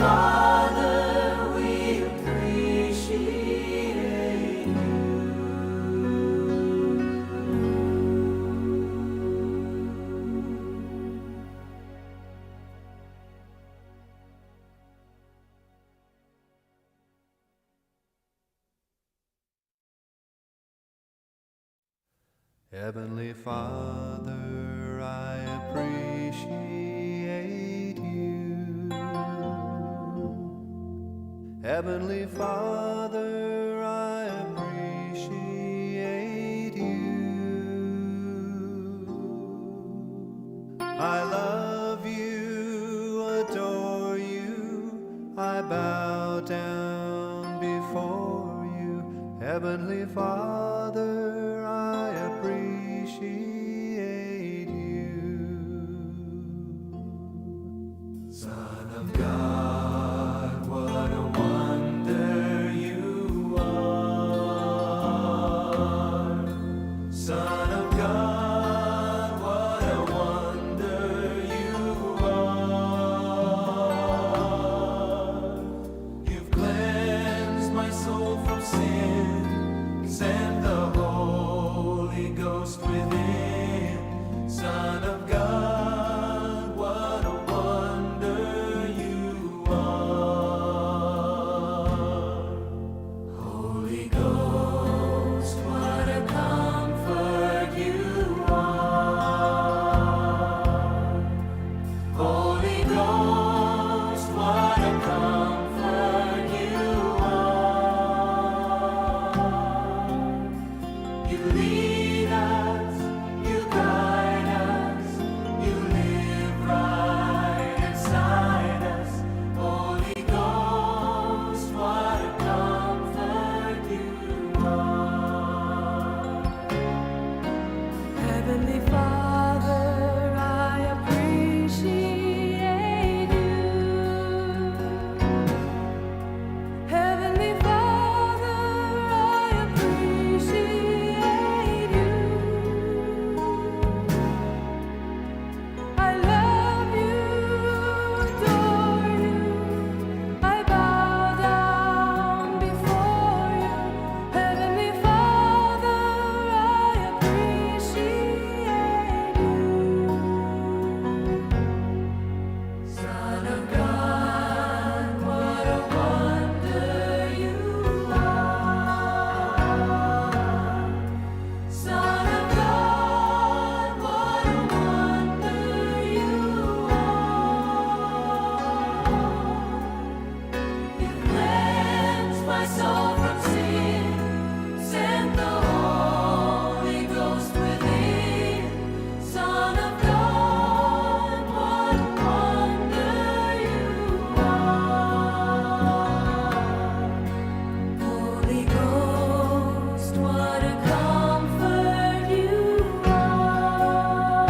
Father, we appreciate you. Heavenly Father, I appreciate you. Heavenly Father, I appreciate you. I love you, adore you, I bow down before you. Heavenly Father, I appreciate you. Son of God, what a wonder you are. Son of God, what a wonder you are. You've cleansed my soul from sin, sent the Holy Ghost within. Son of God, what a wonder you are. Holy Ghost, what a comfort you are. Holy Ghost, what a comfort you are. You lead us, you guide us, you live right inside us. Holy Ghost, what a comfort you are. Heavenly Father, I appreciate you. Heavenly Father, I appreciate you. I love you, adore you. I bow down before you. Heavenly Father, I appreciate you. Son of God, what a wonder you are. Son of God, what a wonder you are. You cleansed my soul from sin, sent the Holy Ghost within. Son of God, what a wonder you are. Holy Ghost, what a comfort you are.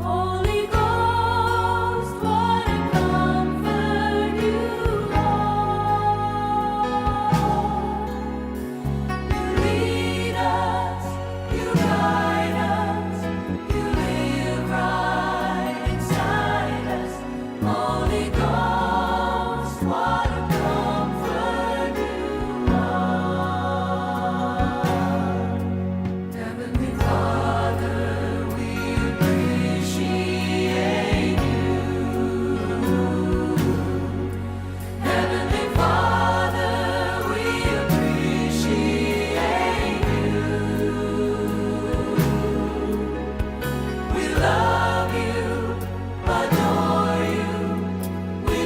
Holy Ghost, what a comfort you are. You lead us, you guide us, you live right inside us. Holy Ghost, what a comfort you are. Heavenly Father, we appreciate you. Heavenly Father, we appreciate you. We love you, adore you, we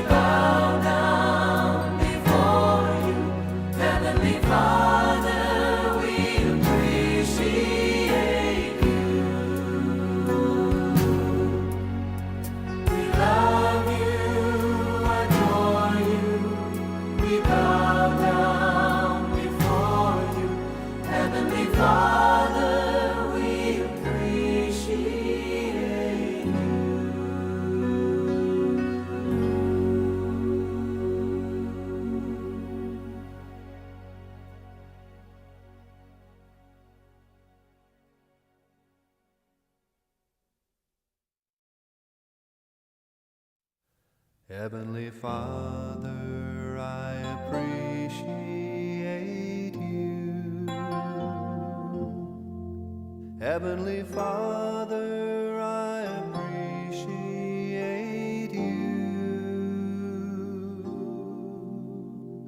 Heavenly Father, I appreciate you. Heavenly Father, I appreciate you.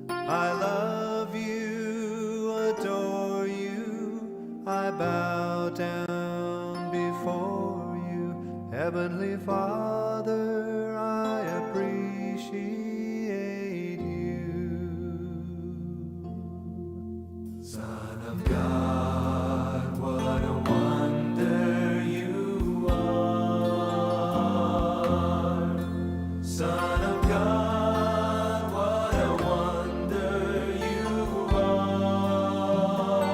I love you, adore you, I bow down before you. Heavenly Father, I appreciate you. Son of God, what a wonder you are. Son of God, what a wonder you are.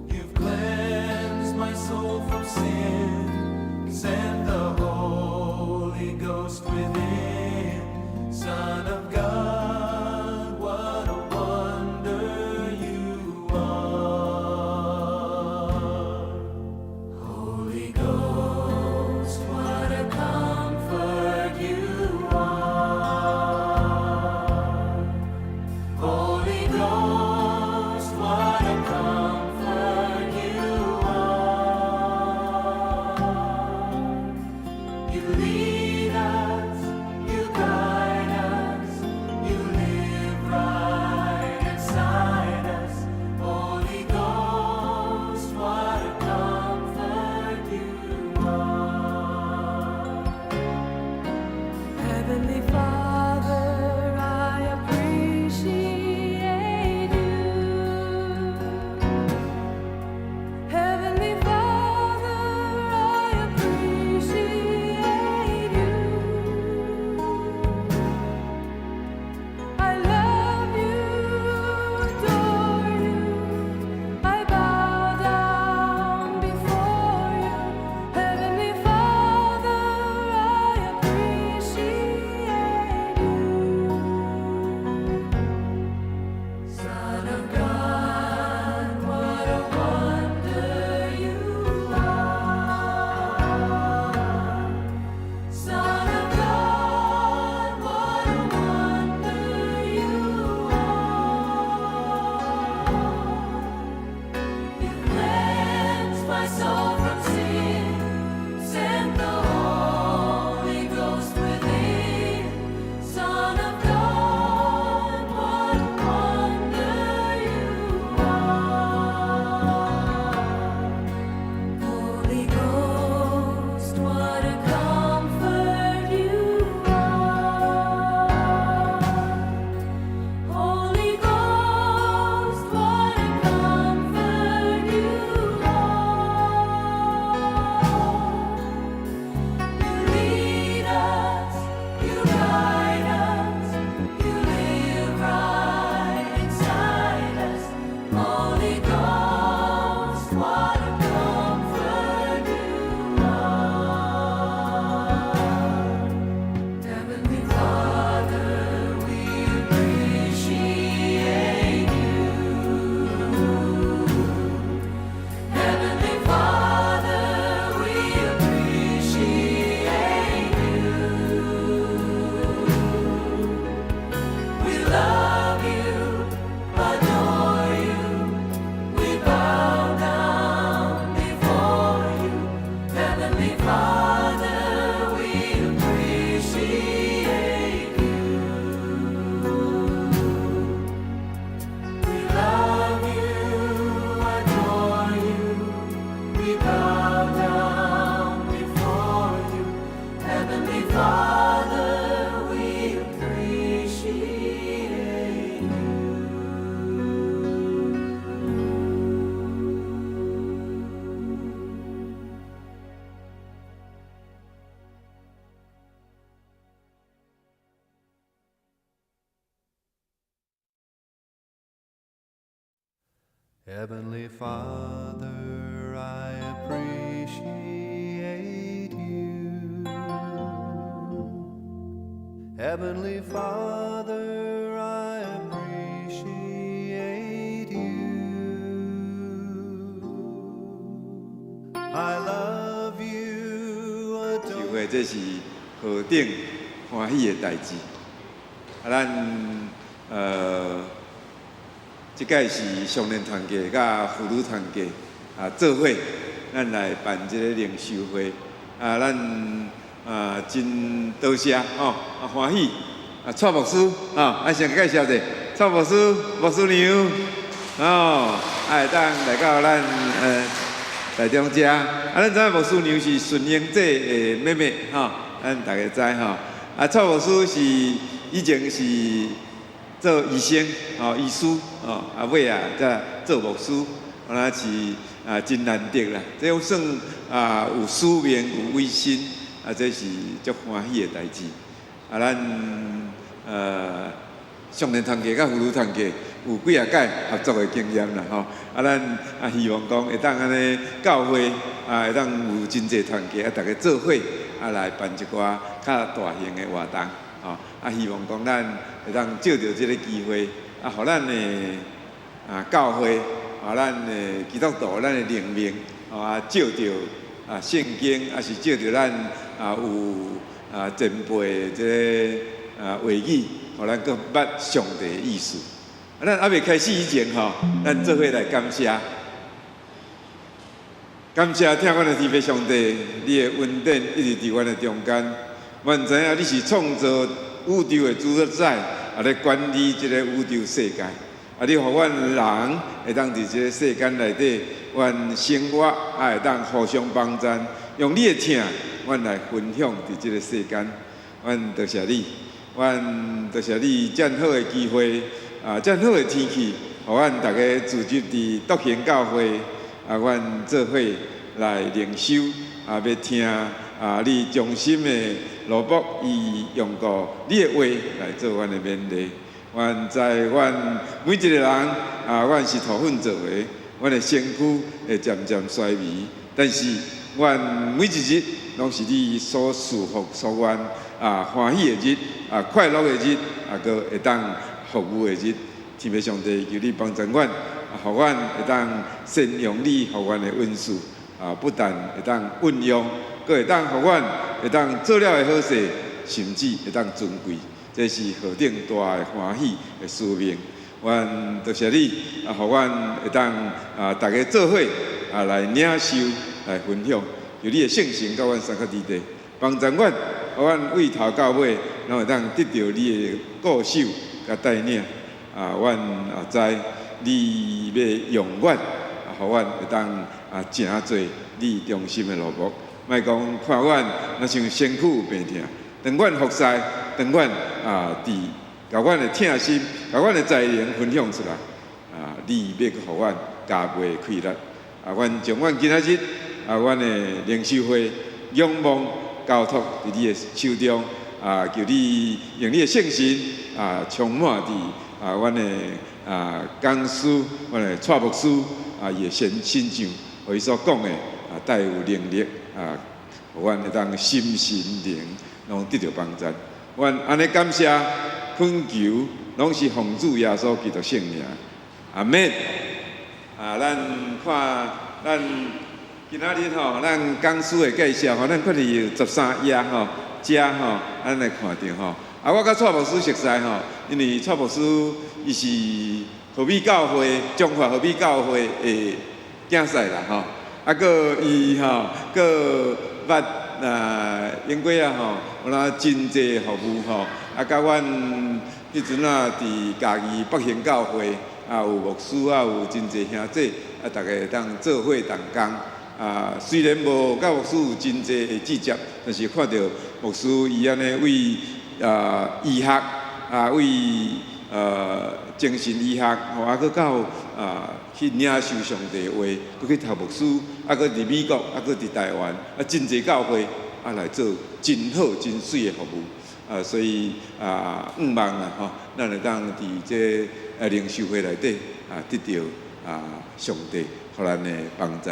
You've cleansed my soul from sin, sent the Holy Ghost within. Son of God, what a wonder you are. Holy Ghost, what a comfort you are. Holy Ghost, what a comfort you are. You lead us, you guide us, you live right inside us. Holy Ghost, what a comfort you are. Heavenly Father, I appreciate you. Heavenly Father, I appreciate you. I love you, adore you. I bow down before you. Heavenly Father, I appreciate you. Son of God, what a wonder you are. Son of God, what a wonder you are. You cleansed my soul from sin, sent the Holy Ghost within. Son of God, what a wonder you are. Holy Ghost, what a comfort you are. Holy Ghost, what a comfort you are. You lead us, you guide us, you live right inside us. Holy Ghost, what a comfort you are. Heavenly Father, we appreciate you. Heavenly Father, we appreciate you. We love you, adore you. We bow down before you. Heavenly Father, we appreciate you. We love you, adore you. We bow down before you. Heavenly Father, we appreciate you. Heavenly Father, I appreciate you. Heavenly Father, I appreciate you. I love you, 因 adore 為這是何等歡喜的代誌！啊，咱這擺是少年團契佮婦女團契啊做伙，咱來辦這个靈修會啊，咱啊真多謝吼，啊歡喜啊蔡牧師啊，啊先介紹者，蔡牧師牧師娘哦，啊會當來到咱台中遮，啊咱知影牧師娘是順英姐的妹妹吼，咱逐家知吼。啊蔡牧師是以前是做醫生吼，醫師吼，啊尾啊才做牧師，敢若是啊真難得啦。這算啊有使命有委身，啊這是足歡喜的代誌。啊咱少年團契佮婦女團契有幾仔擺合作的經驗啦吼。啊咱啊希望講會當按呢教會啊會當有真濟團契啊，逐家做伙啊來辦一寡較大型的活動吼。啊希望講咱會當藉著這个機會啊，予咱的啊教會啊，咱的基督徒，咱的靈命啊，藉著啊聖經，抑是藉著咱啊有啊前輩這个啊話語，予咱閣捌上帝的意思。啊，咱猶未開始以前吼，咱做伙來感謝，感謝疼阮的天父上帝，你的恩典一直佇阮的中間。阮知影你是創造宇宙的主宰，也咧管理這个宇宙世界。啊，你予阮人會當佇這个世間內底，阮生活啊會當互相幫贊，用你的疼，阮來分享佇這个世間。阮多謝你，阮多謝你遮好的機會，啊，遮好的天氣，予阮逐家聚集佇篤行教會，啊，阮做伙來靈修，啊，欲聽啊，你忠心的奴僕，伊用過你的話來做阮的勉勵。阮知阮每一个人啊，阮是土粉做的，阮的身軀會漸漸衰微，但是阮每一日攏是你所賜福、所願啊，歡喜的日，啊，快樂的日，啊，閣會當服務的日。天父上帝，求你幫助阮，啊，予阮會當善用你予阮的恩賜，啊，不但會當運用，閣會當予阮會當做了的好勢，甚至會當尊貴。這是何等大的歡喜的使命！阮多謝你，啊，予阮會當啊，逐家做伙啊來領受、來分享，求你的聖神佮阮相佮佇咧，幫助阮，予阮對頭到尾，攏會當得著你的顧守佮帶領。啊，阮也知你欲用阮，啊，予阮會當啊，成做你忠心的奴僕。莫講看阮若像身軀有病痛，當阮服侍，當阮啊，佇共阮的疼心、共阮的才能分享出來，啊，你欲閣予阮加倍氣力。啊，阮將阮今仔日啊，阮的靈修會仰望交託佇你的手中，啊，求你用你的聖神啊，充滿佇啊，阮的啊講師、阮的蔡牧師啊，伊的身身上，予伊所講的啊，帶有能力啊，予阮會當心神靈攏得著幫助。阮按呢感謝懇求，攏是奉主耶穌基督聖名，阿們。啊，咱看咱今仔日吼，咱講師的介紹吼，咱看著有13頁吼，遮吼，咱來看著吼。啊，我佮蔡牧師熟似吼，因為蔡牧師伊是和美教會中華和美教會的囝婿啦吼。啊，閣伊吼，閣捌啊，英國啊吼，有哪真濟服務吼。啊，佮阮彼陣啊，佇嘉義北興教會啊，有牧師啊，有真濟兄弟啊，逐家會當做伙同工。啊，雖然無佮牧師有真濟的接觸，但是看著牧師伊按呢為啊醫學啊，為精神醫學吼，啊，閣到啊去領受上帝的話，閣去讀牧師，啊，閣佇美國，啊，閣佇台灣，啊，真濟教會啊來做真好真媠的服務。啊，所以啊，向望啊，吼，咱會當佇這靈修會內底啊，得著啊上帝予咱的幫助。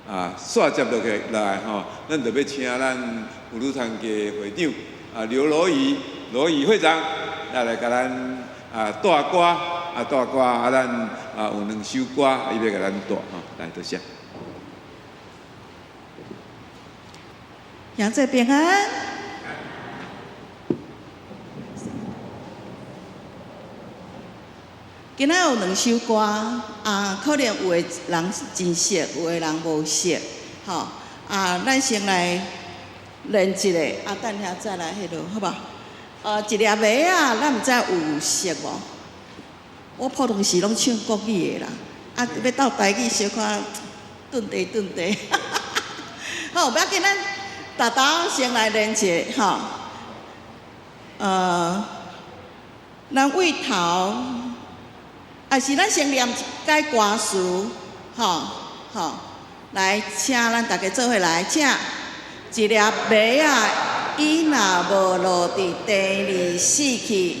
啊，煞接落去來吼，咱就欲請咱婦女團契會長啊劉羅儀羅儀會長來共咱啊帶歌啊帶歌啊，咱啊有兩首歌，伊欲共咱帶吼，來多謝。楊仔平安。今仔有兩首歌，啊，可能有的人真熟，有的人無熟，吼。啊，咱先來練一下，啊，等下再來彼落，好無？一粒麥仔，咱毋知有熟無？我普通時攏唱國語的啦，啊，欲鬥台語小可頓地頓地。好，無要緊，咱沓沓先來練一下，吼。咱對頭，抑是咱先念一擺歌詞，吼吼，來，請咱逐家做伙來，請一粒麥仔，伊若無落佇地裡死去，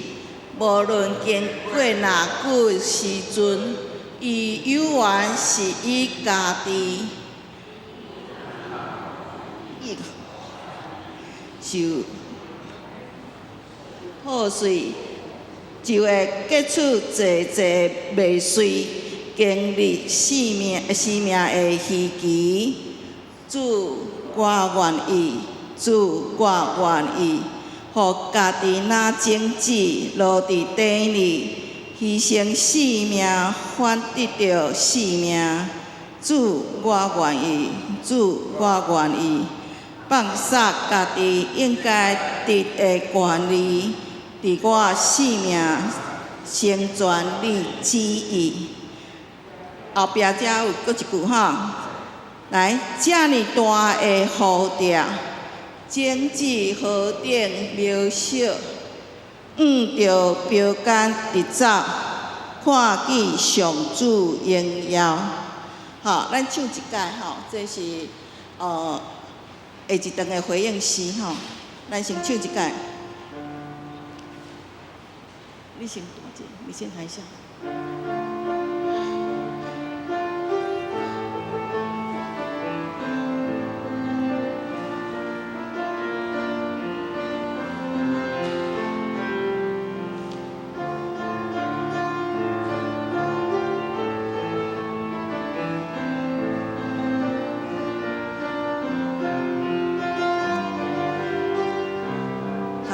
無論經過偌久時陣，伊猶原是伊家己受破碎，就會結出濟濟麥穗，經歷生命的虛期。主，我願意，主，我願意，予家己若種子落佇地裡，犧牲性命，反得著性命。主，我願意，主，我願意，放捨家己應該得的權利，佇我性命成全你旨意。後壁遮有閣一句吼，來，遮爾大的呼召，種子何等渺小，向著標竿直走，看見上主榮耀。吼，咱唱一擺吼，這是下一段的回應詩吼，咱先唱一擺。你先彈者，你先彈一下。好，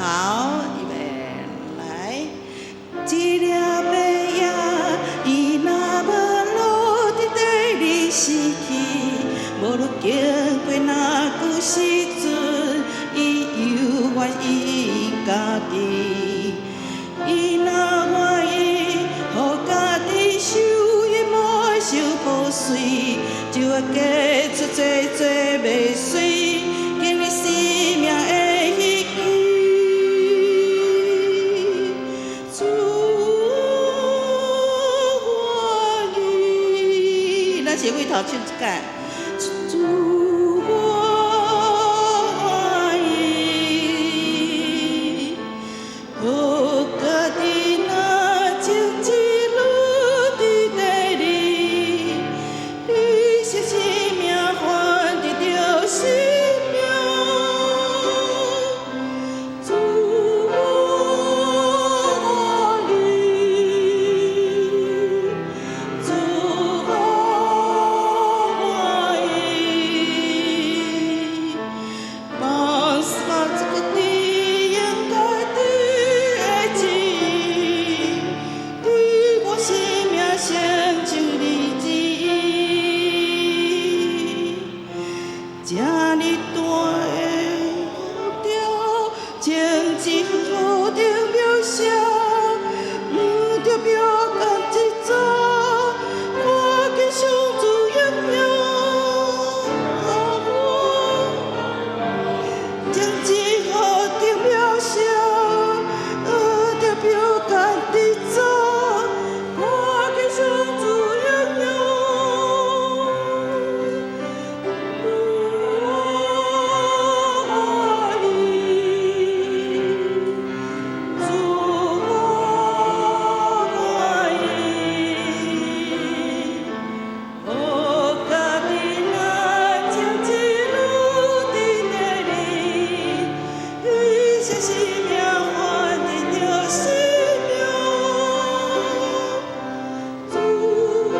預備來。一粒麥仔，伊若無落佇地裡死去，無論經過偌久時陣，伊猶原伊家己。伊若願意，予家己受淹沒受破碎，就會結出濟濟麥穗，經歷生命的虛期。主，我願意，咱是對頭唱一擺。主，我願意，予家己若種子落佇地裡，犧牲生命換得著生命。主，我願意，主，我願意，放捨家己應該得的旨意，佇我生命成就你旨意。這爾大的呼召，種子何等渺小，向著標竿直走，看見上主榮耀。種子何等渺小，向著標竿直走，看見上主榮耀。我願意，主，我願意，予家己若種子落佇地裡，犧牲生命換得著生命。主，我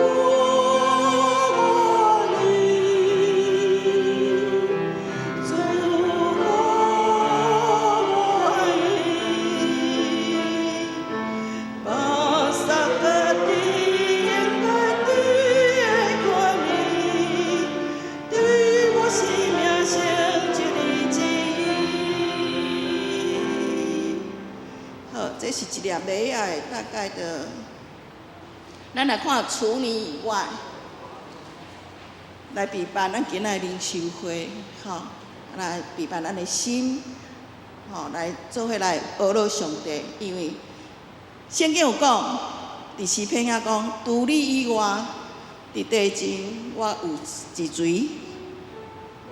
願意，主，我願意，放捨家己。這是一粒麥仔大概的。咱來看除你以外，來備辦咱今仔靈修會，吼，來備辦咱的心，吼，來做伙來學樂上帝。因為聖經有講，佇詩篇遐講，除你以外，佇地上我有一誰？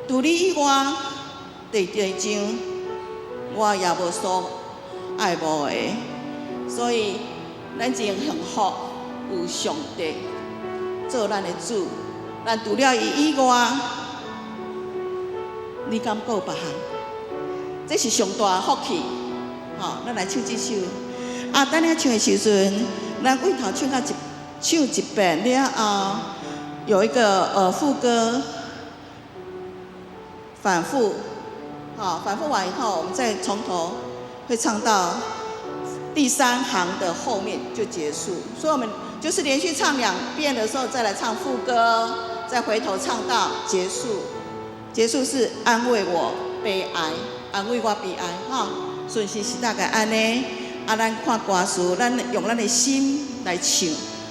除你以外，佇地上我也無所愛慕的。所以咱真幸福，有上帝做咱的主。咱除了伊以外，你敢閣有別項？這是上大的福氣。吼，咱來唱這首。啊，等下唱的時陣，咱位頭唱到一唱一遍了後，有一個副歌反覆，好，反覆完以後，我們再從頭會唱到第三行的後面就結束。所以，我們就是連續唱兩遍的時候，再來唱副歌，再回頭唱到結束。結束是安慰我悲哀，安慰我悲哀，哈，順序是大概按呢。啊，咱看歌詞，咱用咱的心來唱，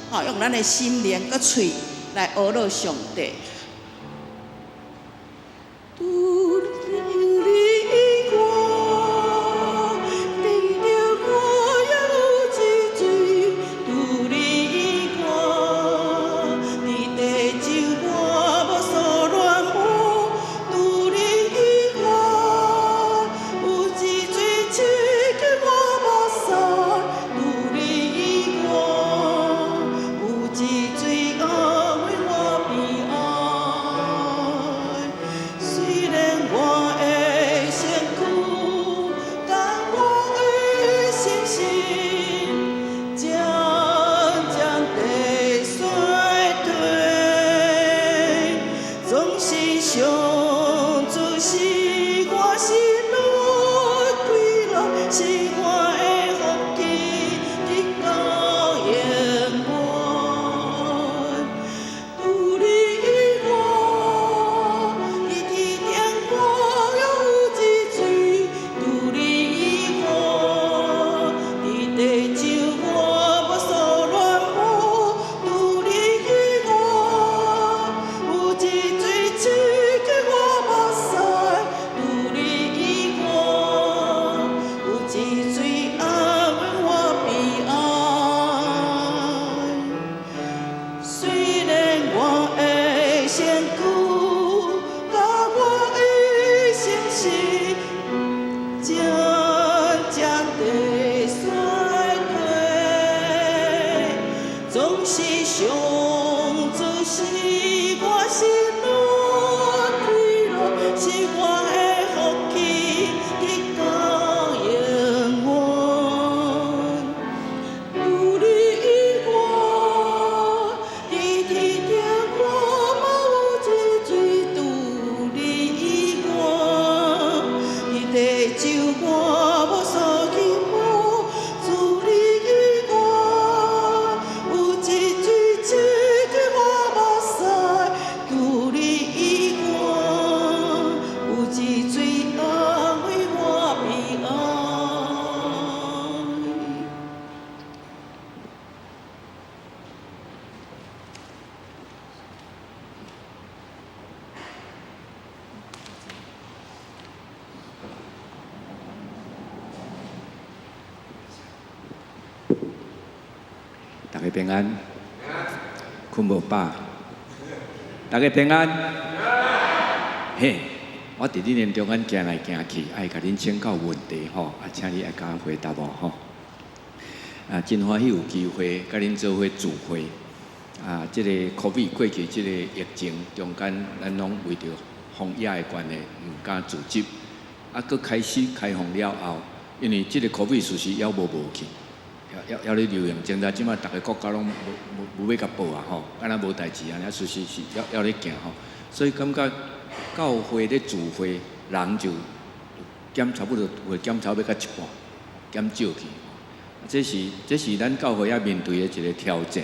吼，用咱的心靈佮喙來學樂上帝。除你以外，地上我也有一水；除你以外，佇地上我無所戀慕。除你以外，有一水刺激我目屎。除你以外，有一水安慰我悲哀。雖然我的身軀佮我的心神漸漸地衰退，總是上主是我心內快樂，是我的福氣，直到永遠。除你以外，佇天頂我也有一水；除你以外，佇地上我無所戀慕。除你以外，有一水刺激我目屎。除你以外，有一水安慰我悲哀。雖然我的身軀佮我的心神漸漸地衰退，總是上主是我心內快樂，是我的福氣，直到永遠。除你以外，佇天頂我嘛有一水；除你以外，佇地上我無所期望。除你以外，有一水刺激我目屎。除你以外，有一水安慰我悲哀。大家平安，睏無飽。大家平安。嘿，我佇恁的中間行來行去，愛共恁請教問題吼，啊，請你愛共我回答我吼。啊，真歡喜有機會佮恁做伙聚會。啊，這個 COVID 過去這個疫情中間，咱攏為著防疫的關係，毋敢組織。啊，閣開始開放了後，因為這個 COVID 事實猶無無去。猶咧流行，現在這馬逐个國家攏無無欲共報啊吼，敢若無代誌按呢，事實是猶咧行吼，所以感覺教會咧聚會人就減差不多會減差不多到一半，減少去。這是咱教會要面對的一個挑戰。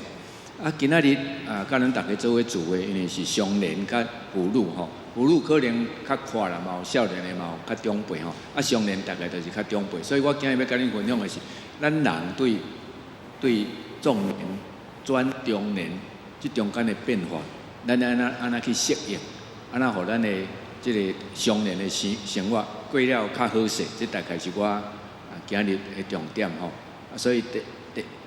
啊，今仔日啊，佮咱逐家做伙聚會，因為是少年佮婦女吼，婦女可能較闊啦，嘛有少年的，嘛有較長輩吼。啊，少年大概就是較長輩，所以我今日欲佮恁分享的是，咱人對壯年轉中年這中間的變化，咱按怎去適應，按怎予咱的這個少年的生活過了較好勢，這大概是我啊今日的重點吼。啊，所以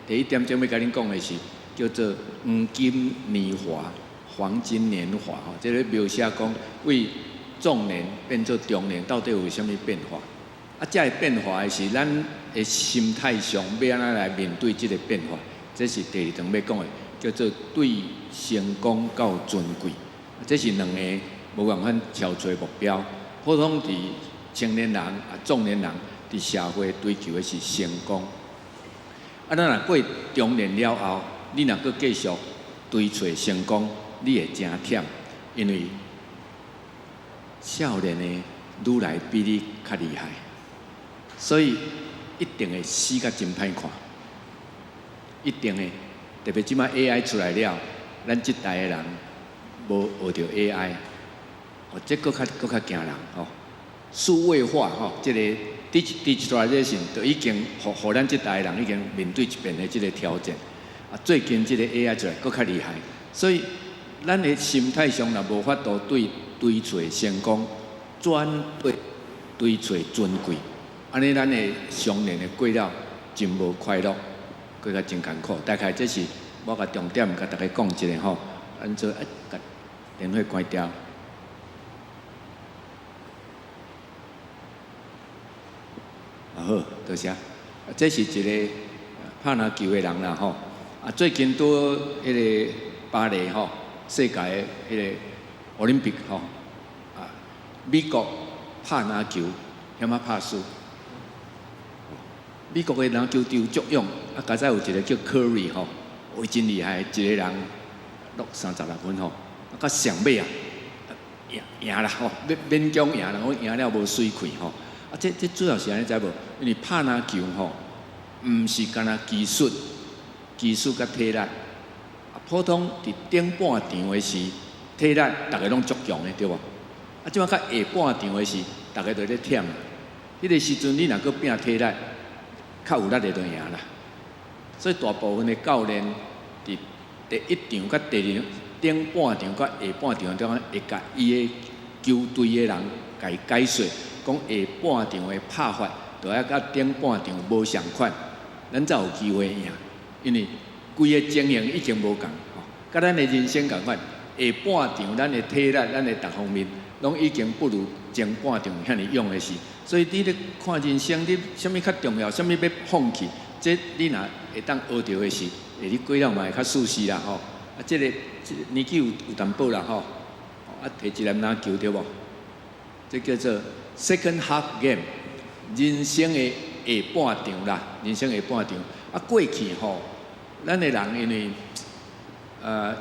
第一點鐘欲共恁講的是叫做黃金年華，黃金年華吼，這个描寫講為壯年變做中年，到底有啥物變化？啊，這个變化的是咱的心態上欲按怎來面對這个變化？這是第二段欲講的，叫做對成功到尊貴，這是兩個無仝款超出目標。普通佇青年人啊、壯年人佇社會追求的是成功。啊，咱若過中年了後，你若閣繼續追揣成功，你會誠忝，因為少年的愈來比你較厲害，所以一定會死甲真歹看，一定會。特別這擺 AI 出來了，咱這代的人無學著 AI，哦，這閣較驚人吼。數位化吼，這個 digitalization 就已經予咱這代的人已經面對一遍的這個挑戰。啊，最近這個 AI 出來閣較厲害，所以咱的心態上若無法度對追揣成功，轉對追揣尊貴，按呢咱的少年的過了真無快樂，過較真艱苦。大概這是我共重點共大家講一下吼。按怎欸，共電話關掉。啊好，多謝。這是一個拍籃球的人啦吼。啊，最近拄彼个巴黎吼，世界的彼个奧林匹克吼，啊，美國拍籃球遐仔拍輸。美國的籃球隊足勇，啊，佳哉有一個叫柯瑞吼，伊真厲害，一個人落36分吼，啊，到上尾啊，贏贏啦吼，勉強贏啦，我贏了無水氣吼。啊，這主要是按呢知無？因為拍籃球吼，毋是干焦技術。技術佮體力，啊，普通佇頂半場的時，體力逐家攏足強的，對無？啊，這擺到下半場的時，逐家就咧忝啦。彼個時陣你若閣拼體力，較有力的就贏啦。所以大部分的教練佇第一場佮第二頂半場佮下半場中間，會共伊的球隊的人共伊解說，講下半場的拍法，就愛佮頂半場無仝款，咱才有機會贏。因為規个情形已經無仝吼，佮咱的人生仝款，下半場咱的體力、咱的逐方面，攏已經不如前半場遐爾勇的時。所以你咧看人生，你啥物較重要，啥物欲放棄，這你若會當學著的時，會你過了嘛會較舒適啦吼。啊，這個年紀有淡薄啦吼，啊，提一粒籃球對無？這叫做 second half game，人生的下半場啦，人生下半場。啊，過去吼。咱的人因為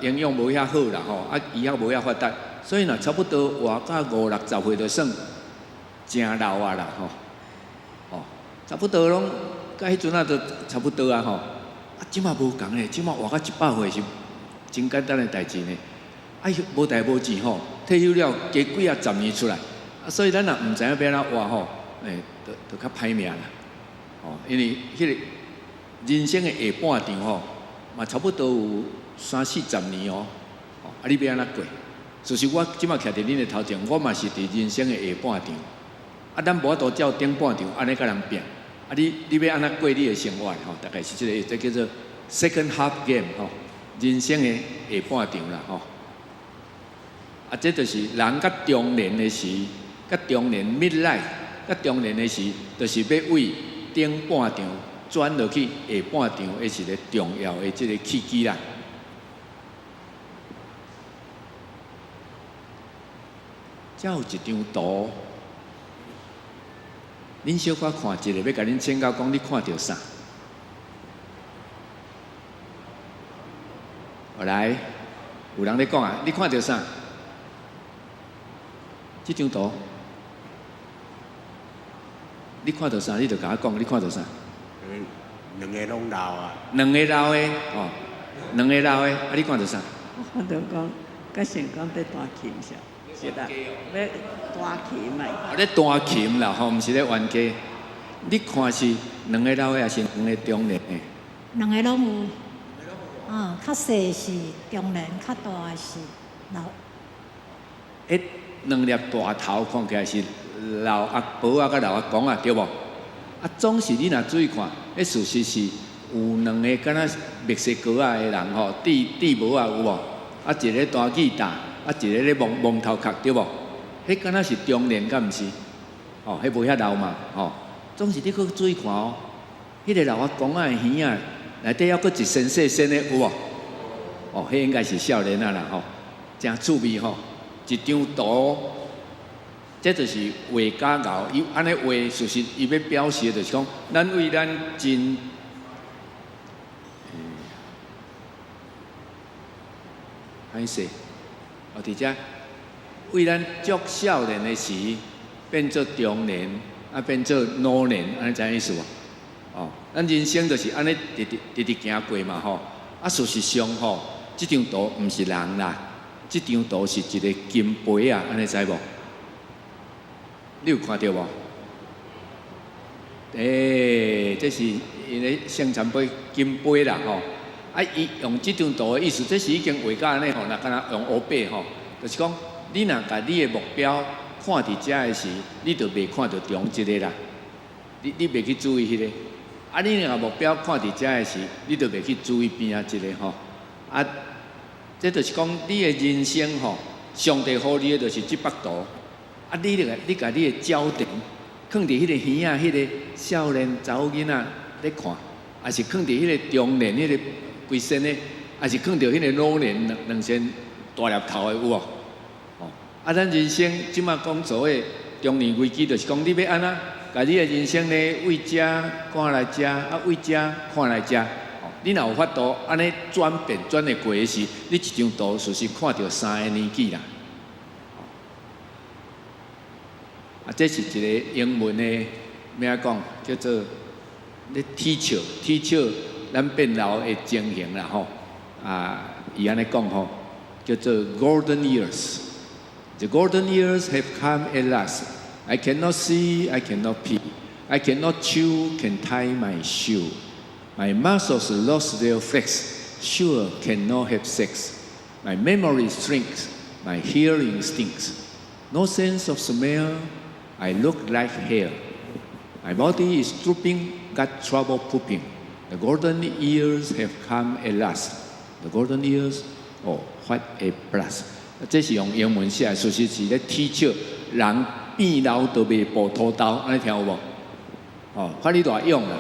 營養無遐好啦吼，啊醫學無遐發達，所以若差不多活到五六十歲就算誠老啊啦吼，吼差不多攏佮彼陣仔都差不多啊吼。啊，這馬無仝咧，這馬活到100歲是真簡單的代誌呢。啊，無代無誌吼，退休了加幾仔十年出來，啊，所以咱若毋知影欲按怎活吼，欸，就較歹命啦。吼，因為彼個人生的下半場吼，嘛差不多有三四十年哦，啊，你欲按怎過？就是我這馬徛佇恁的頭前，我嘛是佇人生的下半場。啊，咱無法度照頂半場按呢共人拚。啊，你欲按怎過你的生活吼？大概是這個，這叫做 second half game 吼，人生的下半場啦吼。啊，這就是人較中年的時，較中年 mid life，較中年的時，就是欲為頂半場轉落去下半場的一個重要的這個契機啦。遮有一張圖，恁小可看一下，欲共恁請教講，你看著啥？來，有人咧講啊，你看著啥？這張圖，你看著啥？你就共我講，你看著啥？兩個攏老啊。兩個老的，哦，兩个老的，啊，你看著啥？我看著講，佮想講欲彈琴是，是啦，欲彈琴嘛。啊，咧彈琴啦，吼，毋是咧冤家。你看是兩个老的，抑是兩个中年的？兩个攏有。啊，較細是中年，較大的是老。彼兩粒大頭看起來是老阿婆仔佮老阿公啊，對無？啊，總是你若注意看，彼事實是有兩个敢若墨西哥仔的人吼，戴戴帽仔有無？啊，一个彈吉他，啊，一個咧摸摸頭殼，對無？彼敢若是中年，敢毋是？吼，彼無遐老嘛，吼。總是你閣注意看哦，彼個老阿公仔的耳仔內底猶閣一身細身的有無？哦，彼應該是少年仔啦，吼，誠趣味吼。一張圖，這就是畫家𠢕，伊按呢畫，事實伊欲表示的就是講，咱為咱真，欸，歹勢，哦，佇遮為咱足少年的時變做中年，啊變做老年，按呢知影意思無？哦，咱人生就是按呢直直直直行過嘛，吼。啊，事實上吼，這張圖毋是人啦。這張圖是一個金杯仔，按呢知無？你有看著無？欸，這是𪜶咧聖餐杯金杯啦，吼！啊，伊用這張圖的意思，這是已經畫甲按呢吼，若敢若用烏白吼，就是講你若共你的目標看佇遮的時，你就袂看著中這个啦。你袂去注意彼个。啊，你若目標看佇遮的時，你就袂去注意邊仔這个吼。啊。這就是講，你的人生吼，上帝予你的就是這幅圖。啊，你個你共你的焦點，囥佇彼個耳仔，彼個少年查某囡仔咧看，抑是囥佇彼個中年彼個規身的，抑是囥佇彼個老年兩兩身大粒頭的有無？哦，啊，咱人生這馬講所謂中年危機，就是講你欲按怎，共你的人生呢，為遮看來遮，啊，為遮看來遮。你若有法度按呢轉變轉會過的時，你一張圖事實看著三个年紀啦。啊，這是一个英文的，欲按怎講，叫做咧踢笑，踢笑咱變老的情形啦吼。啊，伊按呢講吼，叫做 Golden years。The golden years have come at last. I cannot see, I cannot pee, I cannot chew, can tie my shoe. My muscles lost their flex, sure cannot have sex. My memory shrinks, my hearing stinks. No sense of smell, I look like hell. My body is drooping, got trouble pooping. The golden years have come at last. The golden years, oh, what a blast！這是用英文寫的，事實是咧提笑人變老都袂哺土豆，按呢聽有無？哦，看你偌勇啦！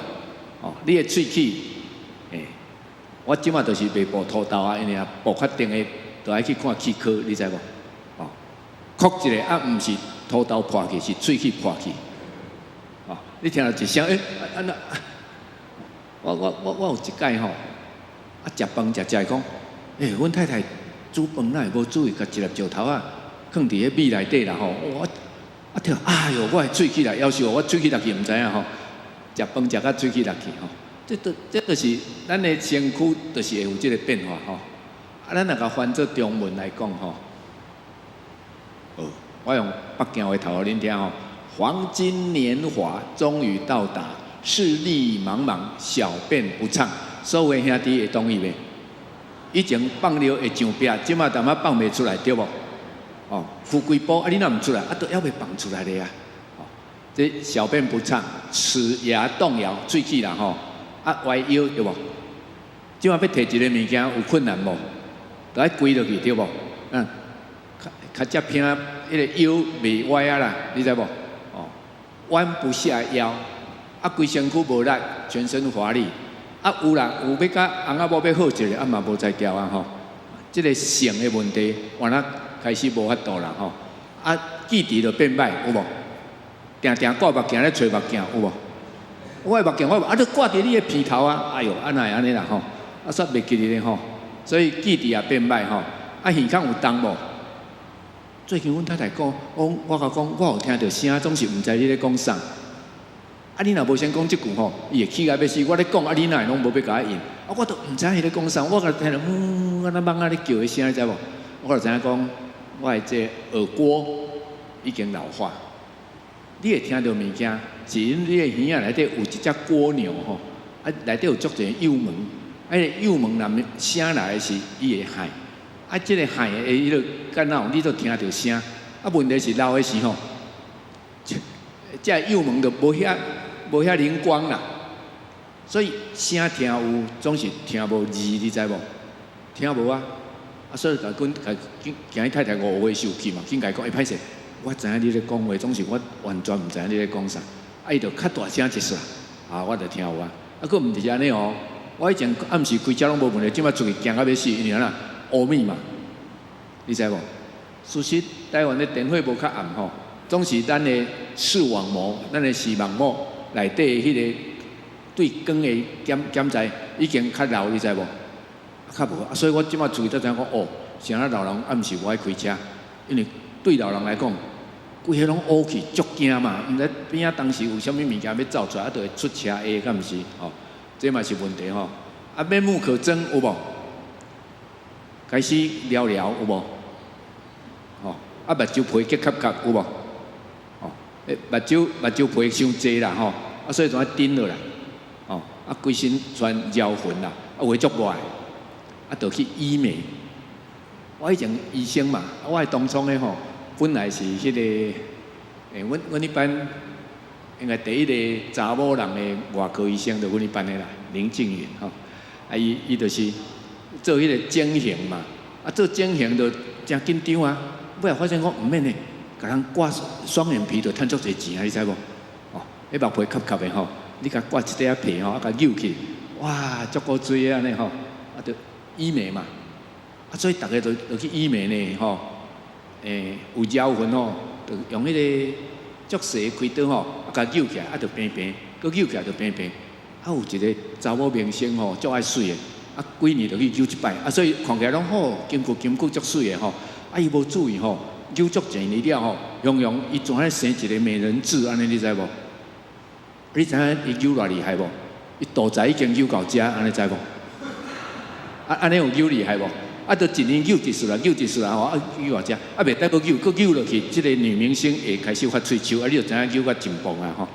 哦，你的喙齒，欸，我這馬就是袂哺土豆啊，因為啊哺較長的，就愛去看齒科，你知無？哦，哭一下啊，毋是土豆破去，是喙齒破去。哦，你聽著一聲，欸，按怎？我有一擺吼，啊，食飯食食講，欸，阮太太煮飯哪會無注意，共一粒石頭仔囥佇彼米內底啦吼，我啊聽，哎喲，我的喙齒啦，夭壽我喙齒落去毋知影吼。食飯食甲喙齒落去吼，這就是咱的身軀，就是會有這個變化吼。啊，咱若共翻做中文來講吼，哦，我用北京話讀予恁聽吼。黃金年華終於到達，視力茫茫，小便不暢。所有的兄弟會同意袂？以前放尿會上壁，這馬淡仔放袂出來，對無？哦，跍幾步啊，你若毋出來，啊，都猶未放出來咧啊！這小便不暢，齒牙動搖，喙齒啦吼，啊彎腰對無？這馬欲提一个物件有困難無？都愛跪落去對無？嗯，較較這偏，彼个腰袂歪啊啦，你知無？哦，彎不下腰，啊規身軀無力，全身乏力，啊有啦，有欲佮翁仔某欲好一下，啊嘛無才調啊吼。這个性的問題，原來開始無法度啦吼。啊記憶就變歹，有無？定定掛目鏡咧揣目鏡，有無？我的目鏡我啊，你掛佇你的鼻頭啊！哎喲，按怎會按呢啦吼？啊，煞袂記得咧吼，所以記憶也變歹吼。啊，耳孔有重無？最近阮太太講，我我共講，我有聽著聲，總是毋知你咧講啥。啊，你若無先講這句吼，伊會氣甲欲死。我咧講，啊，你哪會攏無欲共我應？啊，我都毋知伊咧講啥，我共聽著，嗯，敢若蠓仔咧叫的聲，你知無？我就知影講，我的這耳郭已經老化。你會聽著物件，是因你的耳仔內底有一隻蝸牛吼，啊，內底有足濟幼毛，啊，彼个幼毛若聲來的時，伊會害，啊，這个害的彼个干擾，你都聽著聲。啊，問題是老的時吼，這幼毛就無遐靈光啦，所以聲聽有，總是聽無字，你知無？聽無啊！啊，所以共阮共今日太太誤會受氣嘛，緊共伊講，欸，歹勢，我知影你咧講話，總是我完全毋知影你咧講啥。啊，伊就較大聲一煞，啊，我就聽有啊。啊，閣毋是按呢哦，我以前暗時開車攏無問題，這擺出去驚甲欲死，因為按怎烏暝嘛，你知無？事實台灣的電火無較暗吼，總是咱的視網膜、咱的視網膜內底彼个對光的檢檢已經較老，你知無？較無，啊，所以我這擺出去才知影講，哦，啥人老人暗時無愛開車，因為對老人來講，規个攏烏去，足驚嘛，毋知邊仔當時有啥物物件欲走出來，啊，就會出車禍，敢毋是？吼，這嘛是問題吼。啊，面目可憎有無？開始了了有無？吼，啊，目睭皮結結結有無？吼，欸，目睭皮傷濟啦吼，啊，所以就愛頂落來，吼，啊，規身全撩痕啦，啊，有的足熱，啊，就去醫美。我以前醫生嘛，我的同窗的吼，本來是彼個，欸，阮彼班應該第一个查某人的外科醫生，就阮彼班的啦，林靜雲吼，啊，伊就是做彼個整形嘛，啊，做整形就誠緊張啊，尾仔發現講毋免呢，共人割雙眼皮就趁足濟錢啊，你知無？哦，彼目皮磕磕的吼，你共割一塊仔皮吼，啊，共扭去，哇，足古錐的按呢吼，啊，就醫美嘛，啊，所以逐个都去醫美呢吼，欸，有撩痕吼，就用彼个足細的開刀吼，啊，共扭起來，啊，就平平，閣扭起來就平平。啊，有一个查某明星吼，足愛媠的，啊，幾年就去扭一擺，啊，所以看起來攏好，金骨金骨足媠的吼，啊，伊無注意吼，扭足濟年了吼，雄雄伊怎咧生一个美人痣按呢，你知無？你知影伊扭偌厲害無？伊肚臍已經扭到遮，按呢知無？啊，按呢有扭厲害無？啊，就一年扭一次啦，扭一次啦吼，啊，扭到遮，啊，袂使閣扭，閣扭落去，這個女明星會開始發喙鬚，啊，你就知影扭甲真棒啊吼。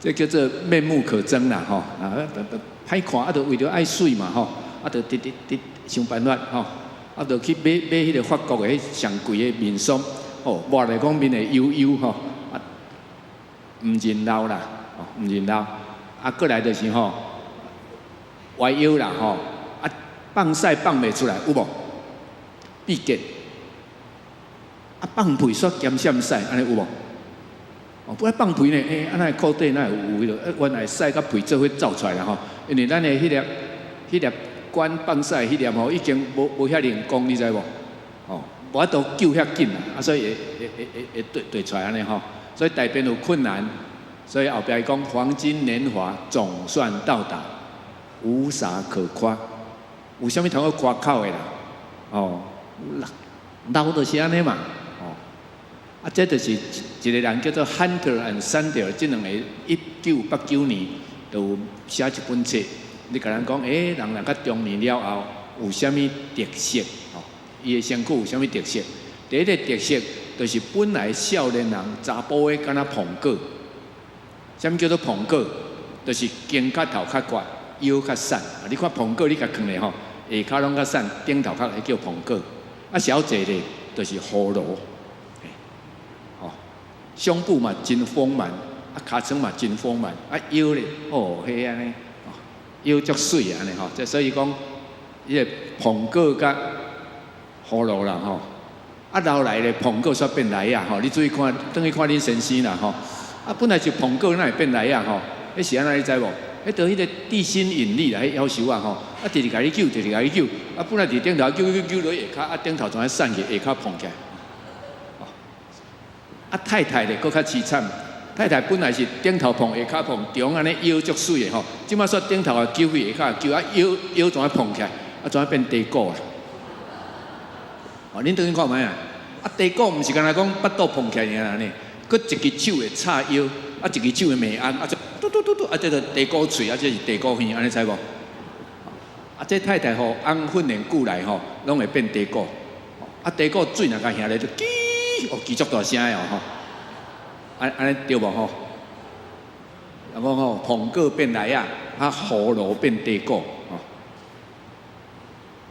這叫做面目可憎啦吼，啊，歹看，啊，就為著愛媠嘛吼，啊，就直直直想辦法吼，啊，就去買買彼个法國的彼上貴的面霜，吼，抹來講面會油油吼，啊，毋認老啦，吼，毋認老，啊，過來就是吼，彎腰啦吼，啊，放屎放袂出來，有無？秘結，啊，放屁煞兼閃屎，按呢有無？哦，不過放屁呢，欸，啊，那褲底哪會有彼落？原來屎佮屁做伙走出來啦吼。因為咱的彼粒管放屎彼粒吼，已經無遐靈光，你知無？吼，無法度救遐緊啦，啊，所以會對出來按呢吼。所以大便有困難，所以後壁伊講黃金年華總算到達，無啥可誇。有啥物通好誇口的啦？哦，老就是按呢嘛。啊，這就是一個人叫做 Hunter and Sandel，這兩个1989年就有寫一本冊。你共人講，欸，人若較中年了後有啥物特色？吼，伊的身軀有啥物特色？第一个特色就是本來少年人查埔的敢若膨果。啥物叫做膨果？就是肩胛頭較闊，腰較瘦。啊，你看膨果，你共囥咧吼，下跤攏較瘦，頂頭較彼叫膨果。啊，小姐咧，就是葫蘆。胸部嘛真豐滿，啊，尻川嘛真豐滿，啊，腰咧，哦，彼按呢，腰足媠按呢吼，這所以講，彼个膨果佮葫蘆啦吼，啊，老來咧膨果煞變梨仔吼，你注意看，轉去看恁先生啦吼，啊，本來是膨果，哪會變梨仔吼？彼是按怎你知無？彼著彼个地心引力啦，彼夭壽啊吼，啊，直直共你扭，直直共你扭，啊，本來佇頂頭扭扭扭落下跤，啊，頂頭怎啊散去，下跤膨起來。啊，太太咧，閣較悽慘。太太本來是頂頭膨，下跤膨，中按呢腰足媠的吼。這擺煞頂頭也揪去，下跤也揪，啊腰腰怎啊膨起來，啊怎啊變低骨啊？哦，恁轉去看覓啊？啊，低骨毋是干焦講腹肚膨起來爾呢，閣一支手會插腰，啊，一支手會罵翁，啊，這嘟嘟嘟嘟，啊，這就地鼓喙，啊，這是地鼓耳，按呢知無？啊，這太太予翁訓練久來吼，攏會變地鼓。啊，地鼓水若共瓦咧就吱，哦，吱足大聲的哦吼。按按呢對無吼？人講吼，蘋果變梨仔，啊，葫蘆變地鼓，吼。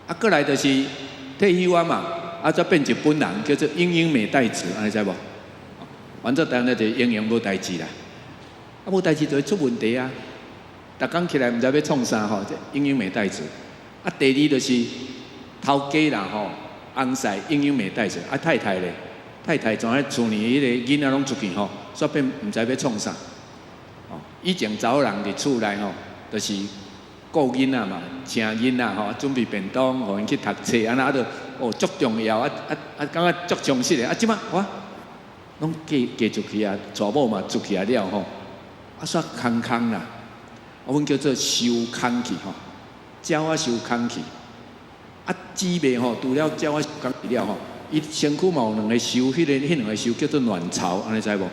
啊，過來就是退休啊嘛，啊，才變一本人叫做英英沒代誌，按呢知無？反正當然就是閒閒無代誌啦。啊，無代誌就會出問題啊！逐工起來毋知欲創啥吼，這英英沒代誌。啊，第二就是頭家啦吼，翁婿英英沒代誌，啊太太咧，太太怎影厝裡彼個囡仔攏出去吼，煞變毋知欲創啥。哦，以前查某人佇厝內吼，就是顧囡仔嘛，請囡仔吼，準備便當，予𪜶去讀冊，按呢啊，就哦足重要，啊啊啊，感覺足充實的。啊，這擺哇，攏嫁嫁出去啊，娶某嘛出去啊了吼，啊煞空空啦。啊，阮叫做收空去吼，鳥仔收空去。啊，姊妹吼，除了鳥仔收空去了吼，伊身軀嘛有兩个收，彼个彼兩个收叫做卵巢，按呢知無？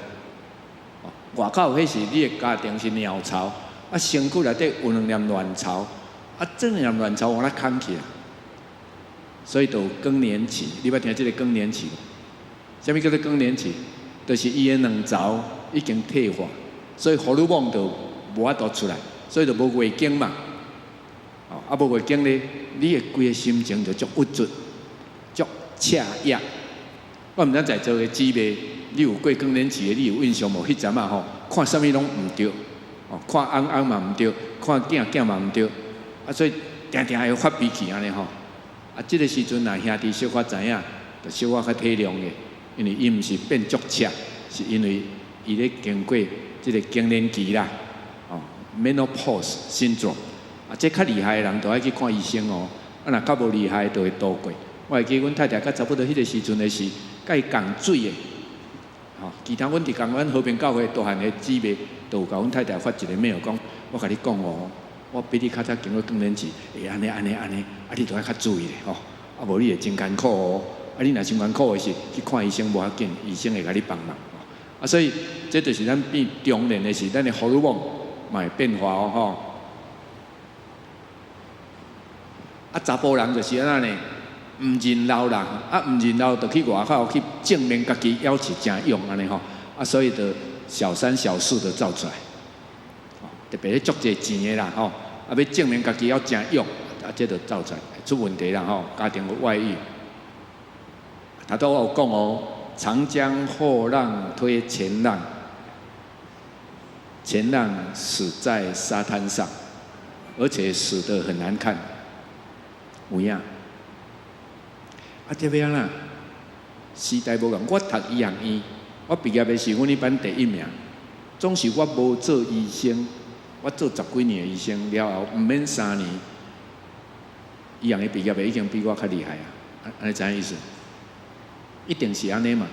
外口彼是你的家庭是鳥巢，啊，身軀內底有兩粒卵巢，啊，這兩粒卵巢往那空去啊，所以就有更年期。你捌聽這个更年期無？啥物叫做更年期？就是伊的卵巢已經退化，所以荷爾蒙就無法度出來，所以就無月經嘛。哦，啊無月經咧，你的規个心情就足鬱卒、足赤壓。我毋知在座的姊妹，你有過更年期的，你有印象無？彼陣仔吼，看啥物攏毋對，哦，看翁翁嘛毋對，看囝囝嘛毋對，啊，所以定定會發脾氣按呢吼。啊，這个時陣若兄弟小可知影，就小可較體諒的，因為伊毋是變足赤，是因為伊咧經過這个更年期啦，哦，menopause syndrome。啊，這較厲害的人就愛去看醫生哦。啊，若較無厲害，就會度過。我會記阮太太佮差不多彼个時陣的是，佮伊仝水的。吼，其他阮佇共阮和平教會大漢的姊妹，就有共阮太太發一个 mail 講，我共你講哦，我比你較早經過更年期，會按呢按呢按呢，啊，你著愛較注意咧吼，啊無你會真艱苦哦。啊，你若傷艱苦的時，去看醫生無要緊，醫生會共你幫忙。啊，所以這就是咱變中年的時，咱的荷爾蒙嘛會變化哦吼。啊，查埔人就是按呢，毋認老啦，啊，毋認老就去外口去證明家己猶是誠勇按呢吼，啊，所以就小三小四就走出來，特別咧足濟錢的啦吼，啊，欲證明家己猶誠勇，啊，這就走出來出問題啦吼，家庭有外遇。頭拄我有講哦，長江後浪推前浪，前浪死在沙灘上，而且死得很難看。有影？啊，這欲按怎？時代無仝，我讀醫學院，我畢業的時，阮彼班第一名。總是我無做醫生，我做十幾年的醫生了後，毋免3年，醫學院畢業的已經比我較厲害啊！按呢知影意思？一定是按呢嘛。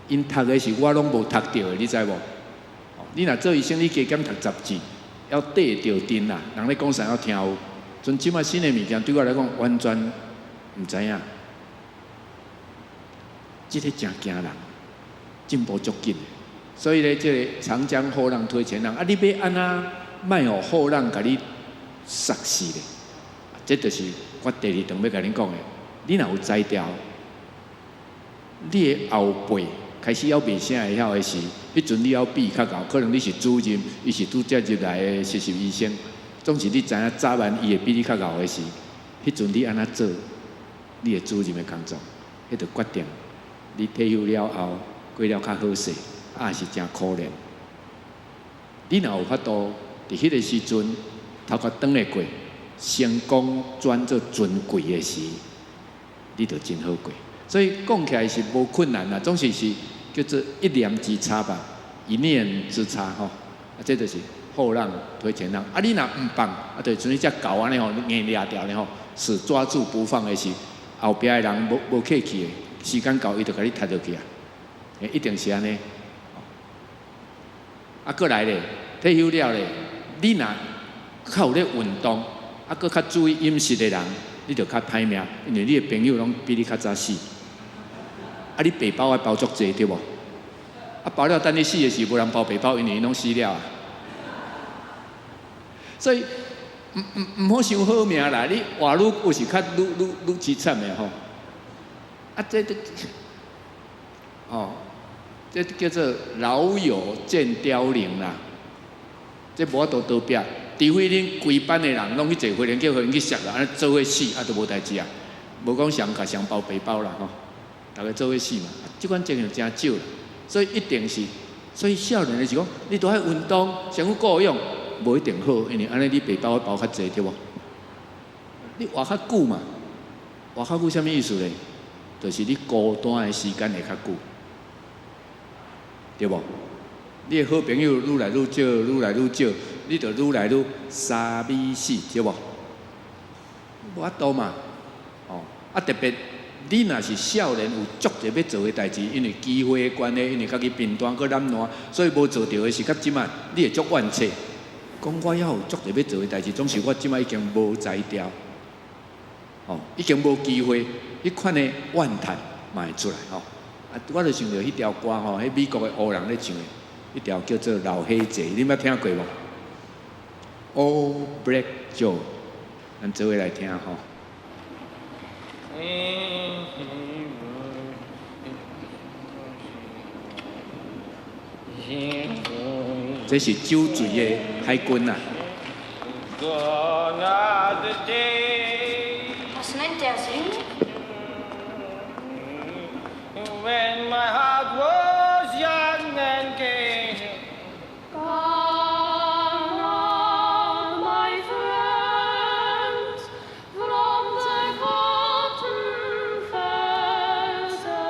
𪜶讀的是我攏無讀著的，你知無？你若做醫生，你加減讀雜誌，要對著陣啦。人咧講啥要聽有。像這擺新的物件對我來講完全毋知影，這个誠驚人，進步足緊。所以咧，這个長江後浪推前浪，啊，你欲按怎莫予後浪共你殺死咧？這就是我第二段欲共恁講的。你若有才調，你的後輩開始猶袂啥會曉的時，彼陣你猶比伊較𠢕，可能你是主任，伊是拄才入來的實習醫生。總是你知影早晚伊會比你較𠢕的時，彼陣你按怎做，你的主任的工作，彼就決定你退休了後過了較好勢，抑是誠可憐。你若有法度佇彼个時陣頭殼轉會過，成功轉做尊貴的時，你就真好過。所以講起來是無困難啦，總是是叫做一念之差吧，一念之差吼，啊，這就是。後浪推前浪，啊！你若毋放，啊，就像彼隻狗按呢吼，硬掠牢咧吼，死抓住不放的時，後壁的人無無客氣的，時間到伊就共你踢落去啊！一定是按呢。啊，閣來咧，退休了咧，你若較有咧運動，啊，閣較注意飲食的人，你就較歹命，因為你的朋友攏比你較早死。啊，你白包愛包足濟對無？啊，包了等你死的時，無人包白包，因為𪜶攏死了啊。所以毋好傷好命啦！你活愈有時較愈愈愈淒慘的吼。啊，這哦，這叫做老友漸凋零啦。這無法度逃避，除非恁規班的人攏去坐飛輪，叫予𪜶去摔啦，按呢做伙死啊，就無代誌啊。無講誰共誰包白包啦吼，逐家做伙死嘛。這款情形誠少啦，所以一定是，所以少年的是講，你都愛運動，身軀顧養，無一定好，因為按呢你白包會包較濟對無？你活較久嘛，活較久啥物意思咧？就是你孤單的時間會較久，對無？你的好朋友愈來愈少，愈來愈少，你就愈來愈三米死，對無？無法度嘛，哦，啊特別你若是少年有足濟欲做的代誌，因為機會的關係，因為家己貧惰閣懶惰，所以無做著的是到這擺，你會足怨嗟，講我猶有足濟欲做的代誌，總是我這擺已經無才調，哦，已經無機會，彼款的怨嘆嘛會出來吼。啊，我就想著彼條歌吼，彼美國的黑人咧唱的，彼條叫做《老火仔》，你捌聽過無？Old Black Joe，咱做伙來聽吼。這是酒醉的海軍啊！ Was nennt der sich? When my heart was young and gay. Gone are my friends from the cotton fields away.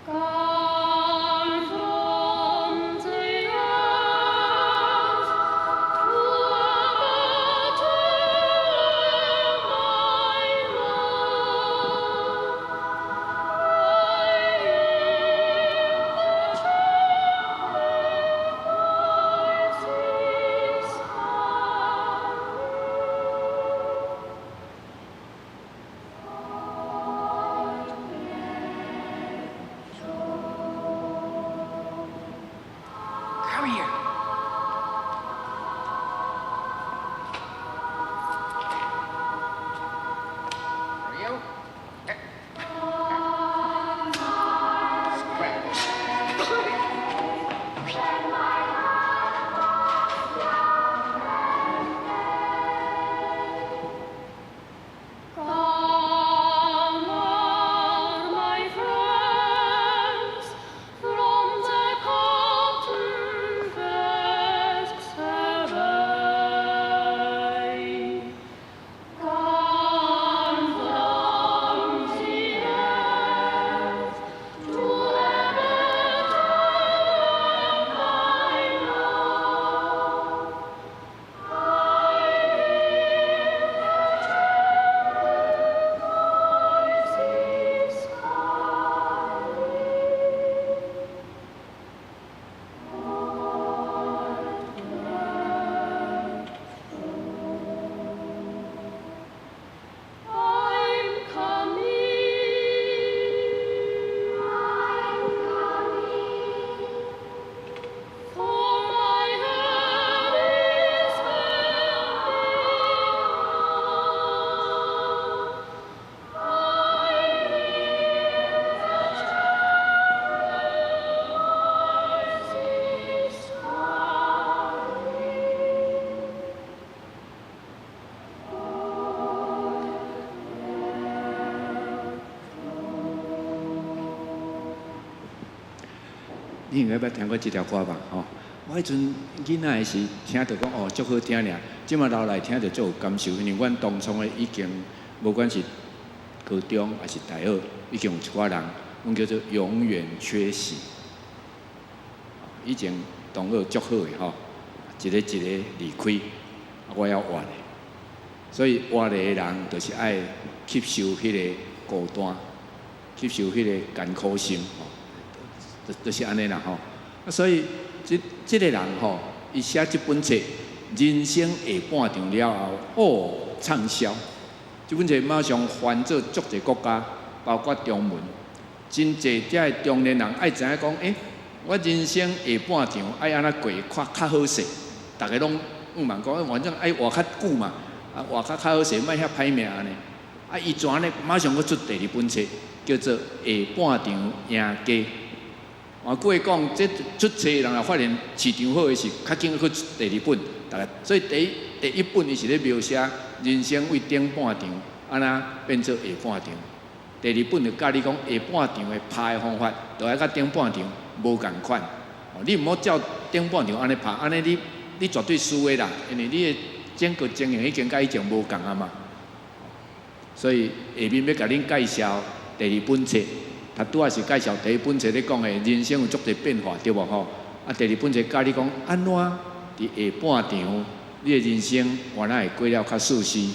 Gone from the earth to a better my love. I hear the trembling voices calling. Come here. Are you? Scramble. Gone are my friends from the cotton fields away. Gone from the earth to a better my love. I hear the trembling voices calling. Old Black I'm coming. I'm coming. For my head is bending low. I hear the trembling voices calling. Old Black 你應該捌聽過這條歌吧？吼，我彼陣囡仔的時聽著講哦，足好聽爾，這馬老來聽著足有感受，因為阮當初的已經，無管是高中抑是大學，已經有一寡人，阮叫做永遠缺席。以前同學足好的吼，一個一個離開，我猶活咧。所以活咧的人就是愛吸收彼个孤單，吸收彼个艱苦心，吼，就是按呢啦吼。啊，所以這個人吼，伊寫這本冊《人生下半場》了後，哦，暢銷。這本冊馬上翻做足濟國家，包括中文，真濟遮的中年人愛知影講，我人生下半場愛按怎過較較好勢？逐家攏向望講，反正愛活較久嘛，啊活較較好勢，莫遐歹命按呢。啊，伊怎呢？馬上閣出第二本冊，叫做《下半場贏家》。換句話講，這出冊人若發現市場好的時，較緊閣出第二本。逐家，所以第一本伊是咧描寫人生為頂半場，按怎變做下半場。第二本就教你講下半場的拍的方法，就愛佮頂半場無仝款。哦，你毋好照頂半場按呢拍，按呢你絕對輸的啦，因為你的整個經營已經佮以前無仝啊嘛。所以下面欲共恁介紹第二本冊，頭拄仔是介紹第一本冊咧講的人生有足濟變化，對無吼？啊，第二本冊教你講按怎佇下半場，你的人生原來會過了較舒適。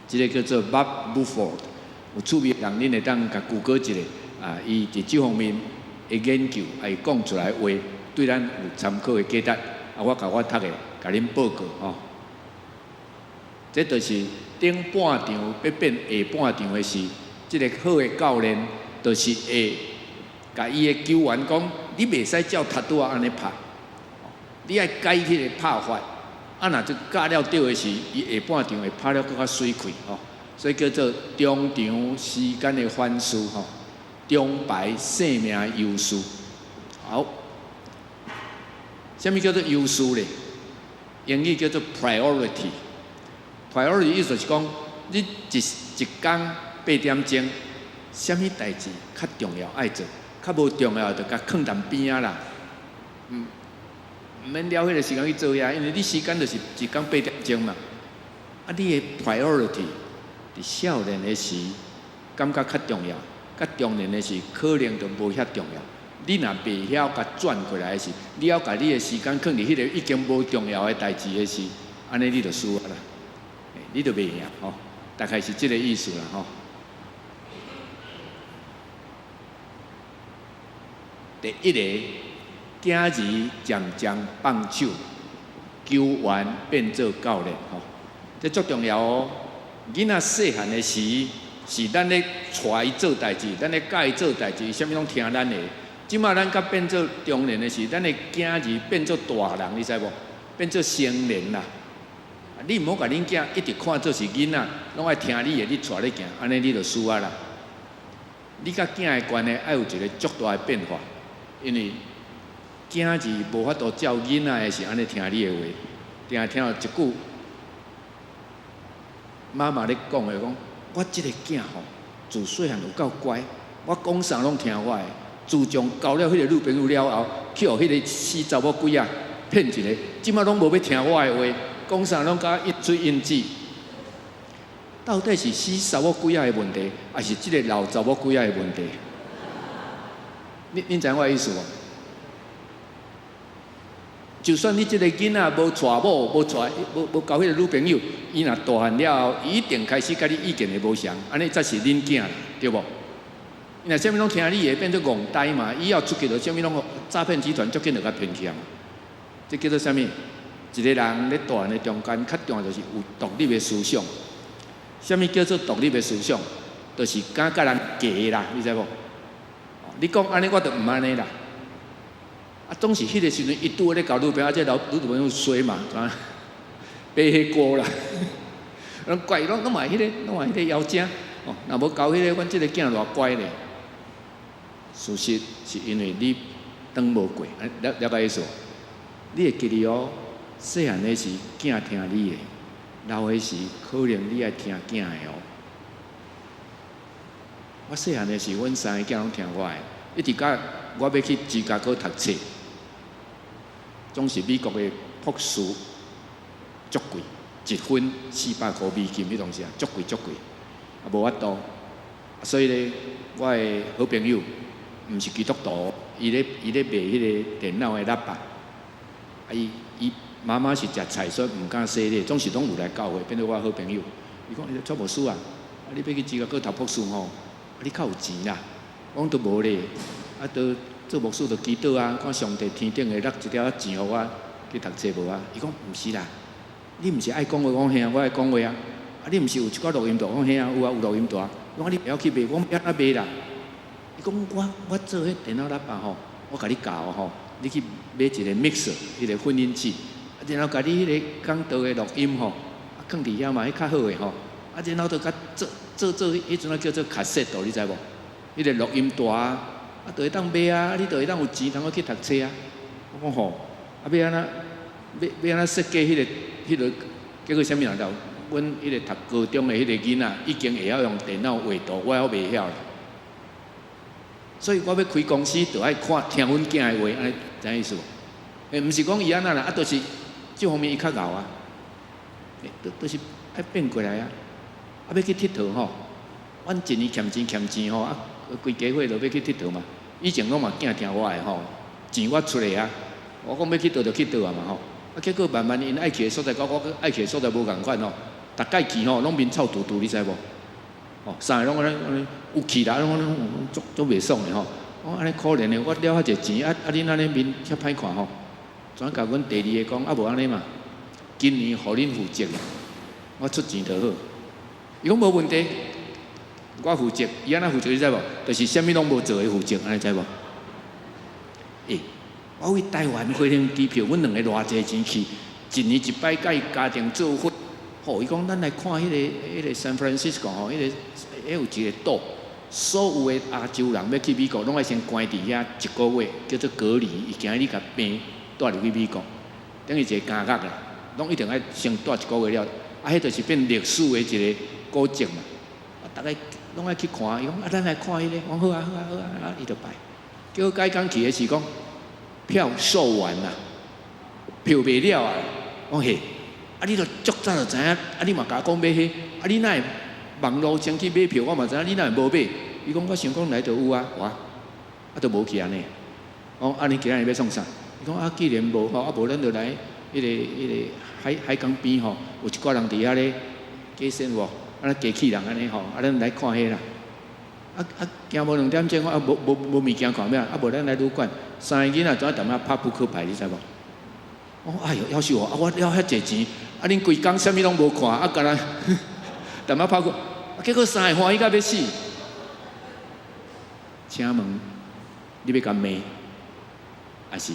這个叫做 Bob Buford，有趣味的人，恁會當共谷歌一下啊，伊佇這方面的研究，啊，伊講出來的話，對咱有參考的價值。啊，我共我讀的，共恁報告吼。這就是頂半場欲變下半場的時，這个好的教練就是會共伊的球員講：你袂使照頭拄仔按呢拍，你愛改彼个拍法。啊，若就教了對的時，伊下半場會拍了閣較媠氣吼。所以叫做中場時間的反思吼，長排生命優勢。好，啥物叫做優勢咧？英語叫做 priority。priority 意思是講，你一一工8點鐘，啥物代誌較重要愛做，較無重要就共囥佇邊仔啦。毋免了彼个時間去做遐，因為你時間就是一工八點鐘嘛。啊，你的 priority 佇少年的時感覺較重要，較中年的時可能就無遐重要。你若袂曉共轉過來的時，你猶共你的時間囥佇彼個已經無重要的代誌的時，按呢你就輸啊啦，你就袂贏吼。大概是這个意思啦吼。第一个，囝兒漸漸放手，球員變做教練吼，這足重要哦。囡仔細漢的時，是咱咧帶伊做代誌，咱咧教伊做代誌，啥物攏聽咱的。這馬咱較變做中年的時，咱的囝兒變做大人，你知無？變做成年啦。你毋好共恁囝一直看做是囡仔，攏愛聽你的，你帶咧行，按呢你就輸啊啦。你佮囝的關係愛有一个足大的變化，因為囝兒無法度照囡仔的時按呢聽你的話，定定聽到一句媽媽咧講的講，我這个囝吼，自細漢有夠乖，我講啥攏聽我的。自從交了彼个女朋友了後，去予彼个死查某鬼仔騙一个，這馬攏無欲聽我的話，講啥攏共我一嘴應舌。到底是死查某鬼仔的問題，還是這个老查某鬼仔的問題？恁知影我的意思無？就算你這个囡仔無娶某，無娶無無交彼个女朋友，伊若大漢了後，伊一定開始佮你意見會無相仝，按呢才是恁囝啦，對無？伊若啥物攏聽你的，變做戇呆嘛。以後出去就啥物攏詐騙集團，足緊就共騙去啊嘛。這叫做啥物？一个人咧大人的中間，較重要就是有獨立的思想。啥物叫做獨立的思想？就是敢佮人軋啦，你知無？你講按呢，我就毋按呢啦。啊，總是彼个時陣，伊拄咧交女朋友，這老女朋友衰嘛，知影？背黑鍋啦，攏怪攏攏嘛彼个，攏嘛彼个妖精。哦，若無交彼个，阮這个囝偌乖咧。事實是因為你轉無過，了了解意思無？你會記得哦，細漢的時囝聽你的，老的時可能你愛聽囝的哦。我細漢的時，阮三个囝攏聽我的，一直到我欲去芝加哥讀冊，總是美國的博士足貴，一分400箍美金彼當時啊，足貴足貴，啊無法度。所以咧，我的好朋友毋是基督徒，伊咧賣彼个電腦的喇叭，啊伊伊媽媽是食菜，所以毋敢洗禮，總是攏有來教會，變做我好朋友。伊講：欸，蔡牧師啊，啊你欲去芝加哥讀博士吼，啊你較有錢啦，我講都無咧，啊都做牧師就祈禱啊，看上帝天頂會落一點仔錢予我去讀冊無啊？伊講毋是啦，你毋是愛講話，我講嘿啊，我愛講話啊。啊你毋是有一寡錄音帶，我講嘿啊，有啊，有錄音帶。我講你袂曉去賣，我欲按怎賣啦？伊講我做彼電腦喇叭吼，我共你教吼，你去買一個 mixer，彼個混音器，啊，然後共你彼個講道的錄音吼，啊，囥佇遐嘛，彼較好的吼，啊，然後就共做做做，彼陣仔叫做卡式帶，你知無？彼個錄音帶啊，啊，就會當賣啊，你就會當有錢通去讀冊啊。我講吼，啊，欲按怎，欲按怎設計彼個，結果啥物人就？阮彼個讀高中的彼個囡仔已經會曉用電腦畫圖，我猶袂曉啦。所以我欲開公司，就愛看聽阮囝的話，按呢知影意思無？欸，毋是講伊按怎啦，啊，就是這方面伊較𠢕啊，都是愛變過來啊。啊，欲去𨑨迌吼，阮一年欠錢欠錢吼，啊，規家伙就欲去𨑨迌嘛。以前攏嘛囝聽我的吼，錢我出的啊，我講欲去佗就去佗啊嘛吼。啊，結果慢慢𪜶愛去的所在，佮我愛去的所在無仝款吼。逐擺去吼，攏面臭嘟嘟，你知無？哦，三个攏按呢按呢有氣啦，攏按呢足足袂爽的吼。我按呢可憐的，我了遐濟錢，啊啊恁按呢面遐歹看吼。轉共阮第二个講，啊無按呢嘛，今年予恁負責，我出錢就好。伊講無問題，我負責。伊按怎負責你知無？就是啥物攏無做的負責，按呢知無？欸，我為台灣飛行機票，阮兩个偌濟錢去，一年一擺佮伊家庭做伙。吼，伊講咱來看彼個 San Francisco 吼，彼有一個島，所有的亞洲人欲去美國，攏愛先關佇遐一個月，叫做隔離，伊驚你共病帶入去美國，等於一個監獄啦，攏一定愛先蹛一個月了，啊，彼就是變歷史的一個古蹟嘛，啊，逐家攏愛去看，伊講啊，咱來看彼個，我講好啊好啊好啊，啊，伊就排，結果改工去的是講票售完啦，票賣了啊，我講嘿。啊！你都足早就知影，啊！你嘛共我講欲彼，啊！你哪會網路先去買票？我嘛知影，你哪會無買？伊講我想講來就有啊，哇！啊，都無去按呢。我講啊，你今仔日欲創啥？伊講啊，既然無吼，啊無咱就來彼個海港邊吼，有一寡人佇遐咧假生活，啊，機器人按呢吼，啊，咱來看彼啦。啊啊，行無2點鐘，啊無物件看欲按怎，啊無咱來旅館，三個囡仔怎踮遐拍撲克牌，你知無？我講哎喲，夭壽哦！啊，我了遐濟錢，啊，恁規工啥物攏無看，啊，干焦踮遐拍撲，啊，結果三个歡喜甲欲死。請問你欲共罵，抑是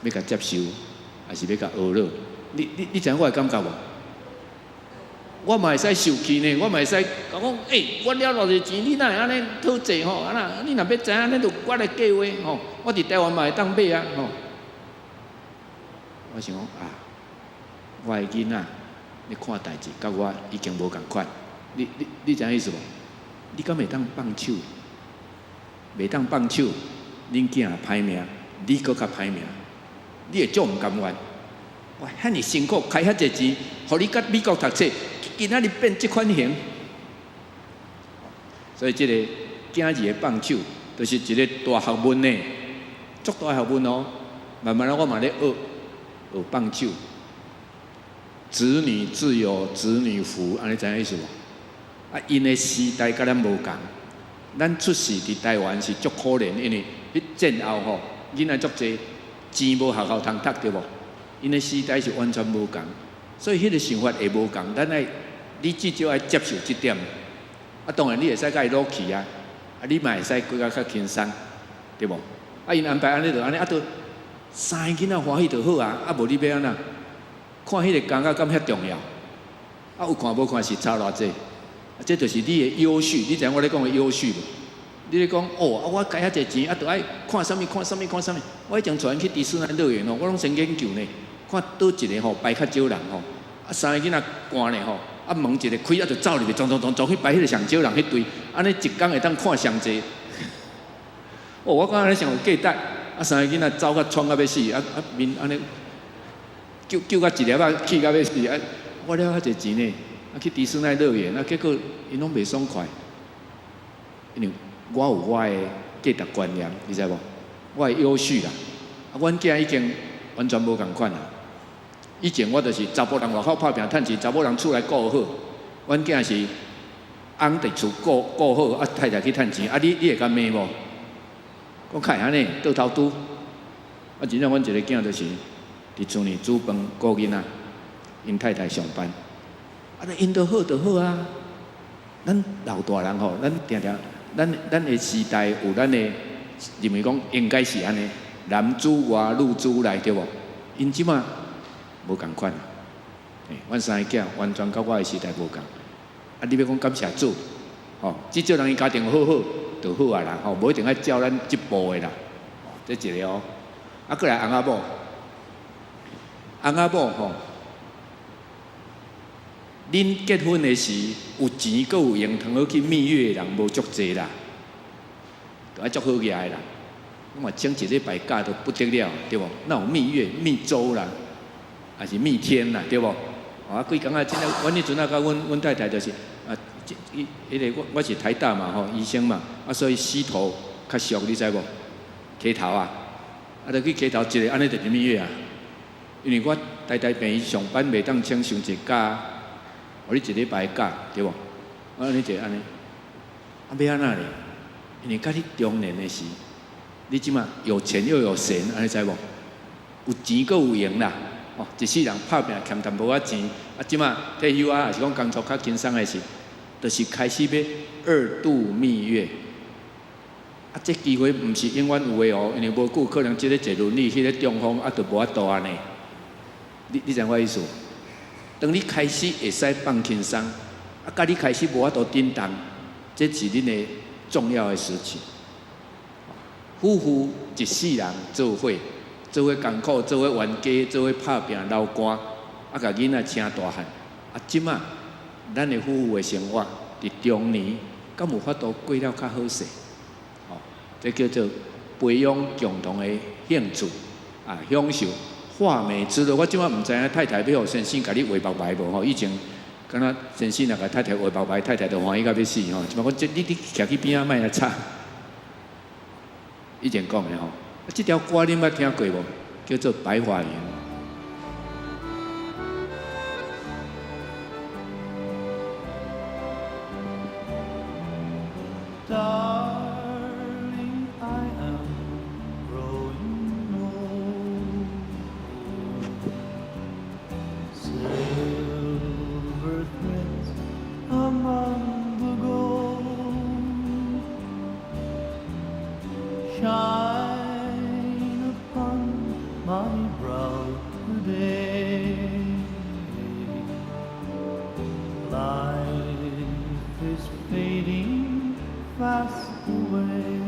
欲共接受，抑是欲共呵咾？你知影我的感覺無？我嘛會使受氣呢，我嘛會使共講，欸，我了偌濟錢，你哪會按呢討債吼？啊若你若欲知影，咱就我來計劃吼。我佇台灣嘛會當買啊吼。我想講啊，我的囡仔咧看代誌，佮我已經無仝款。你知影意思無？你敢會當放手？袂當放手，恁囝歹命，你閣較歹命，你會足毋甘願。我遐爾辛苦開遐濟錢，予你佮美國讀冊，今仔日變這款形。所以這個囝兒的放手，就是一個大學問呢，足大學問哦。慢慢仔我嘛咧學學放手，子女自有子女福，按呢知影意思無？啊，𪜶的時代佮咱無仝，咱出世佇台灣是足可憐，因為彼戰後吼，囡仔足濟，錢無學校通讀對無？𪜶的時代是完全無仝，所以彼個想法會無仝。咱愛，你至少愛接受這點。啊，當然你會使共伊賭氣啊，啊，你嘛會使過較較輕鬆，對無？啊，𪜶安排按呢就按呢，啊，都三个囡仔歡喜就好啊，啊，無你欲按怎？看彼個工作敢遐重要？啊，有看無看是差偌濟？啊，這就是你的優序，你知影我咧講的優序無？你咧講哦，啊，我開遐濟錢，啊，著愛看啥物看啥物看啥物。我以前帶𪜶去迪士尼樂園哦，我攏先研究呢，看佗一个吼排較少人吼，啊，三个囡仔寒呢吼，啊，門一个開啊，就走入去，撞撞撞撞去排彼個上少人彼隊，按呢一工會當看上濟。哦，我感覺按呢上有價值。啊，三个囡仔走甲喘甲欲死，啊啊面按呢，救救甲一粒仔氣甲欲死，啊，我了遐濟錢呢，啊去迪士尼樂園，啊結果𪜶攏袂爽快，因為我有我的價值觀念，你知無？我的優序啦，啊，阮囝已經完全無仝款啦。以前我就是查埔人外口拍拚趁錢，查某人厝內顧好。阮囝是翁佇厝顧顧好，啊太太去趁錢，啊你會共罵無？講較會按呢，倒頭拄。啊，真正阮一个囝就是佇厝裡煮飯顧囡仔，𪜶太太上班。啊，𪜶都好就好啊。咱老大人吼，咱定定咱的時代有咱的認為講應該是按呢，男主外女主內對無？𪜶這馬無仝款。欸，阮三個囝完全佮我的時代無仝。啊，你欲講感謝主，吼，至少人𪜶家庭好好就好啊啦，吼，無一定愛照咱這步的啦。這一个哦，啊，閣來翁仔某，翁仔某吼，恁結婚的時有錢閣有閒，通好去蜜月的人無足濟啦，都愛足好額的啦。我嘛請一禮拜假都不得了，對無？哪有蜜月、蜜週啦，還是蜜天啦，對無？啊，規工啊，真正，阮彼陣啊，佮阮太太就是啊，這伊彼个我是台大嘛吼，醫生嘛，啊，所以洗頭較俗，你知無？剃頭啊，啊，就去剃頭一个，按呢就是蜜月啊。因為我台大病院上班袂當請傷濟假，予你一禮拜假，對無？啊，按呢一个按呢，啊，欲按怎咧？因為佮你中年的時，你這馬有錢又有閒，按呢知無？有錢閣有閒啦。哦，一世人拍拚欠淡薄仔錢，啊，這馬退休啊，抑是講工作較輕鬆的時，就是開始欲二度蜜月。啊，這機會毋是永遠有的哦，因為無久可能這个坐輪椅，彼个中風，啊，就無法度按呢。你知影我意思無？當你開始會使放輕鬆，啊，佮你開始無法度振動，這是恁的重要的時期。夫婦一世人做伙。做伙艱苦，做伙冤家，做伙拍拚流汗，啊，共囡仔請大漢。啊，這馬咱的夫婦的生活，佇中年，敢有法度過了較好勢？哦，這叫做培養共同的興趣，啊，享受畫眉之樂。我這馬毋知影太太欲予先生共你畫目眉無吼？以前敢若先生若共太太畫目眉，太太就歡喜甲欲死吼。這馬講這你徛去邊仔莫來吵。以前講的吼。這條歌恁捌聽過無？叫做《白髮雲》。 Darling, I am growing old. Silver threads among the gold shine upon my brow today. Life is fading fast away.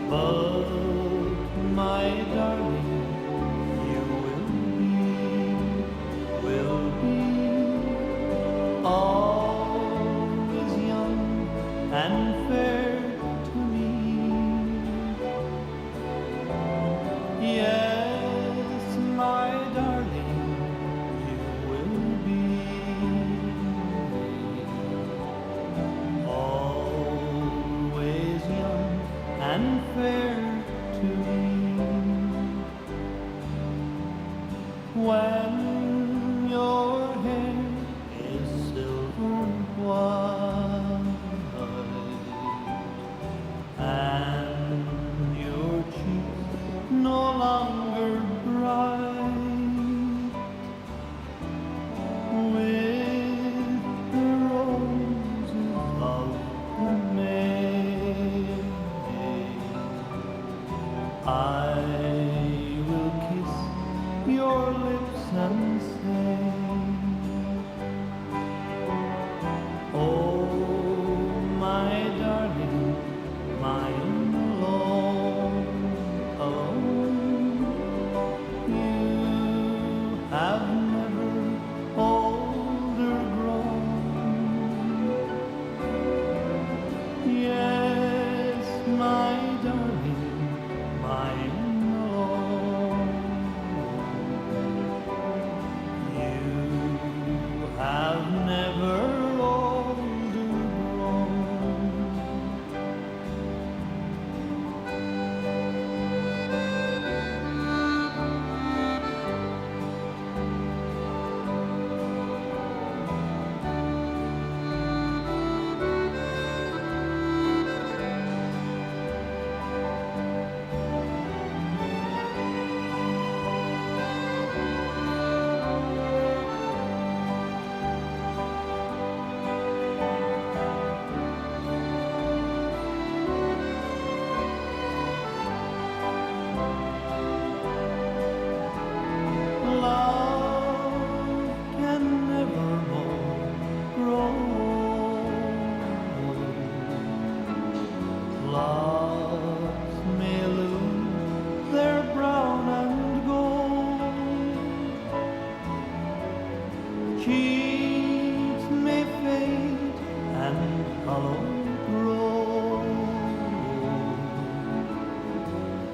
But my darling, you will be always young and fair to me. Yes, my darling, you will be always young and fair to me. When your hair is silver white and your cheeks no longer bright with the roses of the May, I will kiss your lips and say, "Oh, my darling, mine alone, alone. You have never older grown. Yes, my darling, mine alone. You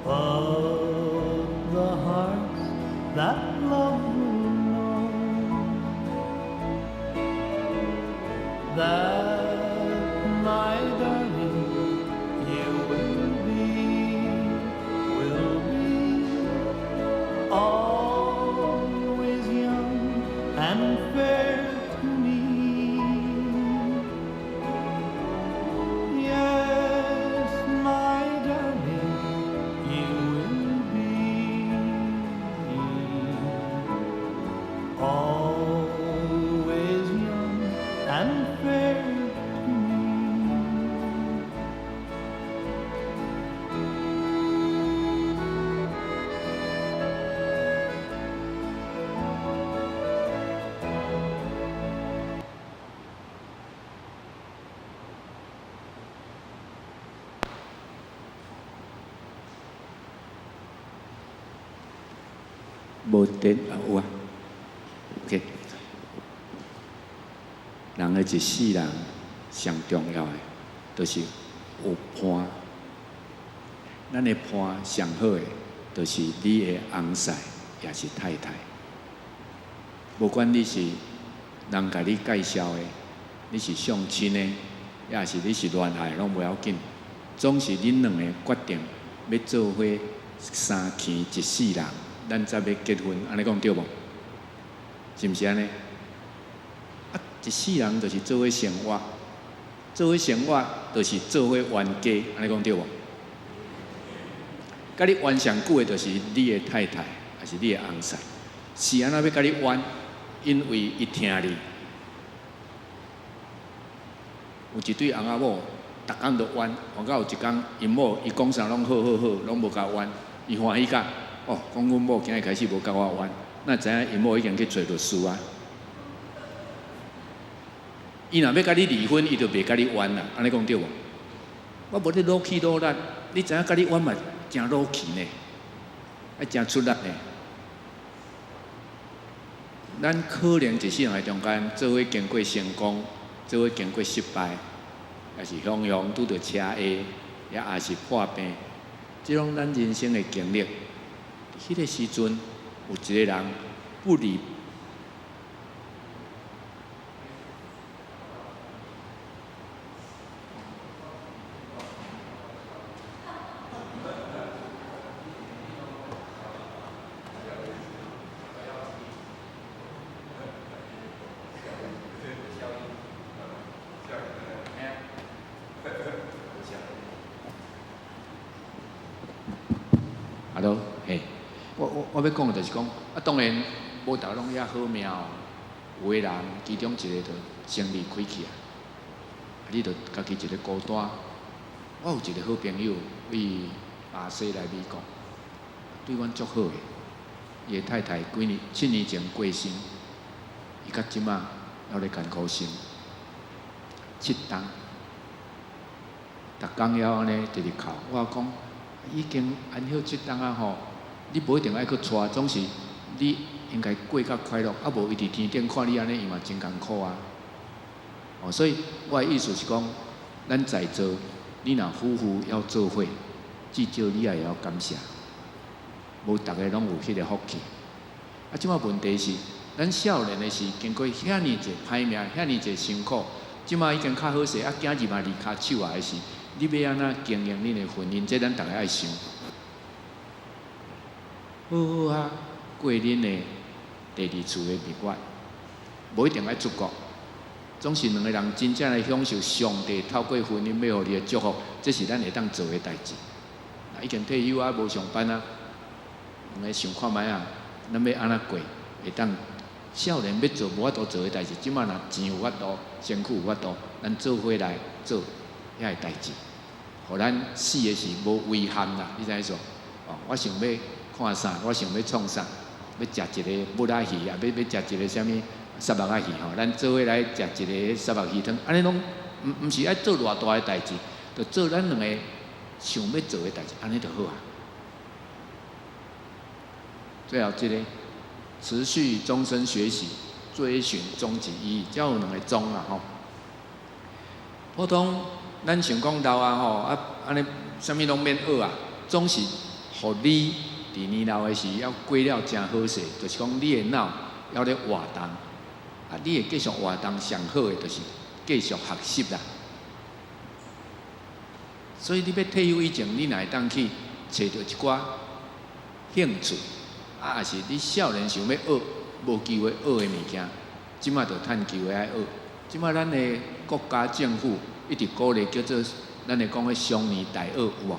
But the hearts that love will know that, my darling, you will be always young and fair to me. Yes, my darling, you will be always young and fair to me. 無電啊有啊，OK。人的一世人上重要的，就是有伴。咱的伴上好的，就是你的翁婿，也是太太。無管你是人共你介紹的，你是相親的，抑是你是戀愛，攏無要緊。總是恁兩个決定欲做伙三墘一世人，咱才欲結婚，按呢講對無？是毋是按呢？啊，一世人就是做伙生活，做伙生活就是做伙冤家，按呢講對無？佮你冤上久的，就是你的太太，抑是你的翁婿，是按怎欲佮你冤？因為伊疼你。有一對翁仔某，逐工都冤，冤到有一工，𪜶某伊講啥攏好好好，攏無共冤，伊歡喜甲，哦，講阮某今日開始無共我冤，哪知影𪜶某已經去揣律師啊。伊若欲共你離婚，伊就袂共你冤啦，按呢講對無？我無咧努氣努力，你知影共你冤嘛誠努氣呢，愛誠出力呢。咱可能一世人的中間，做伙經過成功，做伙經過失敗，抑是雄雄拄著車禍，抑是破病，這攏咱人生的經歷。彼个時陣，有一个人不離。Hello，嘿，我欲講的就是講，啊，當然無逐个攏遐好命哦。有的人其中一个就先離開去啊，你就家己一个孤單。我有一个好朋友，為巴西來美國，對阮足好的。伊的太太幾年7年前過身，伊到這馬猶咧艱苦生，7冬，逐工猶按呢直直哭。我講已經安歇7冬啊吼，你無一定愛閣娶，總是你應該過較快樂。啊，無伊佇天頂看你按呢，伊嘛真艱苦啊。哦，所以我的意思是講，咱在座，你若夫婦要做伙，至少你也會曉感謝。無逐个攏有彼个福氣。啊，這馬問題是，咱少年的時經過遐爾濟歹命，遐爾濟辛苦，這馬已經較好勢，啊，囝兒嘛離跤手仔的時，你欲按怎經營恁的婚姻？這咱逐个愛想。好好啊，過恁的第二次的蜜月，無一定愛出國，總是兩个人真正來享受上帝透過婚姻欲予你的祝福，這是咱會當做的代誌。已經退休啊，無上班啊，兩个想看覓啊，咱欲按怎過？會當少年欲做無法度做的代誌，這馬若錢有法度，身軀有法度，咱做伙來做遐个代誌，予咱死的時無遺憾啦。你知影意思無？哦，我想欲看啥，我想欲創啥，欲食一个木仔魚啊，欲食一个啥物虱目仔魚吼，咱做伙來食一個虱目魚湯，按呢攏毋是愛做偌大的代誌，就做咱兩个想欲做的代誌，按呢就好啊。最後這个持續終身學習，追尋終極意義，才有兩个終啦吼。普通咱想講老啊吼，啊按呢啥物攏免學啊，總是予你佇年老的時猶過了誠好勢，就是講你的腦猶咧活動，啊，你會繼續活動上好的就是繼續學習啦。所以你欲退休以前，你若會當去揣著一寡興趣，啊，抑是你少年想欲學，無機會學的物件，這馬就趁機會愛學。這馬咱的國家政府一直鼓勵叫做咱會講的雙年大學有無？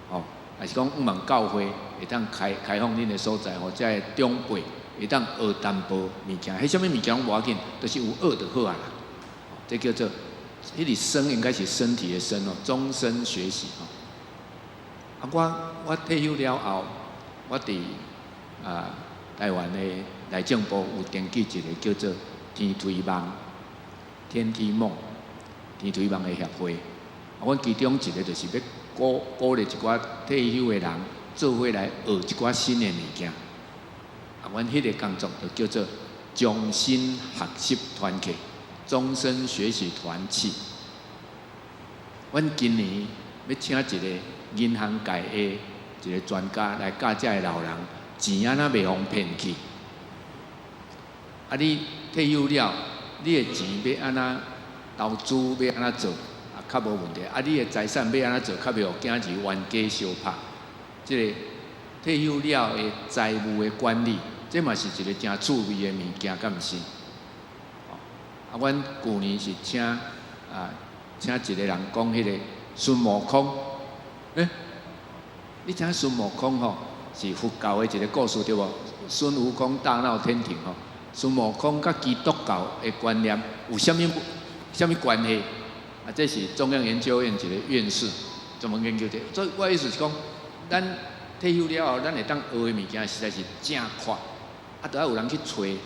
吼，抑是講向望教會會當開開放恁的所在，予遮的長輩會當學淡薄物件，彼啥物物件攏無要緊，就是有學就好啊啦。這叫做彼個身應該是身體的身哦，終身學習吼。啊，我退休了後，我佇台灣的內政部有登記一個叫做天梯夢、天梯夢、天梯夢的協會。啊，阮其中一個就是欲鼓鼓勵一寡退休的人做伙來學一寡新的物件。啊，阮彼個工作就叫做終身學習團契、終身學習團契。阮今年欲請一個銀行界的一個專家來教遮的老人錢按怎袂予騙去。啊，你退休了，你的錢欲按怎投資，欲按怎做，啊，較無問題。啊，你的財產欲按怎做，較袂予囝兒冤家相拍。這個退休了的財務的管理，這嘛是一個誠趣味的物件，敢毋是？啊，阮舊年是請請一個人講彼個孫悟空。欸，你知影孫悟空吼是佛教的一個故事對無？孫悟空大鬧天庭吼，孫悟空佮基督教的觀念有啥物啥物關係？啊，這是中央研究院一個院士專門研究這個。所以我的意思是講，咱退休了後，咱會當學的物件實在是誠闊，啊，著愛有人去揣。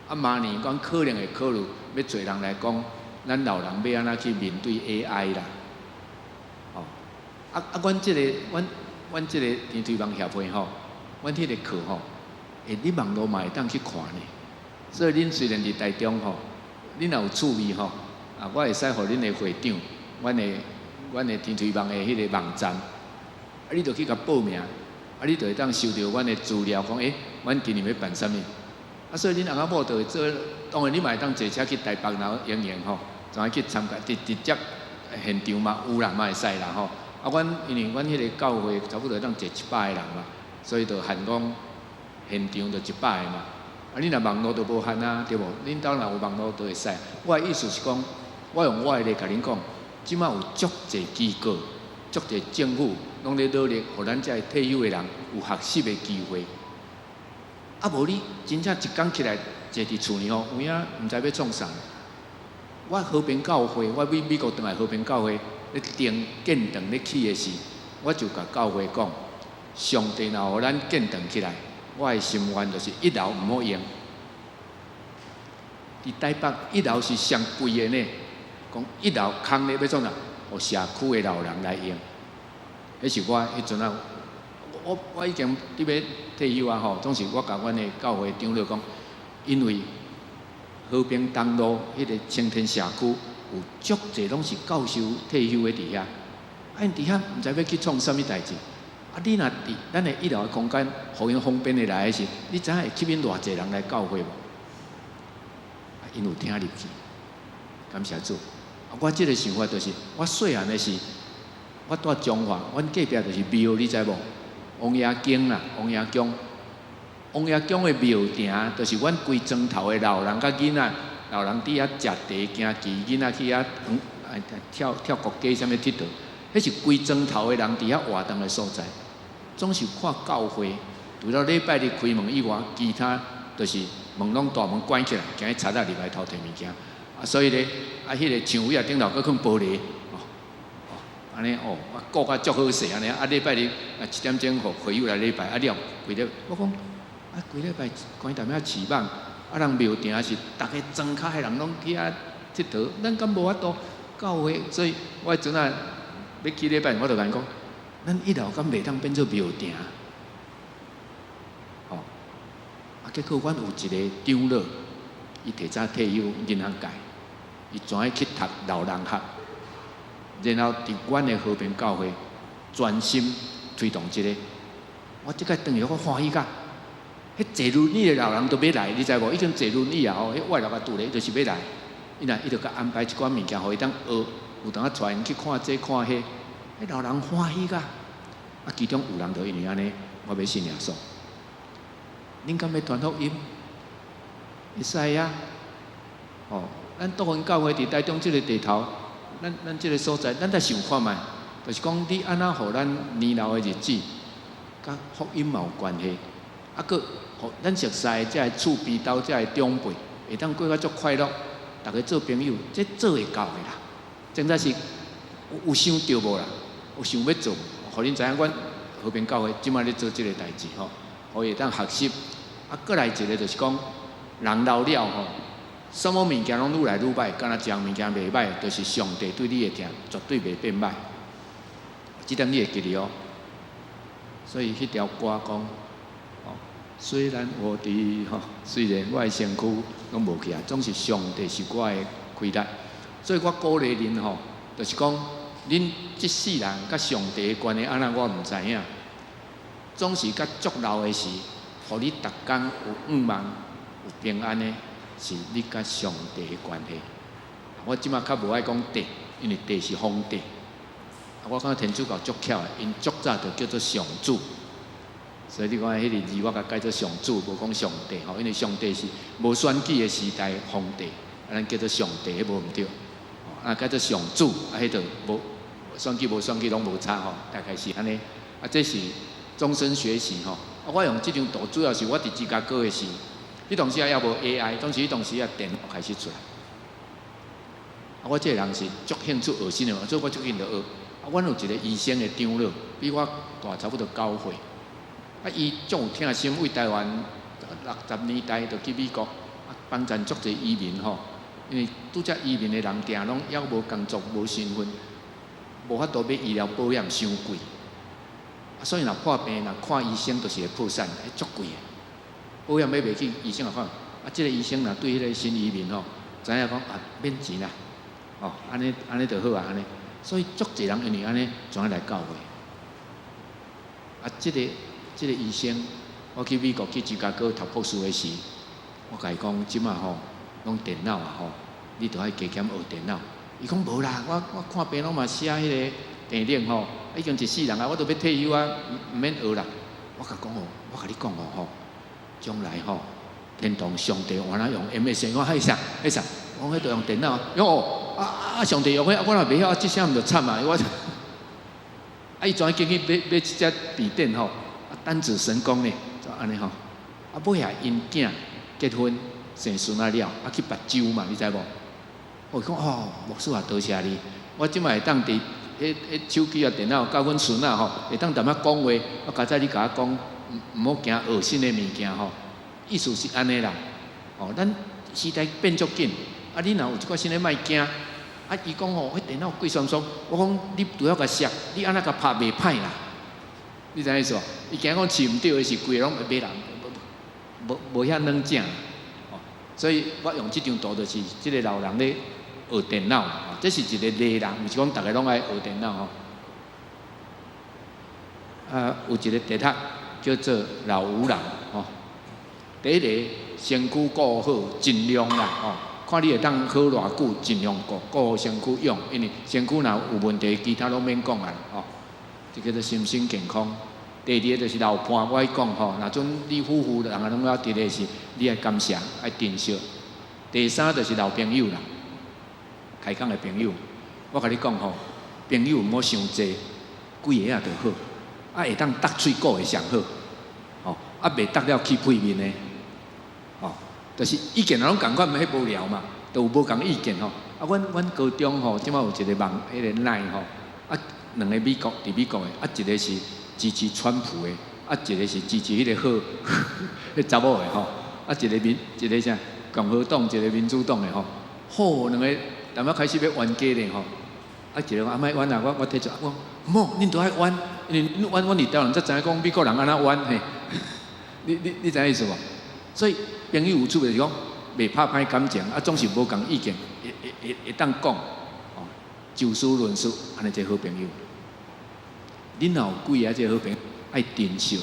啊，明年阮可能會考慮欲揣人來講，咱老人欲按怎去面對 AI 啦。哦，啊啊，阮這個阮阮這個天梯夢協會吼，阮彼個課吼，欸，你網路嘛會當去看呢。所以恁雖然佇台中吼，恁若有趣味吼，啊，我會使予恁的會長，阮的阮的天梯夢的彼個網站，啊，你就去共報名，啊，你就會當收著阮的資料，講欸，阮今年欲辦啥物。啊，所以恁翁仔某就會做，當然你嘛會當坐車去台北，然後閒閒吼，怎去參加，直直接現場嘛有啦，嘛會使啦吼。啊，阮因為阮彼個教會差不多會當坐100個人嘛，所以就限講現場就100個嘛。啊，你若網路就無限啊，對無？恁兜若有網路就會使。我的意思是講，我用我的例共恁講，這馬有足濟機構、足濟政府攏咧努力，予咱遮的退休的人有學習的機會。啊，無你真正一工起來坐佇厝裡吼，有影毋知欲創啥。我和平教會，我美美國轉來和平教會咧訂建堂咧起的時，我就共教會講：上帝若予咱建堂起來，我的心願就是一樓毋好用。佇台北一樓是上貴的呢，講一樓空咧欲創啥？予社區的老人來用。彼是我彼陣仔，我我已經佇欲退休啊吼，總是我共阮的教會長老講，因為和平東路彼個青田社區有足濟攏是教授退休的佇遐，啊𪜶佇遐毋知欲去創啥物代誌。啊，你若佇咱的一樓的空間，予𪜶方便的來的時，你知影會吸引偌濟人來教會無？啊，𪜶有聽入去，感謝主。啊，我這個想法就是，我細漢的時，我蹛彰化，阮隔壁就是廟，你知無？王爺宮啦，王爺宮，王爺宮的廟埕，就是阮規莊頭的老人佮囡仔，老人佇遐食茶行棋，囡仔去遐跳跳國家啥物𨑨迌，彼是規莊頭的人佇遐活動的所在。總是看教會，除了禮拜日開門以外，其他就是門攏大門關起來，驚彼賊仔入來偷提物件。啊，所以咧，啊，彼個牆圍仔頂頭閣囥玻璃，哦，哦，按呢哦，啊，顧甲足好勢按呢。啊，禮拜日啊7點鐘予會友來禮拜，啊了規禮，我講啊，規禮拜關踮遐飼蠓，啊人廟埕是逐个莊跤的人攏去遐𨑨迌，咱敢無法度教會？所以我彼陣仔欲去禮拜，我就共𪜶講，咱一樓敢袂當變做廟埕？哦，啊，結果阮有一個長老，伊提早退休銀行界，伊轉去讀老人學，然後佇阮的和平教會專心推動這個。我這擺轉去，我歡喜甲，彼坐輪椅的老人都欲來，你知無？已經坐輪椅啊吼，彼外勞共拄咧，伊就是欲來。伊若伊就共安排一寡物件，予伊當學，有當仔帶𪜶去看這看彼，彼老人歡喜甲。啊，其中有人就因為按呢，我欲信耶穌。恁敢欲傳福音？會使啊！哦，咱多分教會佇台中這个地頭，咱這个所在，咱再想看覓，就是講你按怎予咱年老的日子，佮福音嘛有關係，啊，閣予咱熟似的這个厝邊兜這个長輩，會當過較足快樂，逐家做朋友，這做會到的啦。真正是有想著無啦？有想欲做，予恁知影，阮和平教會這擺咧做這个代誌吼，予伊會當學習。啊，閣來一个就是講，人老了吼，啥物物件攏愈來愈歹，干焦一項物件袂歹，就是上帝對你的疼絕對袂變歹。這點你會記得哦。所以彼條歌講，哦，雖然我的吼，雖然我的身軀攏無去啊，總是上帝是我的氣力。所以我鼓勵恁吼，就是講，恁這世人佮上帝的關係按怎，我毋知影。總是佮足老的時，予你逐工有向望、有平安的，是你佮上帝的關係。我這擺較無愛講帝，因為帝是皇帝。我感覺天主教足巧的，𪜶足早就叫做上主，所以你看彼个字我共改做上主，無講上帝吼，因為上帝是無選舉的時代皇帝，啊，咱叫做上帝，彼無毋對。啊，改做上主，啊，彼就無選舉無選舉攏無差吼，大概是按呢。啊，這是終身學習吼。啊，我用這張圖主要是我佇芝加哥的時，彼當時也猶無 AI，當時彼當時啊電腦開始出來。啊，我這个人是足興趣學新的嘛，所以我足緊就學。啊，阮有一個醫生的長老，比我大差不多9歲。啊，伊足有疼心，為台灣60年代就去美國，啊，幫贊足濟移民吼。因為拄才移民的人，定攏猶無工作、無身份，無法度買醫療保險，傷貴。啊，所以若破病，若看醫生，就是會破產，彼足貴的。保險買袂起，醫生也看。啊，這个醫生若對彼个新移民吼，知影講啊，免錢啦，哦，按呢按呢就好啊，按呢。所以足濟人因為按呢，轉來教會。啊，這个醫生，我去美國去芝加哥讀博士的時，我共伊講，這擺吼，攏電腦啊吼，你著愛加減學電腦。伊講無啦，我看病攏嘛寫彼个病歷吼，已經一世人啊，我都欲退休啊，毋免學啦。我共講哦，我共你講哦吼，將來吼，天堂上帝換哪用 MSN，我彼啥彼啥，我彼著用電腦。喲，啊啊上帝用彼，我若袂曉，這下毋就慘啊！我，啊伊怎進去買買一隻筆電吼，啊單指神功呢，就按呢吼。啊尾仔𪜶囝結婚生孫仔了，啊去別州嘛，你知無？我講哦，牧師啊，多謝你，我這擺會當佇彼彼手機啊、電腦佮阮孫仔吼，會當淡仔講話，我較早你共我講，毋好驚學新的物件吼，意思是按呢啦。哦，咱時代變足緊，啊，你若有一寡新的莫驚。啊，伊講吼，彼電腦貴雙雙，我講你拄曉共摔，你按怎共拍袂歹啦？你知影意思無？伊驚講飼毋著的是規个攏會買人，無無遐軟正。哦，所以我用這張圖就是這个老人咧學電腦，這是一個例啦，毋是講逐个攏愛學電腦吼。啊，有一個哲學叫做老吾老吼。第一個身軀顧好，盡量啦吼。看你會當好偌久，盡量顧顧好身軀用，因為身軀若有問題，其他攏免講啊吼。這叫做心身健康。第二個就是老伴，我愛講吼，若準你夫婦人啊攏猶佇咧時，你愛感謝，愛珍惜。第三就是老朋友啦，開講的朋友，我共你講吼，朋友毋好傷濟，幾个仔就好，啊會當搭喙鼓的上好，吼，啊袂搭了起屁面的，吼，就是意見攏仝款，彼無聊嘛，都有無仝意見吼。啊，阮高中吼，這擺有一個網，彼个 LINE 吼，啊，兩个美國佇美國的，啊，一個是支持川普的，啊，一個是支持彼个好，彼查某的吼，啊，一个民，一个啥共和黨，一個民主黨的吼，好，兩個淡仔開始欲冤家咧吼，啊，一個講啊莫冤啊，我提出，我講毋好，恁都愛冤，因為恁冤，阮佇台灣才知影講美國人按怎冤嘿，你知影意思無？所以朋友有趣就是講，袂拍歹感情，啊，總是無仝意見，會當講，哦，就事論事，按呢才好朋友。恁若有幾个這个好朋友，愛珍惜，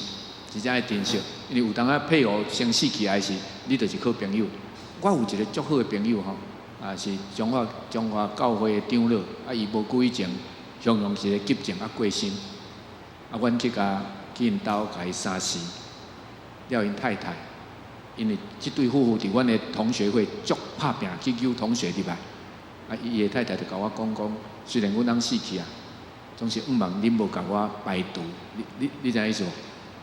真正愛珍惜，因為有當仔配偶先死去的時，你就是靠朋友。我有一个足好的朋友吼，啊是彰化教會的長老，啊伊無久以前，雄雄一个急症啊過身，啊阮去共去𪜶兜共伊三時，了𪜶太太，因為這對夫婦佇阮的同學會足拍拚去揪同學入來，啊伊的太太就共我講講，雖然阮翁死去啊，總是向望恁無共我排除，你知影意思無？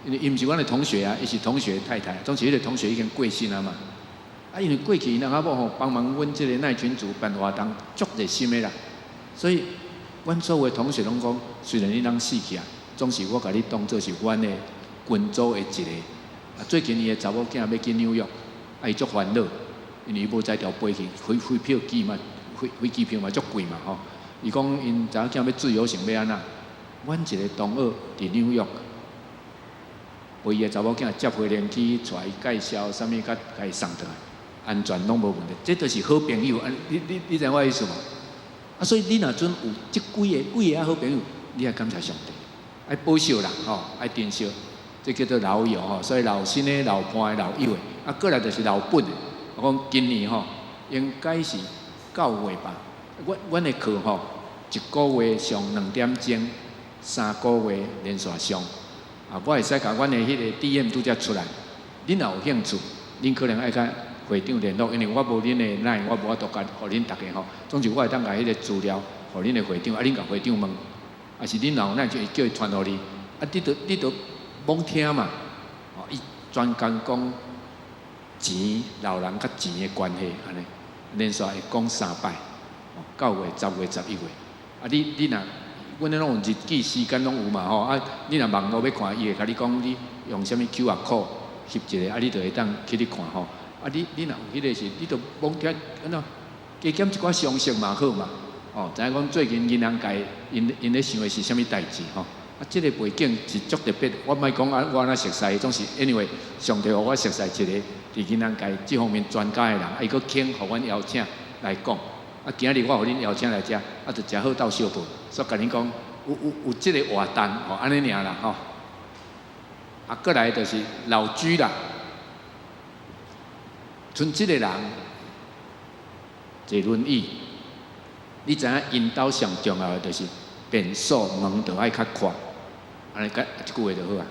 因為伊毋是阮的同學啊，伊是同學太太，總是彼個同學已經過身啊嘛。啊，因為過去𪜶翁仔某吼幫忙阮這個奈群組辦活動，足熱心的啦。所以，阮所有的同學攏講，雖然你翁死去啊，總是我共你當做是阮的群組的一個。啊，最近伊的查某囝欲去紐約，啊，伊足煩惱，因為伊無才調飛去，飛票機嘛，飛機票嘛足貴嘛吼。伊講𪜶查某囝欲自由行欲按怎？阮一個同學佇紐約，陪伊的查某囝接飛輪機，帶伊介紹啥物，佮共伊送轉來，安全攏無問題。這就是好朋友，啊，你知影我意思無？啊，所以你若準有這幾个好朋友，你愛感謝上帝，愛保守啦，吼，愛珍惜，這叫做老友吼。所以老新的、老伴的、老友的，啊，過來就是老本的。我講今年吼，應該是9月吧。阮的課吼，一個月上2點鐘，3個月連續上。啊，我會使共阮的彼個 DM 拄才出來。恁若有興趣，恁可能愛共會長聯絡，因為我無恁的 LINE，我無法度共予恁逐家吼。總之我會當共彼個資料予恁的會長，啊，恁共會長問，啊是恁若有 LINE 就叫伊傳予你。啊，你著罔聽嘛。哦，伊專工講錢，老人佮錢的關係，按呢，連續會講三擺。9月、10月、11月，啊你你若，阮彼攏有日記時間攏有嘛吼，啊你若網路欲看，伊會共你講你用啥物 QR code 翕一个，啊你就會當去咧看吼。啊你若有彼个是，你就罔聽按怎，加減一寡常識嘛好嘛。哦，知影講最近銀行界𪜶咧想的是啥物代誌吼。啊，這个背景是足特別，我莫講啊，我按怎熟似，總是 anyway，上帝予我熟似一个佇銀行界這方面專家的人，啊伊閣肯予阮邀請來講。啊，今日我予恁邀請來遮，啊，就誠好鬥相報，所以共恁講，有這个活動吼，按呢爾啦吼。啊，過來就是老居啦，賰這个人坐輪椅，你知影𪜶兜上重要的就是便所門著愛較闊，按呢講一句話就好啊。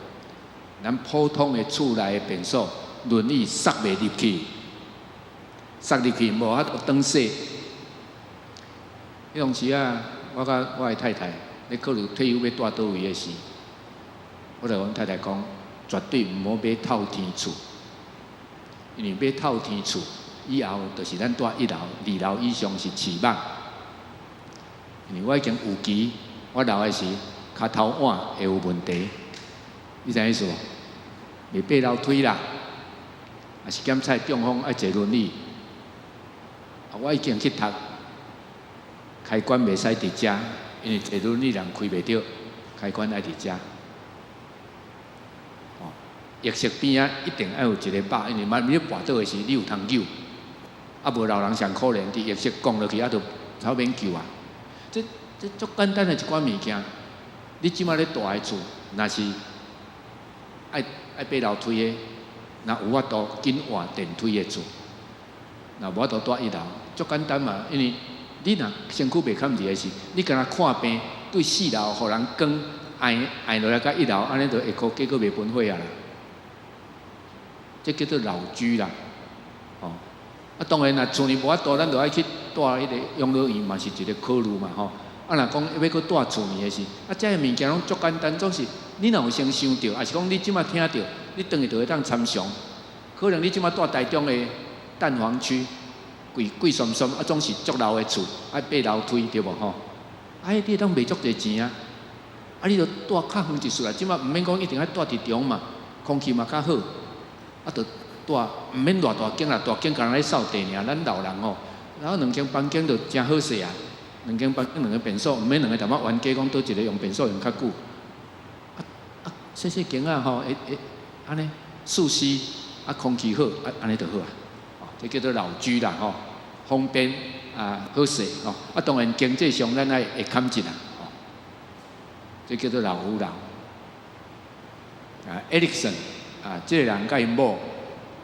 咱普通的厝內的便所，輪椅塞袂入去，塞入去無法度轉洗。彼當時啊，我佮我的太太咧考慮退休欲蹛佗位的時，我就阮太太講，絕對毋好買透天厝，因為買透天厝以後，就是咱蹛一樓、二樓以上是飼肉。因為我已經預期，我老的時，跤頭腕會有問題，你知影意思無？袂爬樓梯啦，抑是檢採中風愛坐輪椅。啊，我已經去讀。開關袂使佇遮，因為坐輪椅人開袂著，開關愛佇遮。哦，浴室邊仔一定愛有一个把，因為萬一跋倒的時，你有通救。啊，無老人上可憐，佇浴室摃落去，啊，就草免救啊。這足簡單的一寡物件，你這馬咧蹛的厝，若是愛爬樓梯的，若有法度緊換電梯的厝，若無法度蹛一樓，足簡單嘛，因為你若身軀袂堪熱的時，你敢若看病對四樓予人光按按落來到一樓，按呢就下箍結果袂分火啊啦。這叫做老居啦，哦，啊當然啦，厝裡無法度，咱就愛去蹛彼個養老院嘛，是一個考慮嘛，吼。啊，若講欲閣蹛厝裡的時，啊，這个物件攏足簡單，總是你若有先想著，抑是講你這馬聽著，你轉去就會當參詳。可能你這馬蹛台中的蛋黃區。貴貴酸酸，啊，總是足老的厝，愛爬樓梯，對無吼？啊，你會當賣足濟錢啊！啊，你著蹛較遠一絲啦，這馬毋免講一定愛蹛佇中嘛，空氣嘛較好。啊，著蹛毋免偌大間啦，大間敢若咧掃地爾。咱老人吼，然後兩間房間就誠好勢啊。兩間房間兩個便所，毋免兩個淡仔冤家講佗一个用便所用較久。啊啊，細細間仔吼，會會按呢舒適，啊空氣好，啊按呢就好啊。這叫做老居啦，吼，方便啊，好勢吼。啊，當然經濟上咱愛會堪一啦，吼。這叫做老夫老。啊，Erikson 啊，這个人佮𪜶某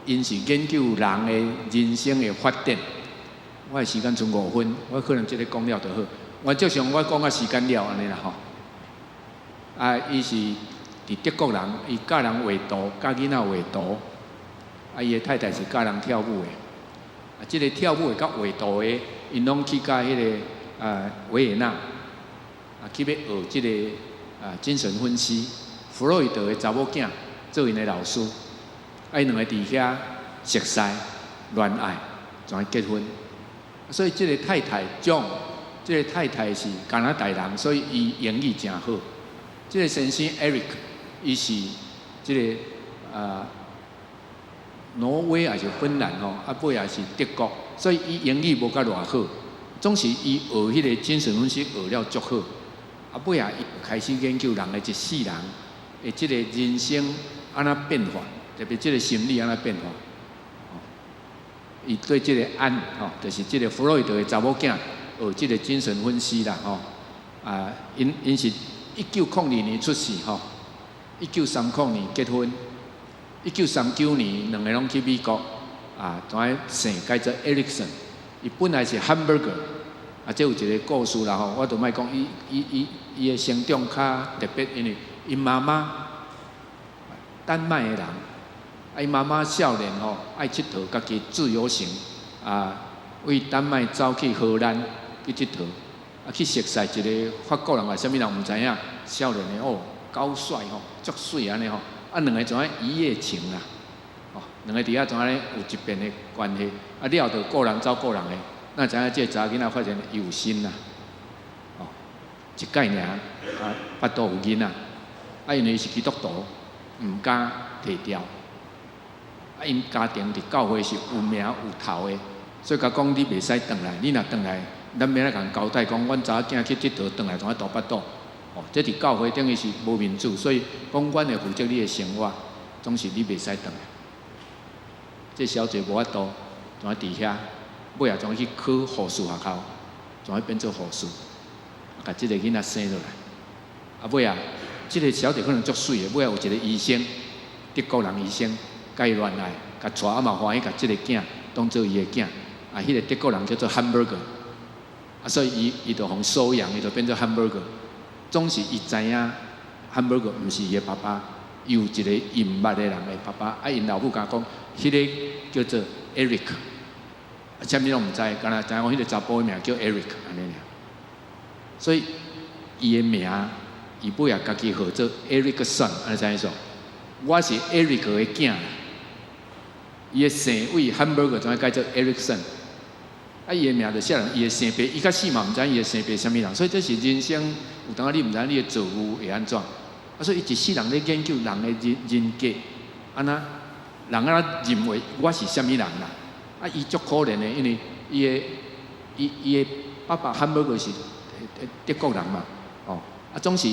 ，𪜶是研究人的人生的發展。我的時間賰5分，我可能這个講了就好。原則上我講甲時間了按呢啦吼。啊，伊是佇德國人，伊教人畫圖，教囡仔畫圖。啊，伊的太太是教人跳舞的。啊，這个跳舞的佮畫圖的，𪜶攏去佮彼个啊維也納，啊去欲學這个啊精神分析。弗洛伊德的查某囝做𪜶的老師，啊，𪜶兩个佇遐熟似戀愛，怎結婚？所以這个太太 John，這个太太是加拿大人，所以伊英語誠好。這个先生 Eric，伊是這个啊挪威還是芬蘭吼，啊尾也是德國，所以伊英語無甲偌好。總是伊學彼个精神分析學了足好，啊尾仔伊開始研究人的一世人的這个人生按怎變化，特別這个心理按怎變化。伊對這个安吼，就是這个弗洛伊德的查某囝學這个精神分析啦吼。啊，𪜶是1902年出世吼，1930年結婚，1939年兩个攏去美國啊，怎樣姓改做 Erikson。伊本來是 Hamburger，啊，這有一個故事啦吼，我就莫講伊的成長較特別，因為𪜶媽媽丹麥的人，啊，𪜶媽媽少年吼愛𨑨迌，家己自由行啊，為丹麥走去荷蘭去𨑨迌，啊，去熟似一个法國人還是啥物人毋知影，少年的哦，夠帥吼，足媠按呢吼，啊，兩个怎樣一夜情啦，哦，兩个佇遐怎樣有一邊的關係，啊，了就各人走各人的，哪知影這个查某囡仔發現伊有心啦，哦，一擺爾啊，腹肚有囡仔，啊，因為伊是基督徒，毋敢提掉，啊，𪜶家庭佇教會是有名有頭的，所以共講你袂使轉來，你若轉來，咱欲按怎共交代講，阮查某囝去𨑨迌，轉來怎啊大腹肚？哦，這佇教會等於是無面子，所以講阮會負責你的生活，總是你袂使轉來。這小姐無法度，怎啊佇遐，尾仔怎去考護士學校，怎啊變做護士，共這个囡仔生落來。啊，尾仔，這个小姐可能足媠的，尾仔有一个醫生，德國人醫生，共伊戀愛，共娶啊嘛歡喜，共這个囝當做伊的囝。啊，彼个德國人叫做 Hamburger，啊，所以伊就予收養，伊就變做 Hamburger。總是伊知影 Hamburger 毋是伊的爸爸，伊有一个伊毋捌的人的爸爸。啊，𪜶老母共講，彼个叫做 Eric，啊，啥物攏毋知，干焦知影講彼个查埔的名叫 Eric 按呢爾。所以伊的名，伊尾仔家己號做 Erikson，按呢知影意思無？我是 Eric 的囝啦。伊的姓為 Hamburger 怎樣改做 Erikson？啊，伊的名就寫人，伊的生爸，伊到死嘛毋知伊的生爸啥物人，所以這是人生有當你毋知你的遭遇會按怎。啊，所以伊一世人咧研究人的人格，按怎人按怎認為我是啥物人啦？啊，伊足可憐的，因為伊的爸爸漢堡哥是德國人嘛，哦，啊，總是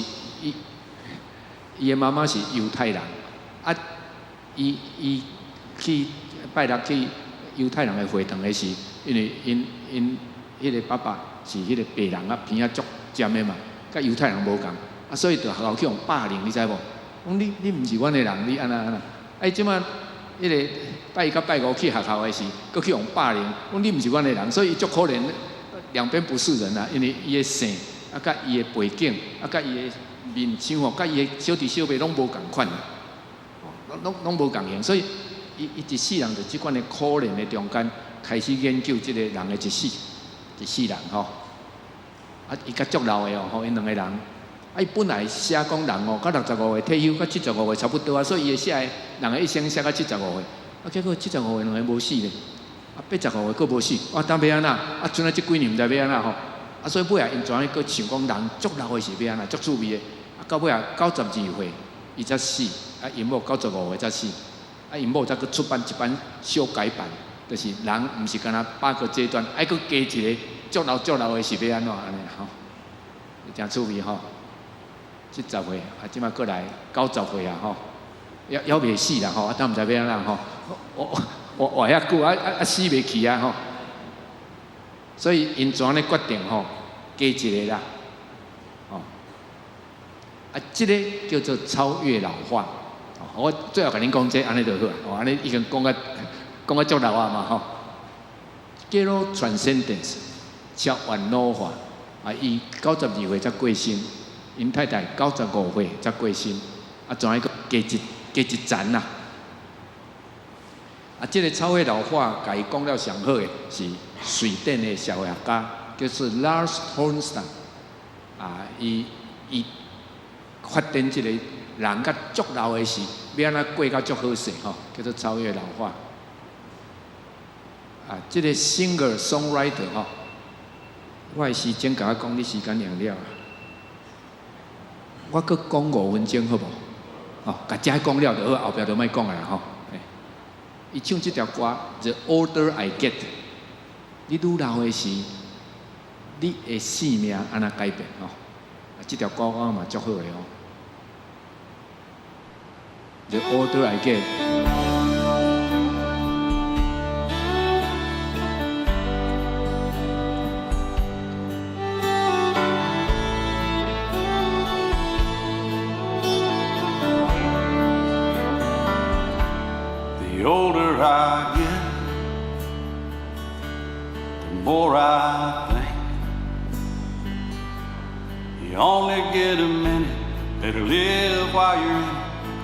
伊的媽媽是猶太人，啊，伊去拜六去猶太人的會堂的時，因為𪜶彼个爸爸是彼个白人啊，鼻仔足尖的嘛，佮猶太人無仝，啊，所以就學校去予霸凌，你知無？講你毋是阮的人，你按怎按怎？啊，伊這擺彼个拜一佮拜五去學校的時，閣去予霸凌，講你毋是阮的人，所以伊足可憐，兩邊不是人啊，因為伊的姓啊，佮伊的背景啊，佮伊的面相吼，佮伊的小弟小妹攏無仝款，哦，攏無仝形，所以伊一世人佇這款的可憐的中間，開始研究這个人的一世一世人吼。啊，伊較足老的哦，吼，𪜶兩个人，啊，伊本來寫講人哦，到65歲退休，佮75歲差不多啊，所以伊會寫的人的一生寫到七十五歲，啊，結果七十五歲兩个無死咧，啊，85歲閣無死，啊，當欲按怎？啊，賰啊，這幾年毋知欲按怎吼，啊，所以尾仔𪜶怎樣閣想講人足老的是欲按怎，足趣味的，啊，到尾仔92歲，伊才死，啊，𪜶某95歲才死，啊，𪜶某才閣出版一版修改版，就是人毋是干焦八個階段，愛閣加一個足老足老的是欲按怎按呢吼，誠趣味吼。70歲，啊，這擺閣來90歲啊吼，猶未死啦吼，啊，當毋知欲按怎吼，我活遐久啊啊啊死袂去啊吼，所以𪜶怎按呢決定吼，加一個啦，吼，啊，這个叫做超越老化。我最後共恁講這，按呢就好啊。哦，按呢已經講甲足老啊嘛吼。叫做 transcendence，超越老化。啊，伊92歲才過身，𪜶太太95歲才過身。啊，怎樣閣加一層啦？啊，這个超越老化，共伊講了上好的是瑞典的社會學家，叫做 Lars Tornstam。啊，伊發展這个人較足老的時，欲按怎過較足好勢吼，叫做超越老化。啊，這个 singer songwriter 吼，我的時間共我講，你時間用了啊？我閣講5分鐘好無？哦，共遮講了就好，後壁就莫講啊啦吼。伊唱這條歌，The older I get，你愈老的時，你的生命按怎改變吼？啊，這條歌我嘛足好的哦。The older I get。 The older I get, the more I think. You only get a minute, better live while you're in it,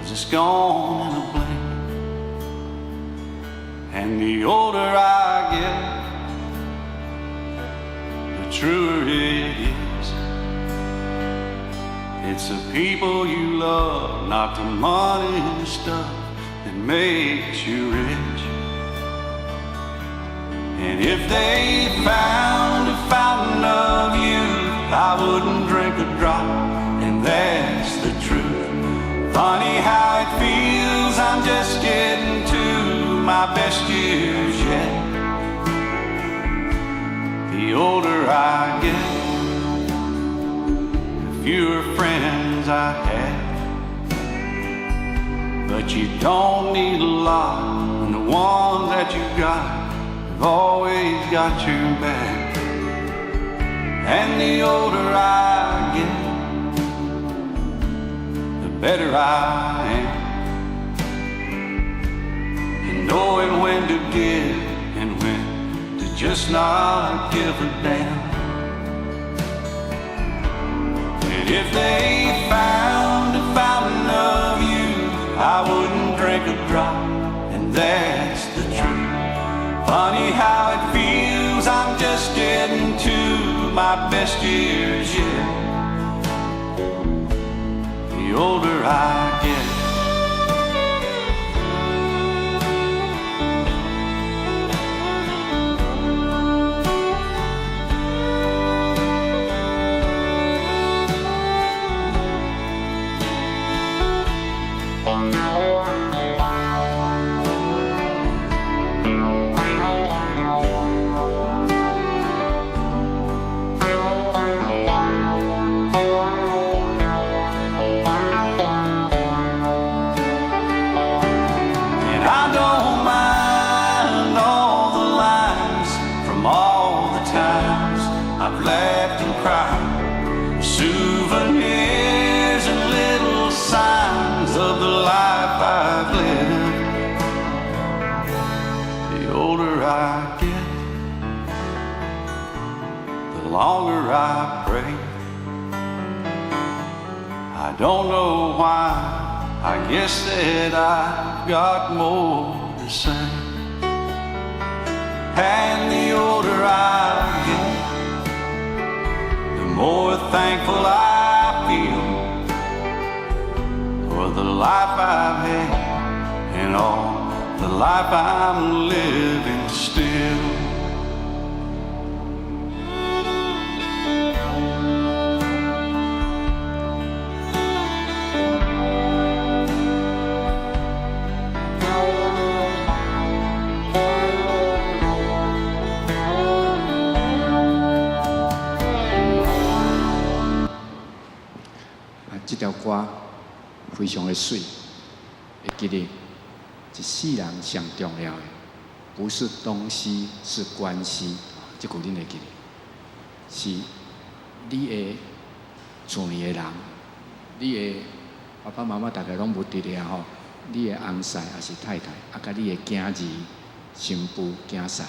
'cause it's gone in a blink. And the older I get, the truer it is. It's the people you love, not the money and stuff that makes you rich. And if they found a fountain of youth, I wouldn't drink a drop, and that's the truth. Funny how it feels, I'm just getting to my best years yet. The older I get, the fewer friends I have. But you don't need a lot when the ones that you got have always got your back. And the older I get, the better I am. And knowing when to give and when to just not give a damn. And if they found a fountain of youth, I wouldn't drink a drop, and that's the truth. Funny how it feels, I'm just getting to my best years yet. The older I get. And I don't mind all the lines from all the times I've laughed and cried. Souvenirs and little signs of the life I've lived. The older I get, the longer I pray. I don't know why, I guess that I've got more to say. And the older I get, the more thankful I feel for the life I've had and all the life I'm living still. 啊，這條歌非常的媠，會記得一世人上重要的，不是東西，是關係。這句恁會記得，是你的厝裡的人，你的爸爸媽媽大家攏無佇咧啊吼，你的翁婿抑是太太，啊，佮你的囝兒、新婦、囝婿，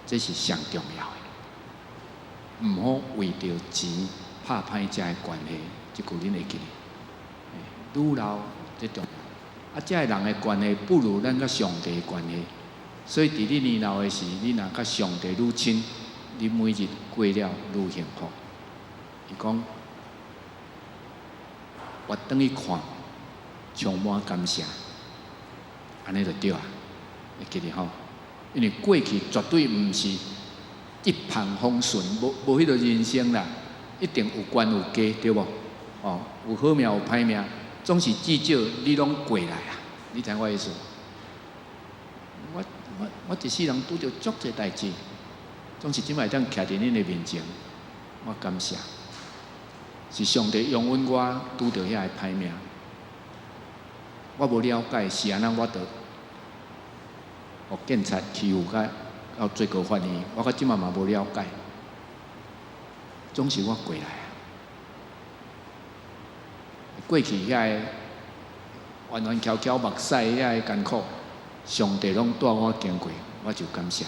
這是上重要的。毋好為著錢拍歹這个關係，這句恁會記得。愈老這重要，啊，這个人的關係不如咱佮上帝的關係。所以佇你年老的時，你若佮上帝愈親，你每日過了愈幸福。伊講，我轉去看，充滿感謝，按呢就對啊，會記得吼。因為過去絕對毋是一帆風順，無無彼個人生啦，一定有懸有低，對無？哦，有好命有歹命，總是至少你攏過來啊！你知影我意思？我一世人拄著足濟代誌，總是這擺會當徛佇恁的面前，我感謝，是上帝容允我拄著遐个歹命。我無了解是按怎，我著予警察欺負甲到最高法院，我到這擺嘛無了解。總是我過來啊，過去遐个彎彎曲曲目屎遐个艱苦，上帝攏帶我經過，我就感謝。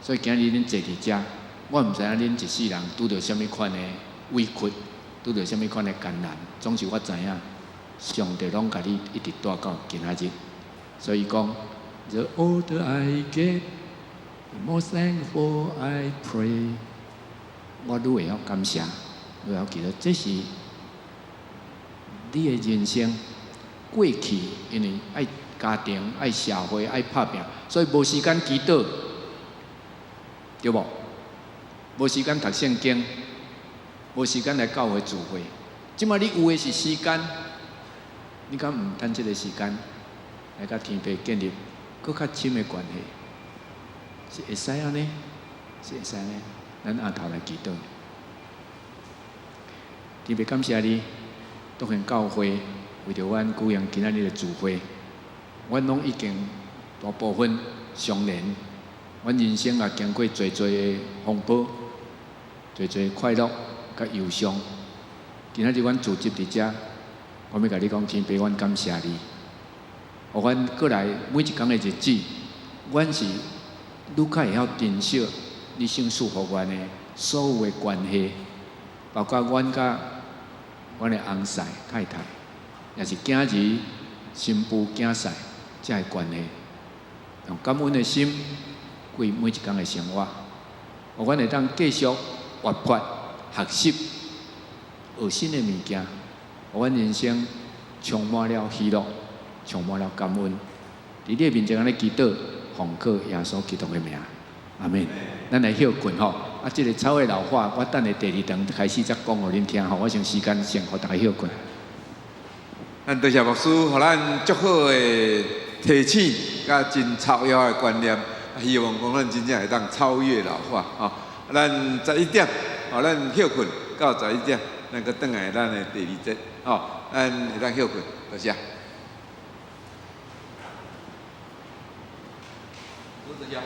所以今日恁坐佇遮，我毋知影恁一世人拄著啥物款的委屈，拄著啥物款的艱難，總是我知影，上帝攏共你一直帶到今仔日。所以講，The older I get, the more thankful I pray。我愈會曉感謝，愈會曉記得，這是你的人生過去，因為愛家庭、愛社會、愛拍拚，所以無時間祈禱，對無？無時間讀聖經，無時間來教會聚會。這擺你有的是時間，你敢毋趁這個時間來佮天父建立閣較深的關係？是會使按呢？是會使按呢？咱阿頭來祈禱。特別感謝你，當然教會為著阮舉行今仔日的聚會，阮攏已經大部分相連，阮人生也經過濟濟的風波，濟濟快樂佮憂傷。今仔日阮聚集佇遮，我欲共你講，天父，阮感謝你，予阮過來每一工的日子，阮是愈較會曉珍惜你賞賜予阮的所有的關係，包括阮佮阮的翁婿太太，也是囝兒、新婦、囝婿這个關係，用感恩的心過每一工的生活，予阮會當繼續活潑學習，學新的物件，予阮人生充滿了喜樂，充滿了感恩。佇你的面前按呢祈禱，奉靠耶穌基督的名，阿們。咱來歇睏吼，啊，這个超越老化，我等下第二堂開始才講予恁聽吼。我先時間先予大家歇睏。咱多謝牧師，予咱足好的提醒，佮真超越的觀念，希望講咱真正會當超越老化吼。咱11點，吼，咱歇睏到十一點，咱閣轉來咱的第二節，吼，咱會當歇睏，多謝。多謝。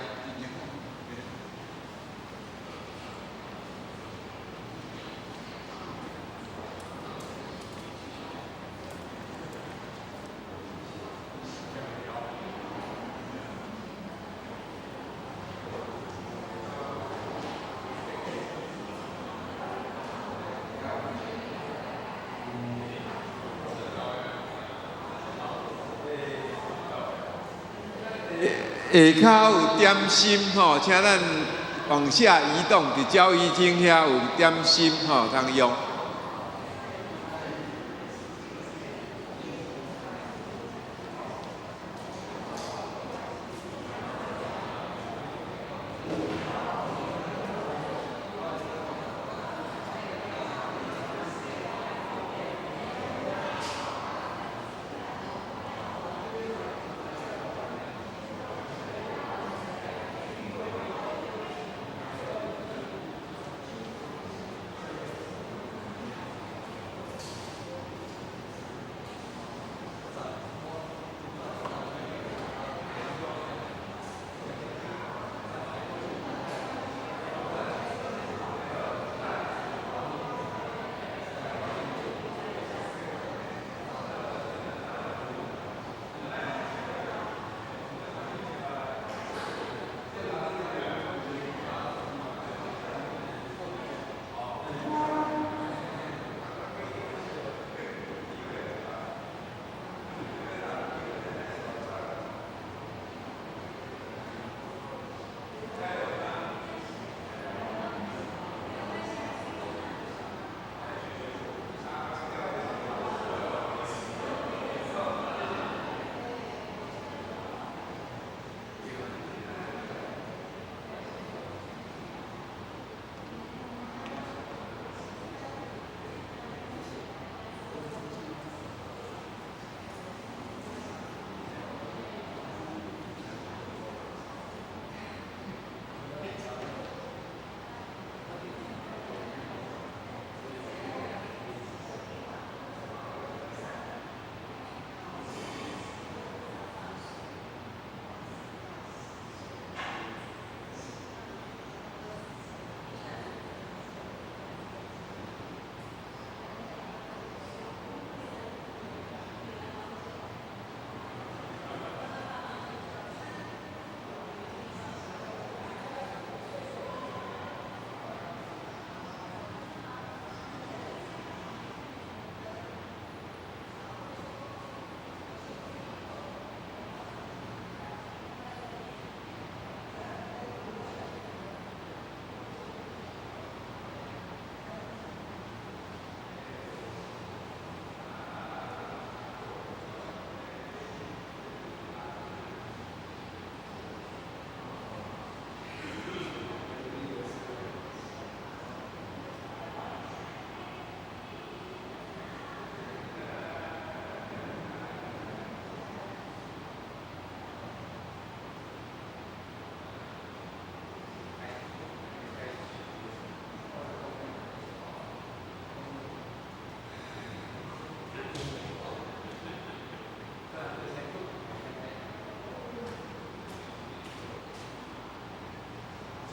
下跤有點心吼，請咱往下移動，佇交誼廳遐有點心吼，通用。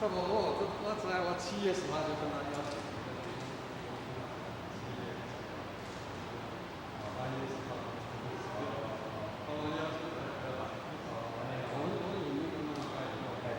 差不多，我知影，我7月10號就跟他要求，七月，8月10號，他們要求，我有沒有跟他們開會？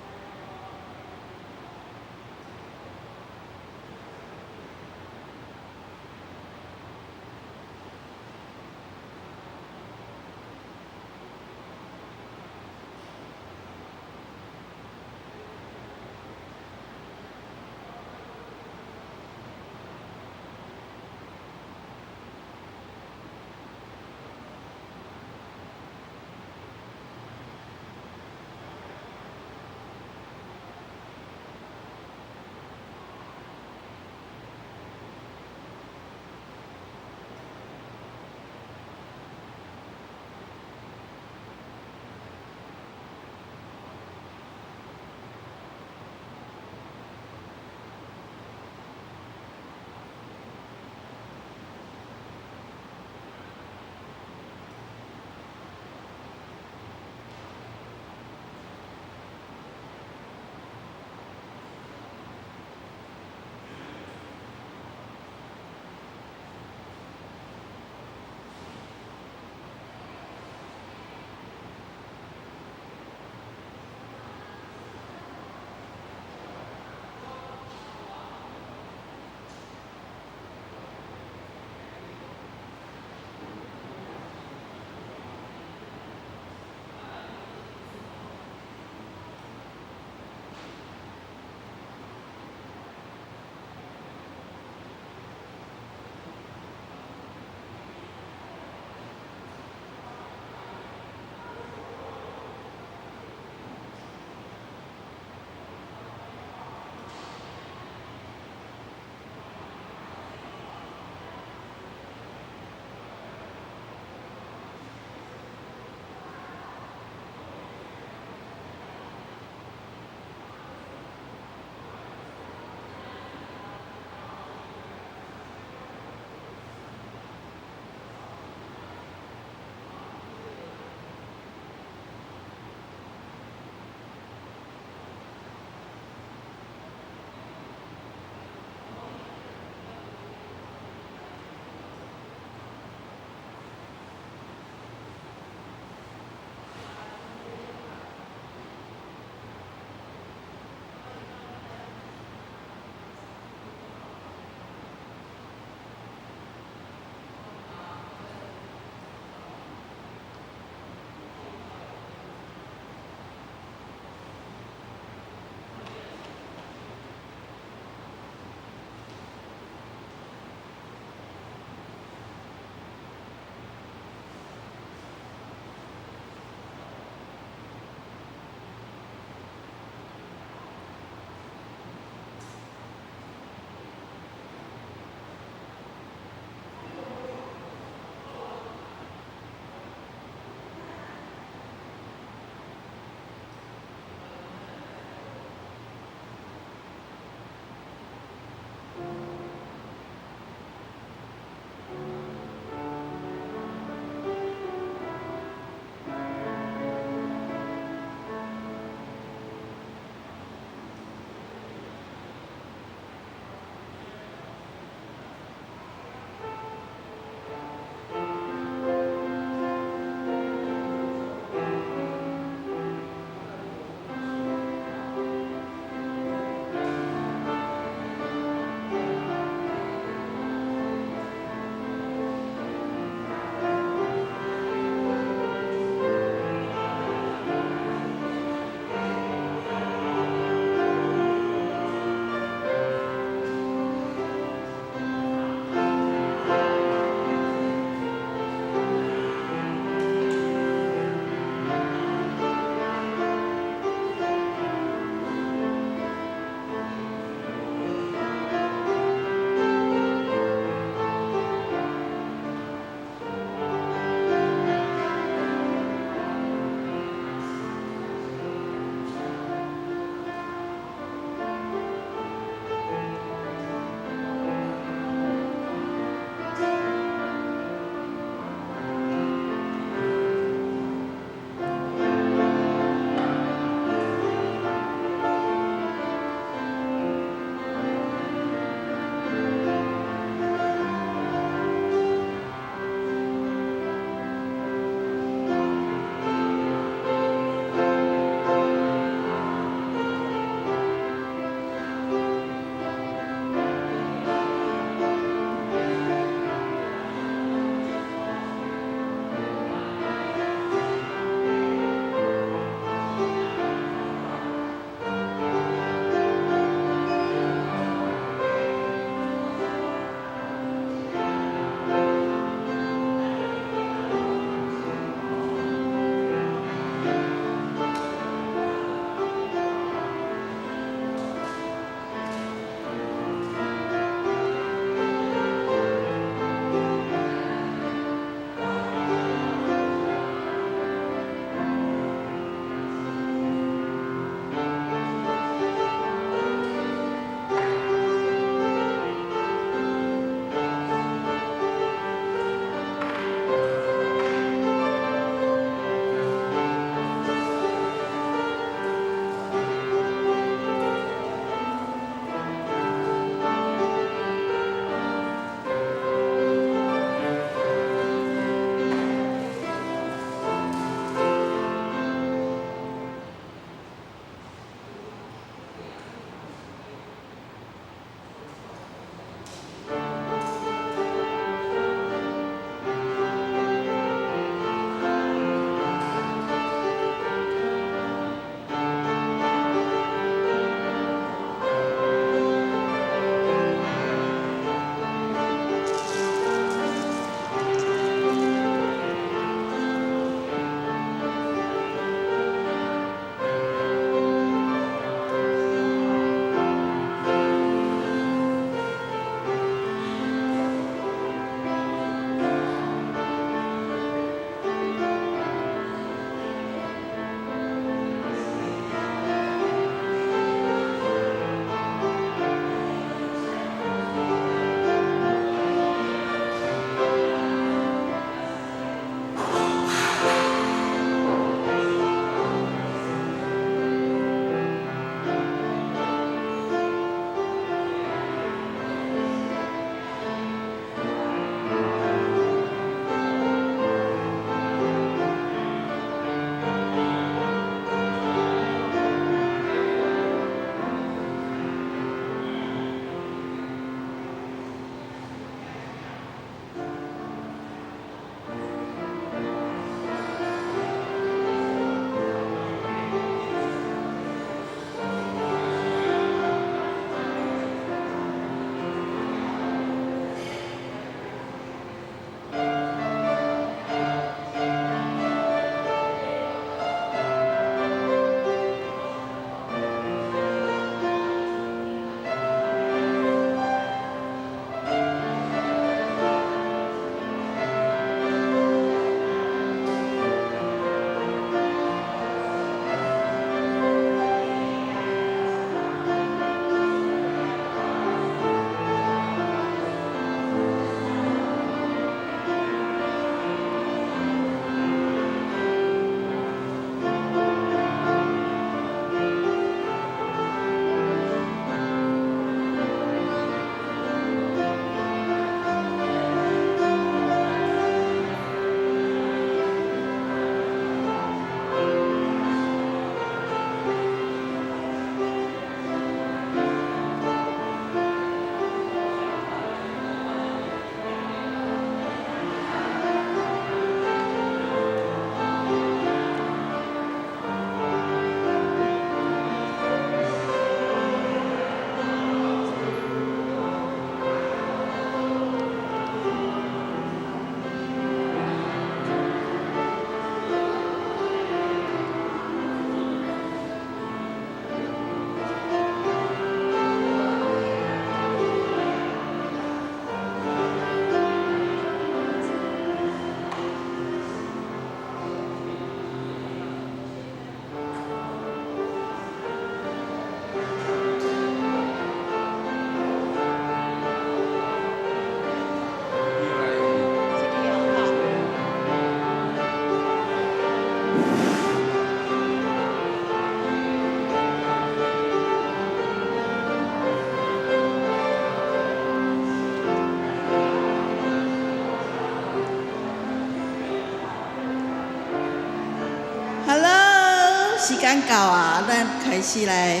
時間到啊，咱開始來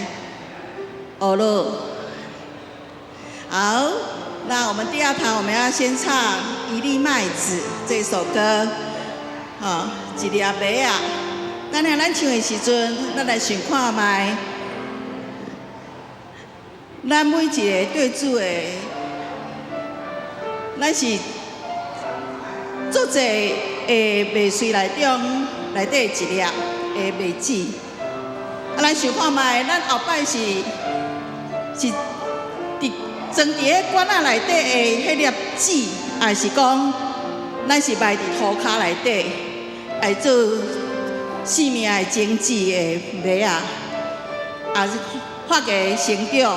學咯。好，那我們第二堂我們要先唱《一粒麥子》這首歌，好，一粒麥仔。等下咱唱的時陣，咱來想看覓，咱每一个對主的，咱是足濟的麥穗內中內底一粒的麥子。啊，咱想看覓，咱後擺是佇裝佇彼罐仔內底的彼粒籽，還是講咱是埋佇塗跤內底，來做生命的種子的麥仔，也是發芽成長，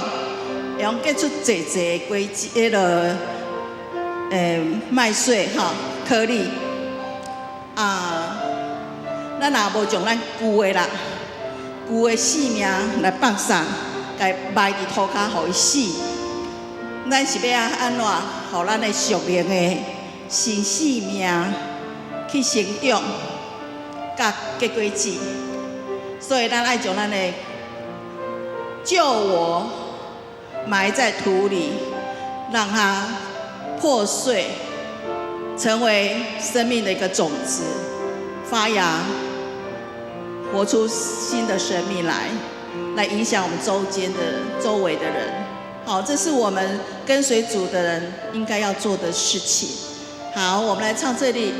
會用結出濟濟果子，彼个麥穗吼，顆粒啊。咱若無將咱舊的啦，舊的生命來放送，共埋佇塗跤，予伊死。咱是欲按怎，予咱的屬靈的新生命去成長，佮結果子。所以咱愛將咱的舊我埋在土裡，讓它破碎，成為生命的一個種子，發芽，活出新的生命來，來影響我們周間的周圍的人。好，這是我們跟隨主的人應該要做的事情。好，我們來唱這裡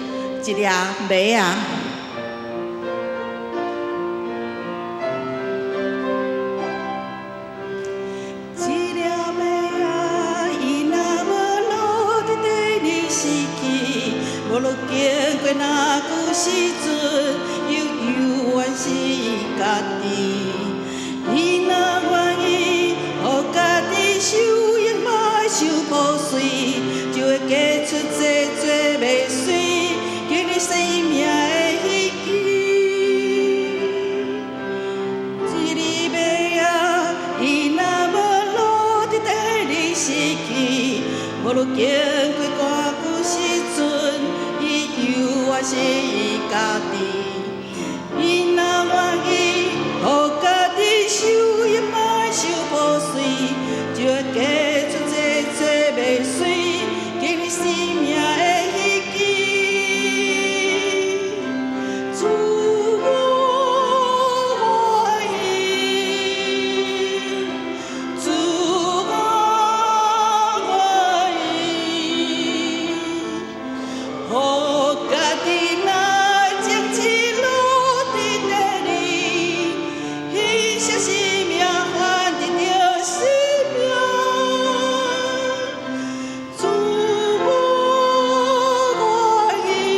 一粒麥仔。一粒麥仔，伊若無落佇地裡死去，無論經過偌久時陣，伊猶原是伊家己。伊若願意，予家己受用，莫受破碎，就會結出濟濟麥穗，經歷生命的希冀。一粒麥仔，伊若無落佇地裡死去，無論經過偌久時陣，伊猶原是伊家己。伊若願意，予家己受用，莫受破碎，就會結出濟濟麥穗，經歷生命的希冀。主我願意，主我願意，予家己來種子落佇地裡，彼些生命還得著生命。主我願意，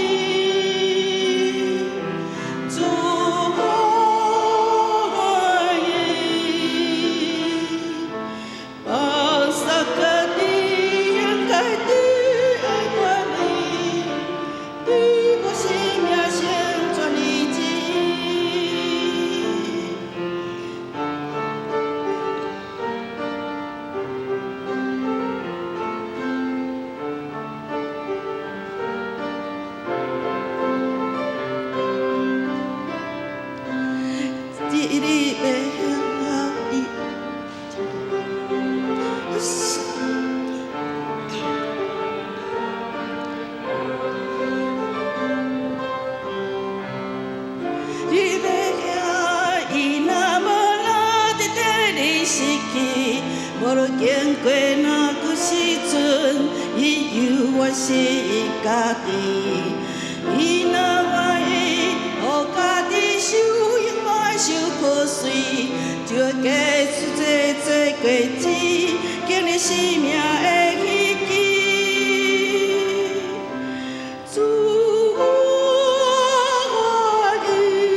主我願意，放捨家己應該得的權利，對我生命成全你旨意。一粒麥仔，伊。一粒麥仔，伊若無落佇地裡死去，無論經過偌久時陣，伊猶原是伊家己。伊若願意，予家己受用，莫受破碎，就會結出濟濟果子，經歷生命的希冀。主我願意，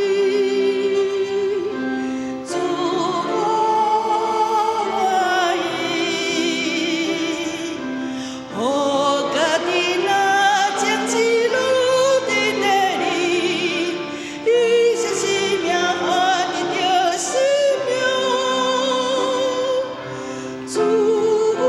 主我願意，予家己若種子落佇地裡，彼些生命還得著生命。主我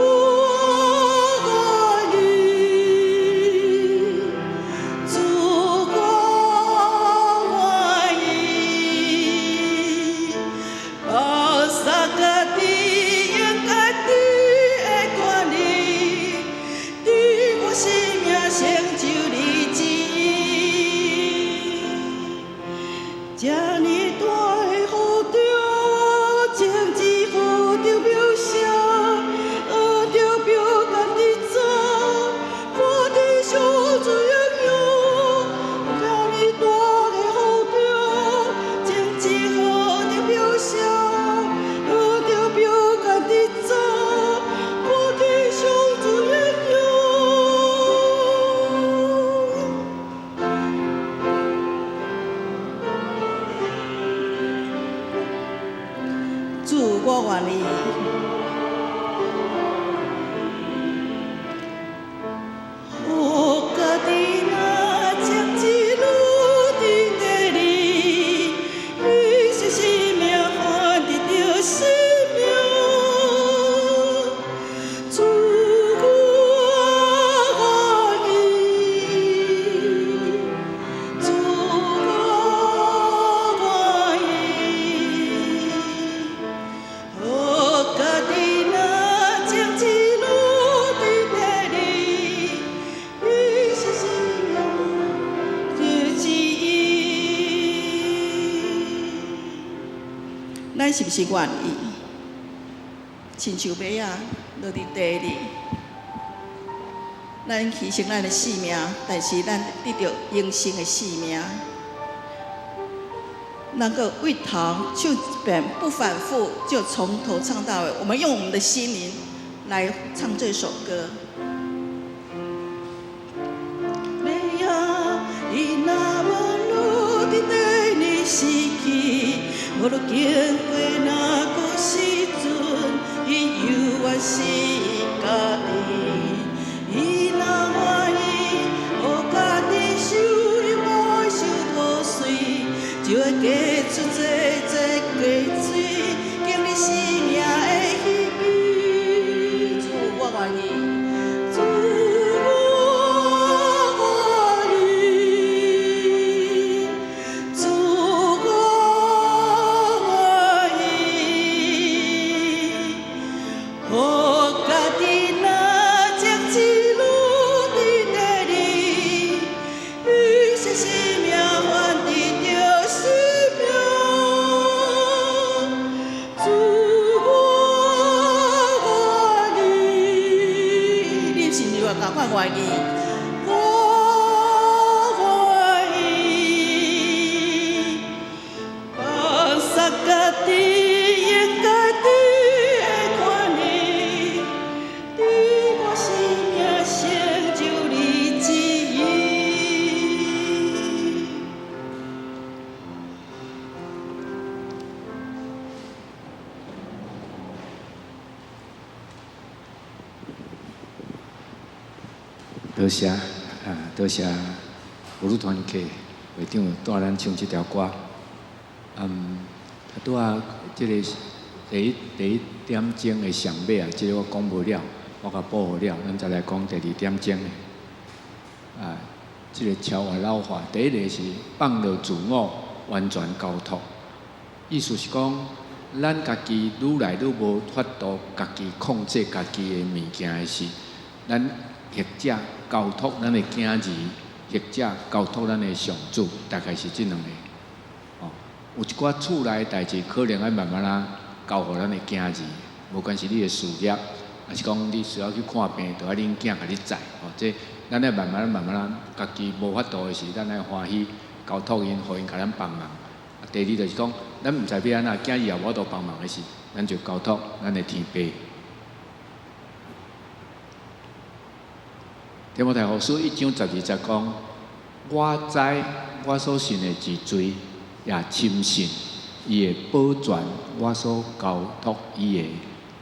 願意。予家己若將一路佇地裡，彼是生命還得著生命。主我願意，主我願意，予家己若將一路佇地裡，彼是生命就是伊。咱是毋是願意？親像馬仔落佇地裡，咱犧牲咱的性命，但是咱得著永生的性命。能夠為頭唱一遍，不反覆，就從頭唱到尾。我們用我們的心靈來唱這首歌。馬仔伊若無落佇地裡死去，無論經過哪個時陣，伊猶原是家己。伊若願意，予家己受油無受破碎，就會結出濟濟果子，經歷生命的喜悲。主，我願意，主，我願意，主，我願意，予家己若將一路佇地裡，彼是生命還得著生命。主，我願意，你是毋是嘛仝款願意？我願意，放捒家己，用家己的權利，佇我生命成就你旨意。多謝啊，多謝婦女團契會長帶咱唱這條歌。拄仔這个第一點鐘的上尾啊，這个我講無了，我共補予了，咱再來講第二點鐘的。啊，這个超越老化，第一个是放落自我，完全交託。意思是講，咱家己愈來愈無法度家己控制家己的物件的時，咱或者交託咱的囝兒，或者交託咱的上主，大概是這兩个。哦，有一寡厝內的代誌，可能愛慢慢仔交予咱的囝兒，無管是你的事業，抑是講你需要去看病，就愛恁囝共你載。哦，這咱愛慢慢仔慢慢仔，家己無法度的時，咱愛歡喜交託𪜶，予𪜶共咱幫忙。啊，第二就是講，咱毋知欲按怎，囝兒也無法度幫忙的時，咱就交託咱的天父。提摩太後書1章12節講：我知我所信的是罪，也深信伊會保全我所交託伊的，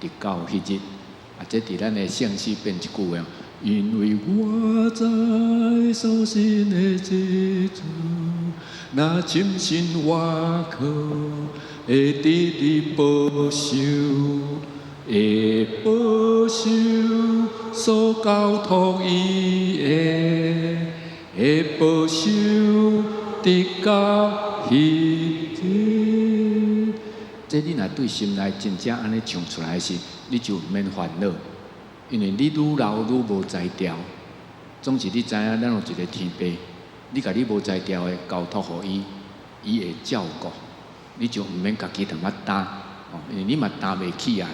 直到彼日。啊，這佇咱的聖詩變一句話：因為我知所信的這主，若深信我靠，會得你保守，會保守所交託伊的，會保守直到彼日。這你若對心內真正按呢唱出來時，你就毋免煩惱，因為你愈老愈無才調。總是你知影，咱有一个天父，你共你無才調的交託予伊，伊會照顧，你就毋免家己淡仔擔，哦，因為你嘛擔袂起啊。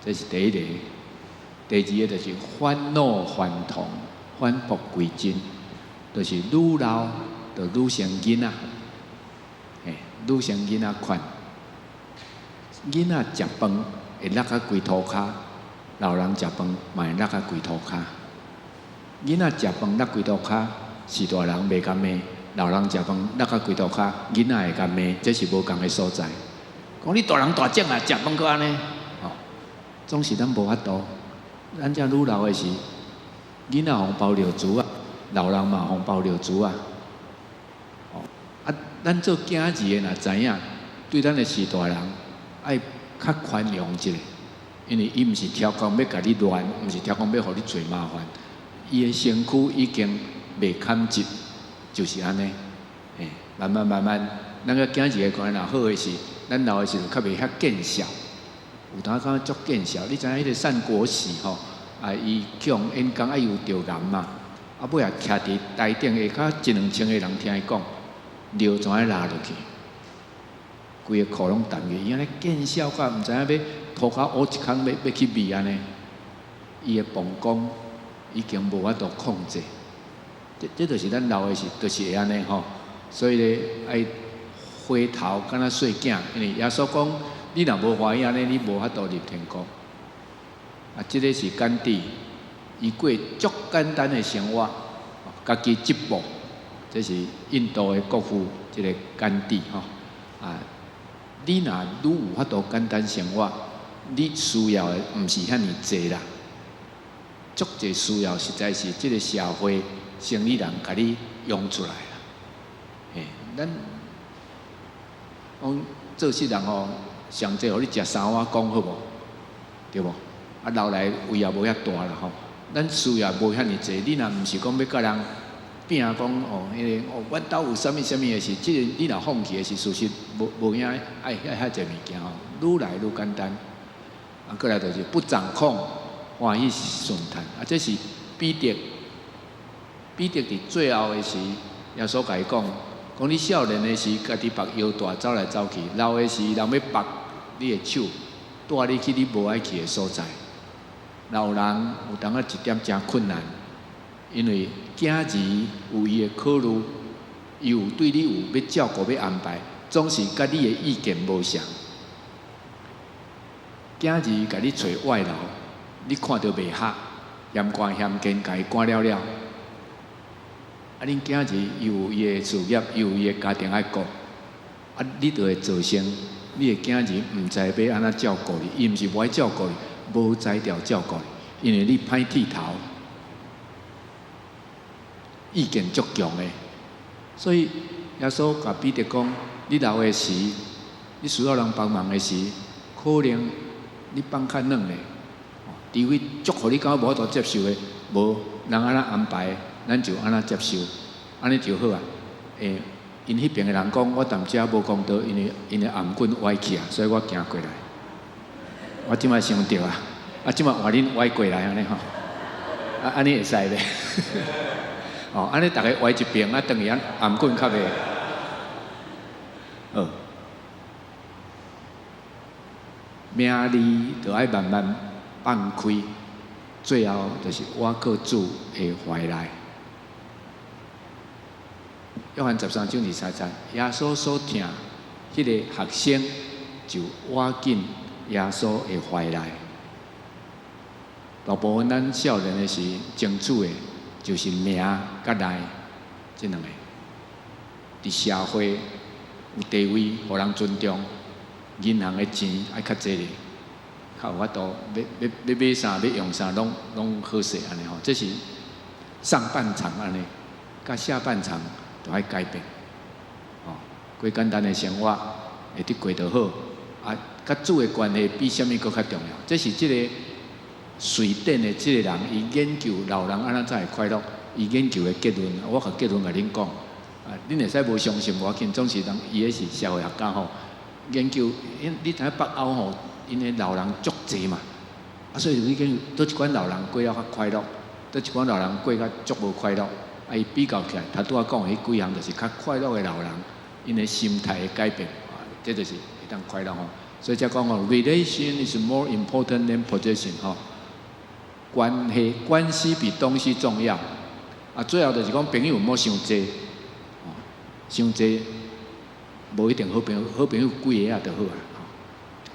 這是第一个。第二个就是返老還童，返璞歸真，就是愈老就愈像囡仔，嘿，愈像囡仔款。囡仔食飯會落甲規塗跤，老人食飯嘛會落甲規塗跤。囡仔食飯落規塗跤，是大人袂共罵；老人食飯落甲規塗跤，囡仔會共罵，這是無仝的所在。講你大人大種啊，食飯閣按呢，吼，總是咱無法度。咱遮愈老的時，囡仔予包尿苴仔，老人嘛予包尿苴仔。哦，啊，咱做囝兒的若知影，對咱的序大人愛較寬容一下，因為伊毋是刁工欲共你亂，毋是刁工欲予你揣麻煩，伊的身軀已經袂堪折，就是按呢。欸，慢慢慢慢，咱佮囝兒的關係若好的時，咱老的時就較袂遐見笑。有當感覺足見笑，你知影彼個單國璽吼？啊，伊去予演講啊，伊有著癌嘛？啊，尾仔徛佇台頂下跤一兩千個人聽伊講，尿全咧落落去，規个褲攏澹去，伊按呢見笑甲毋知影欲塗跤烏一空欲欲去覕按呢，伊的膀胱已經無法度控制，這這就是咱老的時，就是會按呢吼。所以咧，愛回頭敢若細囝，因為耶穌講，你若無歡喜按呢，你無法度入天國。啊，這个是甘地，伊過足簡單的生活，家己織布，這是印度的國父，這个甘地吼。啊，你若愈有法度簡單生活，你需要的毋是遐爾濟啦。足濟需要，實在是這个社會生理人共你養出來啦。嘿，咱講做世人吼，上濟予你食三碗公好無？對無？啊，老來胃也無遐大啦吼。咱需要無遐爾濟，你若毋是講欲共人拼講哦，彼个哦，阮兜有啥物啥物的時，這个你若放棄的是事實，無無影愛愛遐濟物件吼，愈來愈簡單。啊，過來就是不掌控，歡喜順嘆。啊，這是彼得，彼得佇最後的時，耶穌共伊講，講你少年的時，家己縛腰帶走來走去；老的時，人欲縛你的手，帶你去你無愛去的所在。老人有當仔一點誠困難，因為囝兒有伊的考慮，伊有對你有欲照顧、欲安排，總是佮你的意見無相。囝兒共你揣外勞，你看著袂合，嫌寒嫌賤，共伊趕了了。啊，恁囝兒伊有伊的事業，伊有伊的家庭愛顧，啊，你就會造成你的囝兒毋知欲按怎照顧你，伊毋是無愛照顧你，無才調照顧你，因為你歹剃頭，意見足強的，所以耶穌共彼得講：你老的時，你需要人幫忙的時，可能你放較軟咧，除非足予你感覺無法度接受的，無人按怎安排，咱就按怎接受，按呢就好啊。欸，𪜶彼爿的人講，我踮遮無講道，因為𪜶的頷頸歪去啊，所以我行過來。我這擺想著啊，啊，這擺換恁歪過來按呢吼，啊，按呢會使袂？哦，按呢逐个歪一爿，啊，轉去按頷頸較袂。好，名利就愛慢慢放開，最後就是倚靠主的懷內。約翰13章23節，耶穌所疼彼个學生就倚近耶穌的懷內。大部分咱少年的時爭取的，就是名佮利這兩个。佇社會有地位，予人尊重，銀行的錢愛較濟咧，較有法度欲欲欲買啥欲用啥，攏攏好勢按呢吼。這是上半場按呢，佮下半場都愛改變。哦，過簡單的生活會得過就好。啊，佮主的關係比啥物閣較重要。這是這個瑞典的這個人，伊研究老人按怎才會快樂，伊研究的結論，我共結論共恁講。啊，恁會使無相信無要緊，總是人伊彼是社會學家吼，研究，𪜶你知影北歐吼，𪜶的老人足濟嘛，啊，所以你講佗一款老人過了較快樂，佗一款老人過較足無快樂，啊，伊比較起來，頭拄仔講的彼幾項就是較快樂的老人，𪜶的心態的改變，啊，這就是會當快樂吼。所以才講吼，relation is more important than possession 吼，關係關係比東西重要。啊，最後就是講朋友毋好傷濟，傷濟無一定好朋友，好朋友幾個仔就好啊，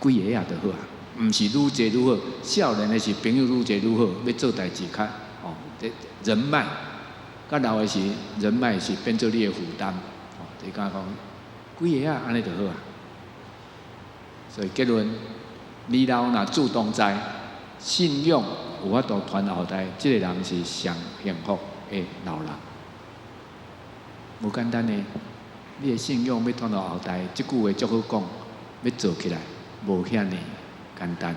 幾個仔就好啊，毋是愈濟愈好。少年的時朋友愈濟愈好，欲做代誌較哦，這人脈，較老的時人脈是變做你的負擔，哦，就敢講幾個仔按呢就好啊。所以結論，年老若主同在，信仰有法度傳後代，這個人是上幸福的老人。無簡單的，你的信仰欲傳予後代，這句話足好講，欲做起來無遐爾簡單。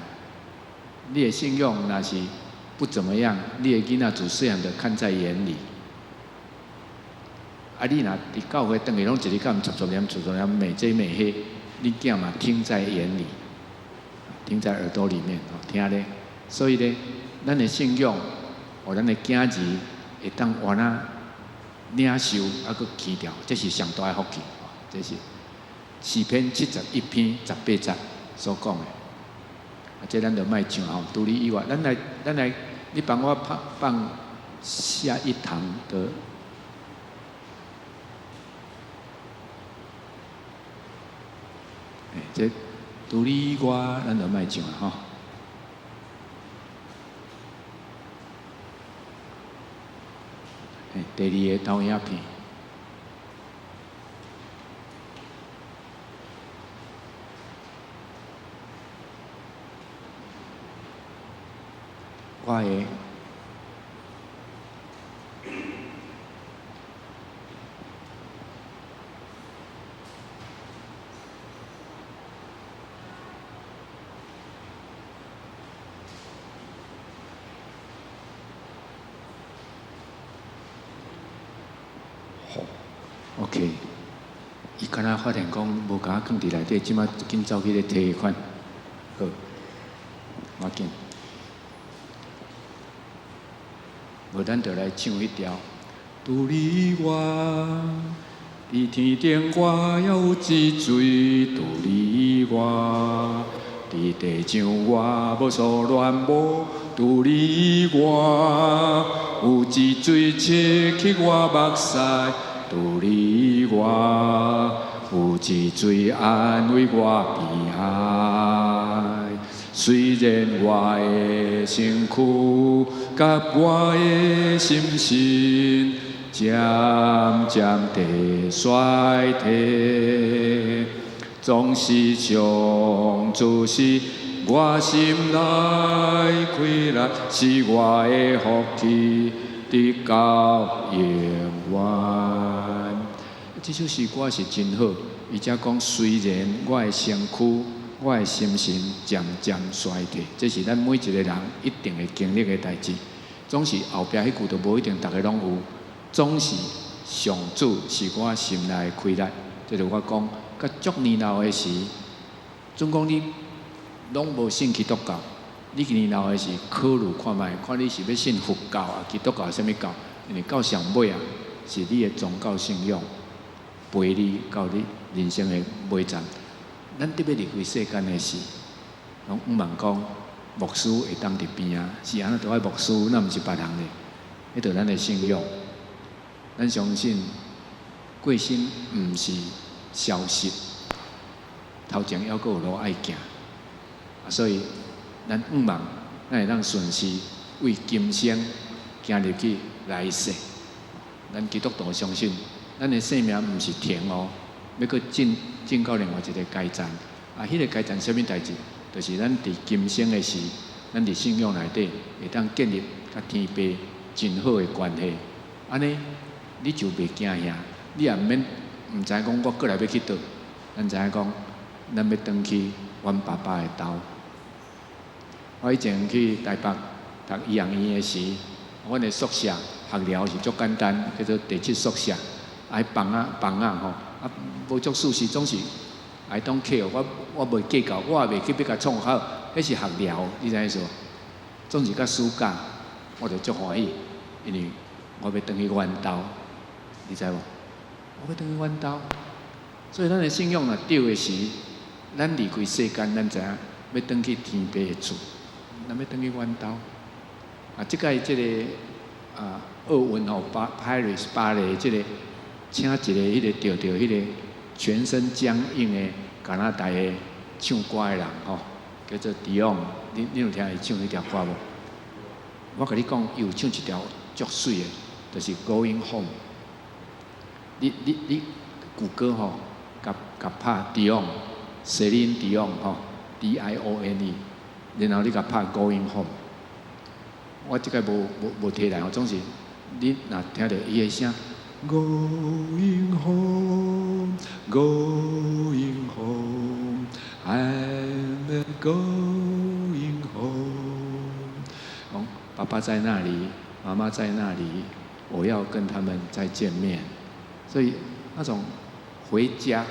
你的信仰若是不怎麼樣，你的囡仔自細漢就看在眼裡。啊，你若佇教會轉去攏一日到晚念念念念念罵這罵彼，你囝嘛聽在眼裡，聽在耳朵裡面，聽咧。所以咧，咱的信仰，予咱的囝兒會當換啊領受，啊，閣記牢，這是上大的福氣。這是詩篇71篇18節所講的。啊，這咱就莫唱吼，除你以外，咱來，咱來，你幫我放放下一堂的。欸，這除你以外，咱就莫唱啦吼。欸，第二个投影片。我的OK，伊敢若發現講無共我囥佇內底，這擺緊走去咧提彼款，好，無要緊。無，咱就來唱彼條。除你外，佇天頂我猶有一水；除你外，佇地上我無所戀慕；除你外，有一水清去我目屎；除你外，有一水安慰我悲哀。雖然我的身軀佮我的心神漸漸地衰退，總是上主是我心內快樂，是我的福氣，直到永遠。這首詩歌是真好，伊才講雖然我的身軀、我的心神漸漸衰退，這是咱每一個人一定會經歷的代誌。總是後壁彼句就無一定逐个攏有，總是上主是我心內的快樂。這就我講，佮足年老的時，準講你攏無信基督教，你年老的時考慮看覓，看你是欲信佛教啊、基督教啥物教，因為到上尾啊，是你的宗教信仰陪你到你人生的尾站。咱特別離開世間的時，攏向望講牧師會當佇邊仔，是按怎都愛牧師，那毋是別人咧，彼著咱的信仰。咱相信過身毋是消失，頭前猶閣有路愛行，所以咱向望，咱會當順勢為今生行入去來世。咱基督徒相信，咱的生命毋是停哦，欲閣進到另外一個階層。啊，彼個階層啥物代誌？就是咱佇今生的時，咱佇信仰內底會當建立佮天父真好的關係。按呢，你就袂驚嚇，你也毋免毋知講我過來欲去佗，咱知影講，咱欲轉去阮爸爸的兜。我以前去台北讀醫學院的時，阮的宿舍學寮是足簡單，叫做第七宿舍，啊，彼房仔房仔吼，啊，無足舒適，總是愛當客我我袂計較，我也袂去欲共創好，彼是學寮，你知影意思無？總是較暑假，我就足歡喜，因為我欲轉去阮兜，你知無？我欲轉去阮兜，所以咱的信仰若對的時，咱離開世間，咱知影欲轉去天父的厝，咱欲轉去阮兜。啊，這擺這個啊奧運吼，巴 Paris 巴黎這個請一個彼個著著彼個全身僵硬的加拿大的唱歌的人吼，叫做迪昂，你你有聽伊唱彼條歌無？我共你講，伊有唱一條足媠的，就是 Going Home。你你你谷歌吼，共共拍迪昂 Celine Dion 吼，Dione，然後你共拍 Going Home。我這個無提來吼，總是你若聽著伊的聲，Going home, going home, I'm going home。講爸爸在那裡，媽媽在那裡，我要跟他們再見面。所以那種回家，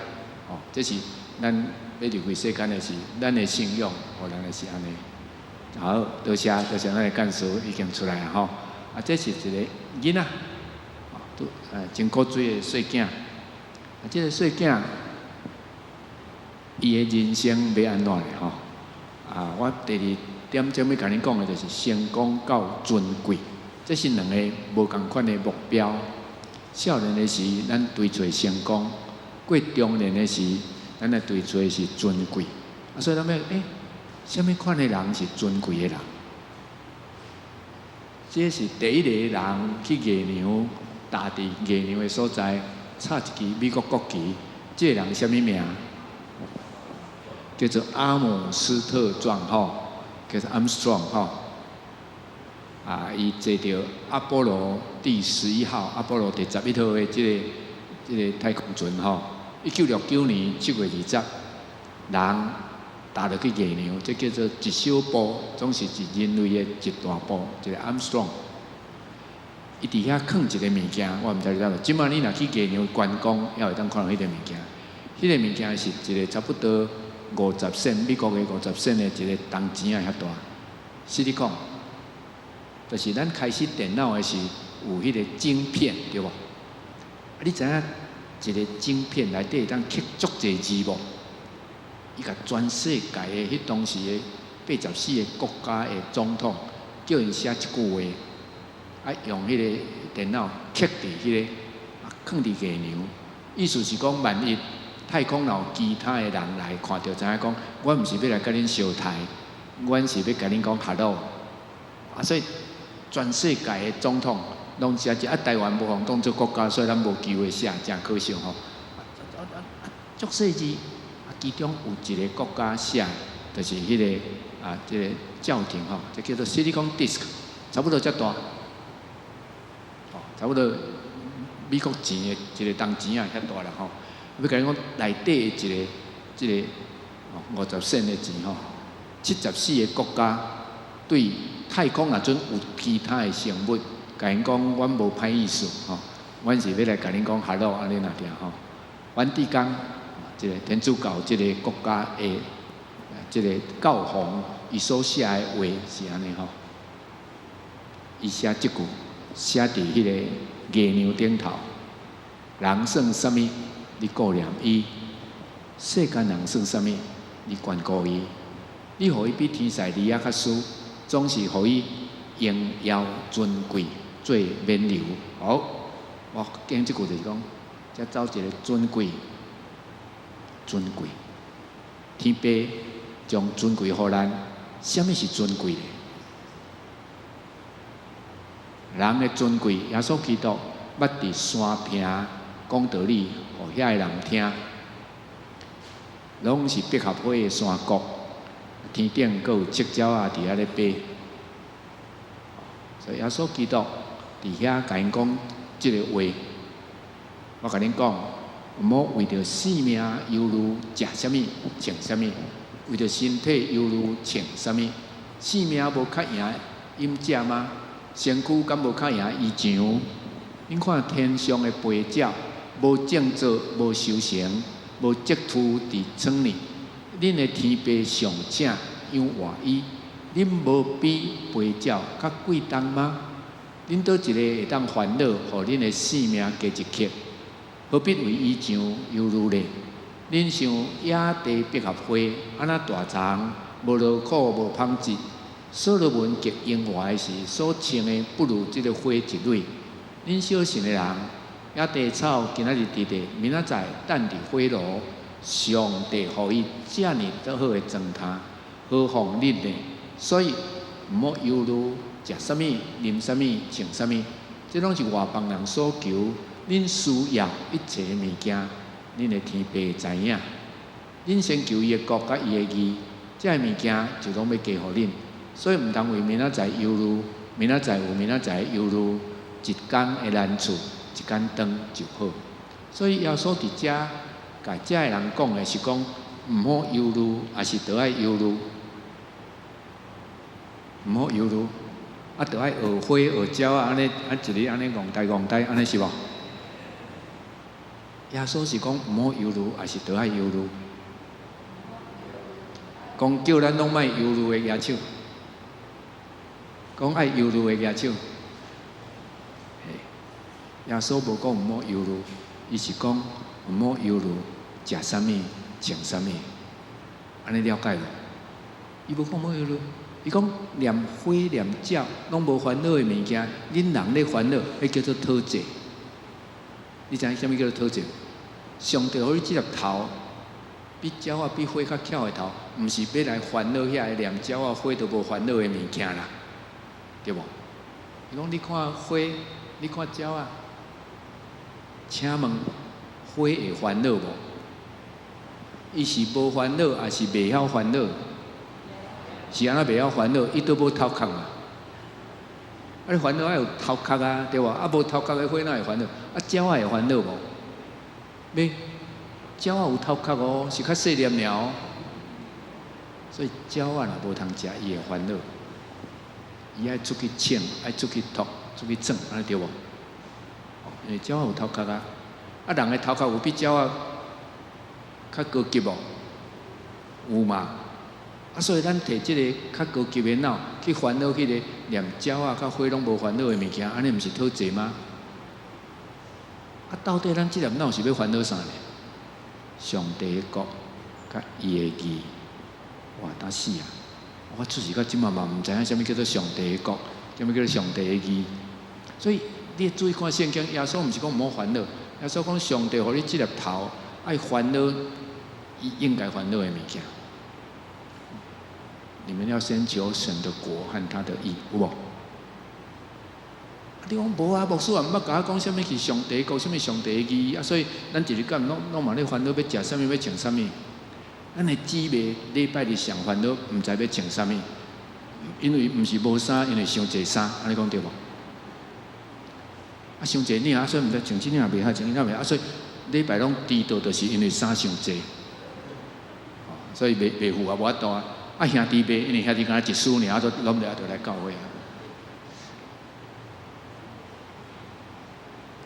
哦，這是咱欲離開世間的時，咱的信仰，予咱的是按呢。好，多謝多謝，咱的幹事已經出來啊吼。啊，這是一個囡仔，哦，都真古錐的細囝。啊，這個細囝，伊的人生欲按怎咧吼？啊，我第二點鐘欲共恁講的就是成功佮尊貴，這是兩個無仝款的目標。少年的時，咱追揣成功；過中年的時，咱來追揣是尊貴。啊，所以咱欲啥物款的人是尊貴的人？這是第一個人去月娘，踏佇月娘的所在，插一支美國國旗。這個人啥物名？叫做阿姆斯特壯吼，叫做 Armstrong 吼。啊，伊坐著阿波羅第11號，阿波羅第11號的這個太空船吼。1969年7月20，人踏落去月娘，這叫做一小步，總是一人類的一大步。一個 Armstrong，伊佇遐囥一個物件，我毋知你知無？這馬你若去月娘觀光，猶會當看著彼個物件。彼個物件是一個差不多50仙，美國的50仙的一個銅錢仔遐大。實咧講，就是咱開始電腦的時有彼個晶片，對無？啊，你知影一個晶片內底會當刻足濟字無？伊共全世界的彼當時的84個國家的總統，叫𪜶寫一句話，啊，用彼個電腦刻佇彼個，啊，囥佇月娘。意思是講，萬一太空若有其他的人來看著，知影講，阮毋是欲來共恁相刣，阮是欲共恁講 hello。啊，所以全世界的總統攏寫一啊，台灣無予當做國家，所以咱無機會寫，誠可惜吼。足細字。其中有一個國家寫，就是彼個啊，這個教廷吼，這叫做 Silicon Disk，差不多遮大，哦，差不多美國錢的一個銅錢仔遐大啦吼。欲共恁講內底的一個這個50仙的錢吼，74個國家對太空若準有其他的生物，共𪜶講，阮無歹意思吼，阮是欲來共恁講 hello 按呢爾吼。梵蒂岡這個天主教這個國家的這個教皇，伊所寫的話是按呢吼，伊寫這句，寫佇彼個月娘頂頭，人算啥物？你顧念伊；世間人算啥物？你關顧伊。你予伊比天使兒仔較輸，總是予伊榮耀尊貴做冕旒。好，我講這句就是講，才走一個尊貴。尊貴，天父將尊貴予咱，啥物是尊貴咧？人的尊貴，耶穌基督捌佇山坪講道理，予遐个人聽，攏是百合花的山谷，天頂閣有赤鳥仔佇遐咧飛。所以耶穌基督佇遐共𪜶講這个話，我共恁講。毋好為著性命憂慮，食啥物，穿啥物；為著身體憂慮，穿啥物。性命無較贏飲食嗎？身軀敢無較贏衣裳？恁看天上的飛鳥，無種作，無收成，無積儲佇倉裡。恁的天父尚且養活伊，恁無比飛鳥較貴重嗎？恁佗一個會當煩惱，予恁的性命加一刻？何必為衣裳憂慮呢？恁想野地百合花按怎大叢，無勞苦無紡織。所羅門極榮華的時，所穿的不如這个花一蕊。恁小信的人，野地草今仔日佇地，明仔載擲佇火爐。上帝予伊遮爾多好的裝呔，何況恁呢？所以毋好憂慮，食啥物、啉啥物、穿啥物，這攏是外邦人所求。恁需要一切物件，恁的天父知影。恁先求伊的國佮伊的義，這个物件就攏欲加予恁。所以毋通為明仔載憂慮，明仔載有明仔載的憂慮，一工的難處，一工當就好。所以耶穌佇遮共遮的人講的是講，毋好憂慮，抑是著愛憂慮？毋好憂慮，啊，著愛學花學鳥仔按呢，啊，一日按呢戇呆戇呆，按呢是無？耶穌是講毋好憂慮，抑是著愛憂慮？講叫咱攏莫憂慮的舉手，講愛憂慮的舉手。耶穌無講毋好憂慮，伊是講毋好憂慮，食啥物，穿啥物，按呢了解無？伊無講毋好憂慮，伊講連花連鳥攏無煩惱的物件，恁人咧煩惱，彼叫做討債。你知影啥物叫做討債？上帝予你這粒頭，比鳥仔比花較巧的頭，毋是欲來煩惱遐个連鳥仔花都無煩惱的物件啦，對無？伊講你看花，你看鳥仔，請問花會煩惱無？伊是無煩惱，抑是袂曉煩惱？是按怎袂曉煩惱？伊都無頭殼嘛。啊，你煩惱愛有頭殼啊，對無？啊，無頭殼的花哪會煩惱？啊，鳥仔會煩惱無？袂，鳥仔有頭殼哦，是較細粒爾哦。所以鳥仔若無通食，伊會煩惱。伊愛出去衝，愛出去脫，出去鑽，按呢對無？因為鳥仔有頭殼啊。啊，人的頭殼有比鳥仔較高級無？有嘛？啊，所以咱提這个較高級的腦去煩惱彼个連鳥仔佮花攏無煩惱的物件，按呢毋是討債嗎？啊，到底咱這粒腦是欲煩惱啥呢？上帝的國佮伊的義，哇！當死啊！我出世到這馬嘛，毋知影啥物叫做上帝的國，啥物叫做上帝的義。所以你注意看聖經，耶穌毋是講毋好煩惱，耶穌講上帝予你這粒頭愛煩惱，伊應該煩惱的物件。你們要先求神的國和他的義，有無？你講無啊，牧師也毋捌共我講啥物是上帝國，啥物上帝的義啊，所以咱一日到晚攏攏嘛咧煩惱欲食啥物，欲穿啥物。咱的姊妹禮拜日上煩惱，毋知欲穿啥物，因為毋是無衫，因為傷濟衫，按呢講對無？啊，傷濟領啊，所以毋知穿這領袂合，穿彼領袂合，啊，所以禮拜攏遲到，就是因為衫傷濟，所以袂袂符合無法度啊。啊，兄弟袂，因為兄弟敢若一束爾，啊，都攏著就來教會啊。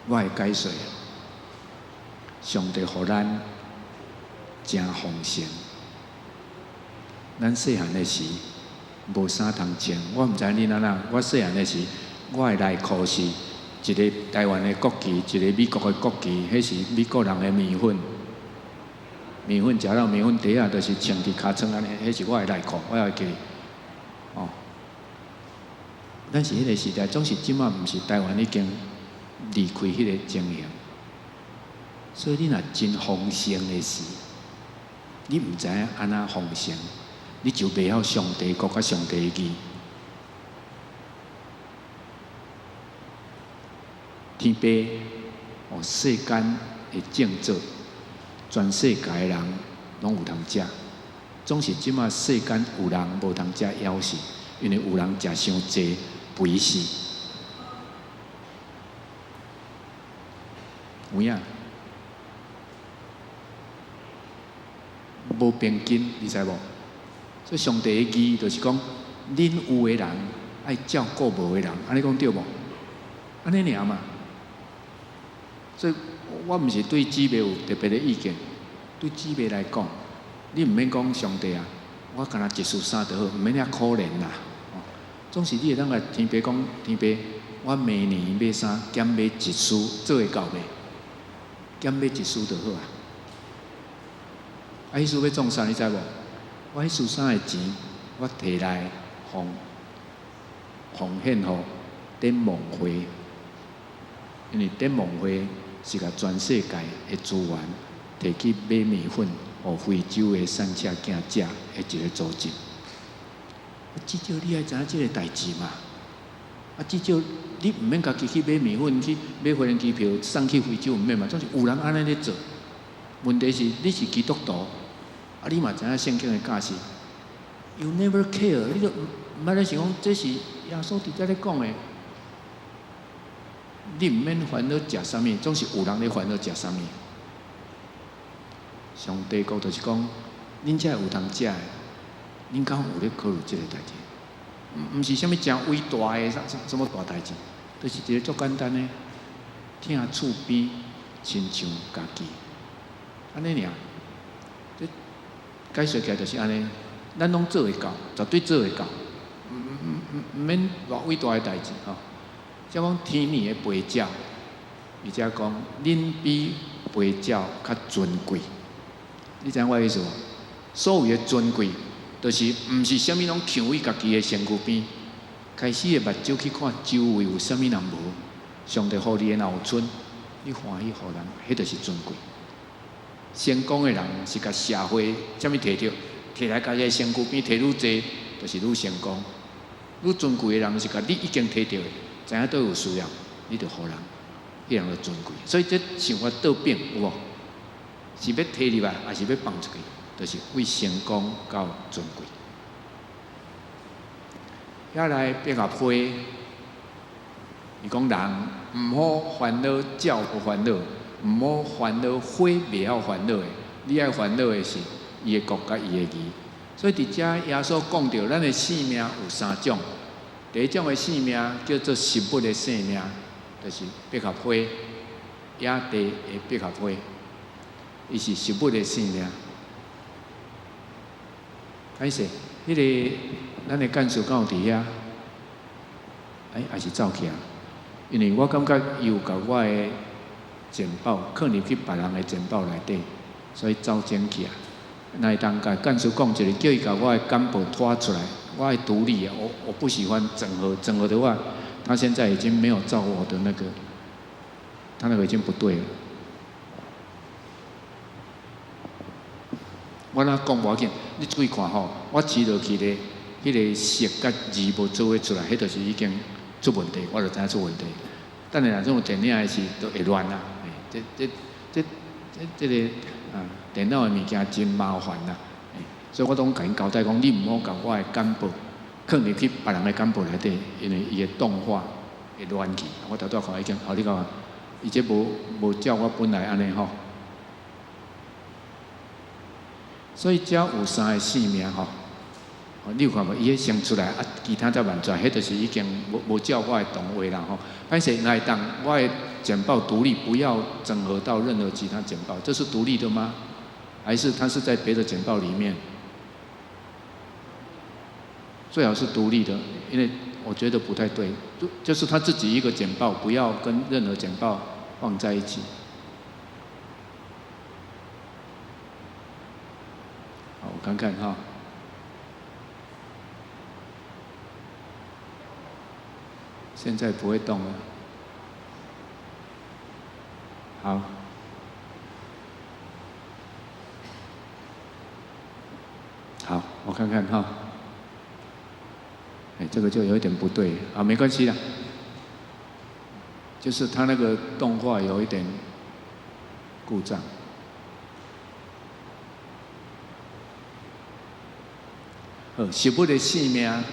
我會解說，上帝予咱誠豐盛。咱細漢的時無衫通穿，我毋知恁按怎。我細漢的時，我的內褲是一个台灣的國旗，一个美國的國旗，彼是美國人的麵粉。麵粉食了麵粉袋仔，就是穿佇尻川按呢，彼是我的內褲，我會記。哦，咱是彼个時代，總是這馬毋是台灣已經離開彼个情形，所以你若真豐盛的時，你毋知影按怎豐盛，你就袂曉上帝國佮上帝的義。天父哦，世間的正做。全世界的人攏有通食，總是這馬世間有人無通食枵死，因為有人食傷濟肥死。有影？無平均，你知無？所以上帝的義就是講，恁有的人愛照顧無的人，按呢講對無？按呢爾嘛。所以我毋是對姊妹有特別的意見，對姊妹來講，你毋免講上帝啊，我干焦一束衫就好，毋免遐可憐啦。總是你會當共天父講，天父，我明年買衫減買一束，做會到袂？減買一束就好啊。啊，彼束欲創啥？你知無？我彼束衫的錢，我提來奉奉獻予展望會，因為展望會是共全世界的資源提去買麵粉，予非洲的散赤囝食的一个組織。至少你愛知影這个代誌嘛。啊，至少你毋免家己去買麵粉，去買飛行機票送去非洲，毋免嘛。總是有人按呢咧做。問題是你是基督徒，啊，你嘛知影聖經的教示，You never care，你都毋捌咧想講，這是耶穌佇遮咧講的。你毋免煩惱食啥物，總是有人咧煩惱食啥物。上帝國就是講，恁遮有通食的，恁敢有咧考慮這个代誌？毋毋是啥物誠偉大的啥啥啥物大代誌，就是一个足簡單的，疼厝邊親像家己，按呢爾。這解釋起來就是按呢，咱攏做會到，絕對做會到，毋毋毋毋免偌偉大的代誌吼。像講天暝的飛鳥，伊才講恁比飛鳥較尊貴。你知影我的意思無？所謂的尊貴，就是毋是啥物攏囥佇家己的身軀邊。開始的目睭去看周圍有啥物人無，上帝予你的若有賰，你歡喜予人，彼就是尊貴。成功的人是共社會啥物摕著，摕來家己的身軀邊摕愈濟，就是愈成功。愈尊貴的人是共你已經摕著的，知影佗有需要，你就予人，彼人就尊貴。所以這想法倒變有無？是欲摕入來，抑是欲放出去？就是為成功到尊貴。遐來百合花，伊講人毋好煩惱鳥無煩惱，毋好煩惱花袂曉煩惱的。你愛煩惱的是伊的國佮伊的義。所以佇遮耶穌講著，咱的性命有三種。第一種的性命叫做食物的性命，就是百合花，野地的百合花，伊是食物的性命。歹勢，彼个咱的幹事敢有佇遐？欸，抑是走去啊？因為我感覺伊有共我的簡報，囥入去別人的簡報內底，所以走整去啊。若會當共幹事講一下，叫伊共我的簡報拖出來。我愛獨立啊，我不喜歡整合，整合的話，他現在已經沒有照我的那個，他那個已經不對了。我若講無要緊，你注意看吼，我黐落去咧，彼个色佮字無做伙出來，彼就是已經出問題，我就知影出問題。等下若這種電影的時，就會亂啊。這這這這這個啊，電腦的物件真麻煩啦。所以我攏共𪜶交代講，你毋好共我的簡報囥入去別人的簡報內底，因為伊的動畫會亂去。我拄拄看已經，好，你看，伊這無無照我本來按呢吼。所以遮有三个性命吼，你有看無？伊彼先出來，啊，其他才慢出來，彼就是已經無無照我的動畫啦吼。歹勢若會當我的簡報獨立，不要整合到任何其他簡報，這是獨立的嗎？還是它是在別的簡報裡面？最好是獨立的，因為我覺得不太對，就是他自己一個簡報，不要跟任何簡報放在一起。好，我看看哈。現在不會動了。好。好，我看看哈。哎，這個就有一點不對啊，沒關係啦。就是他那個動畫有一點故障。好，食物的性命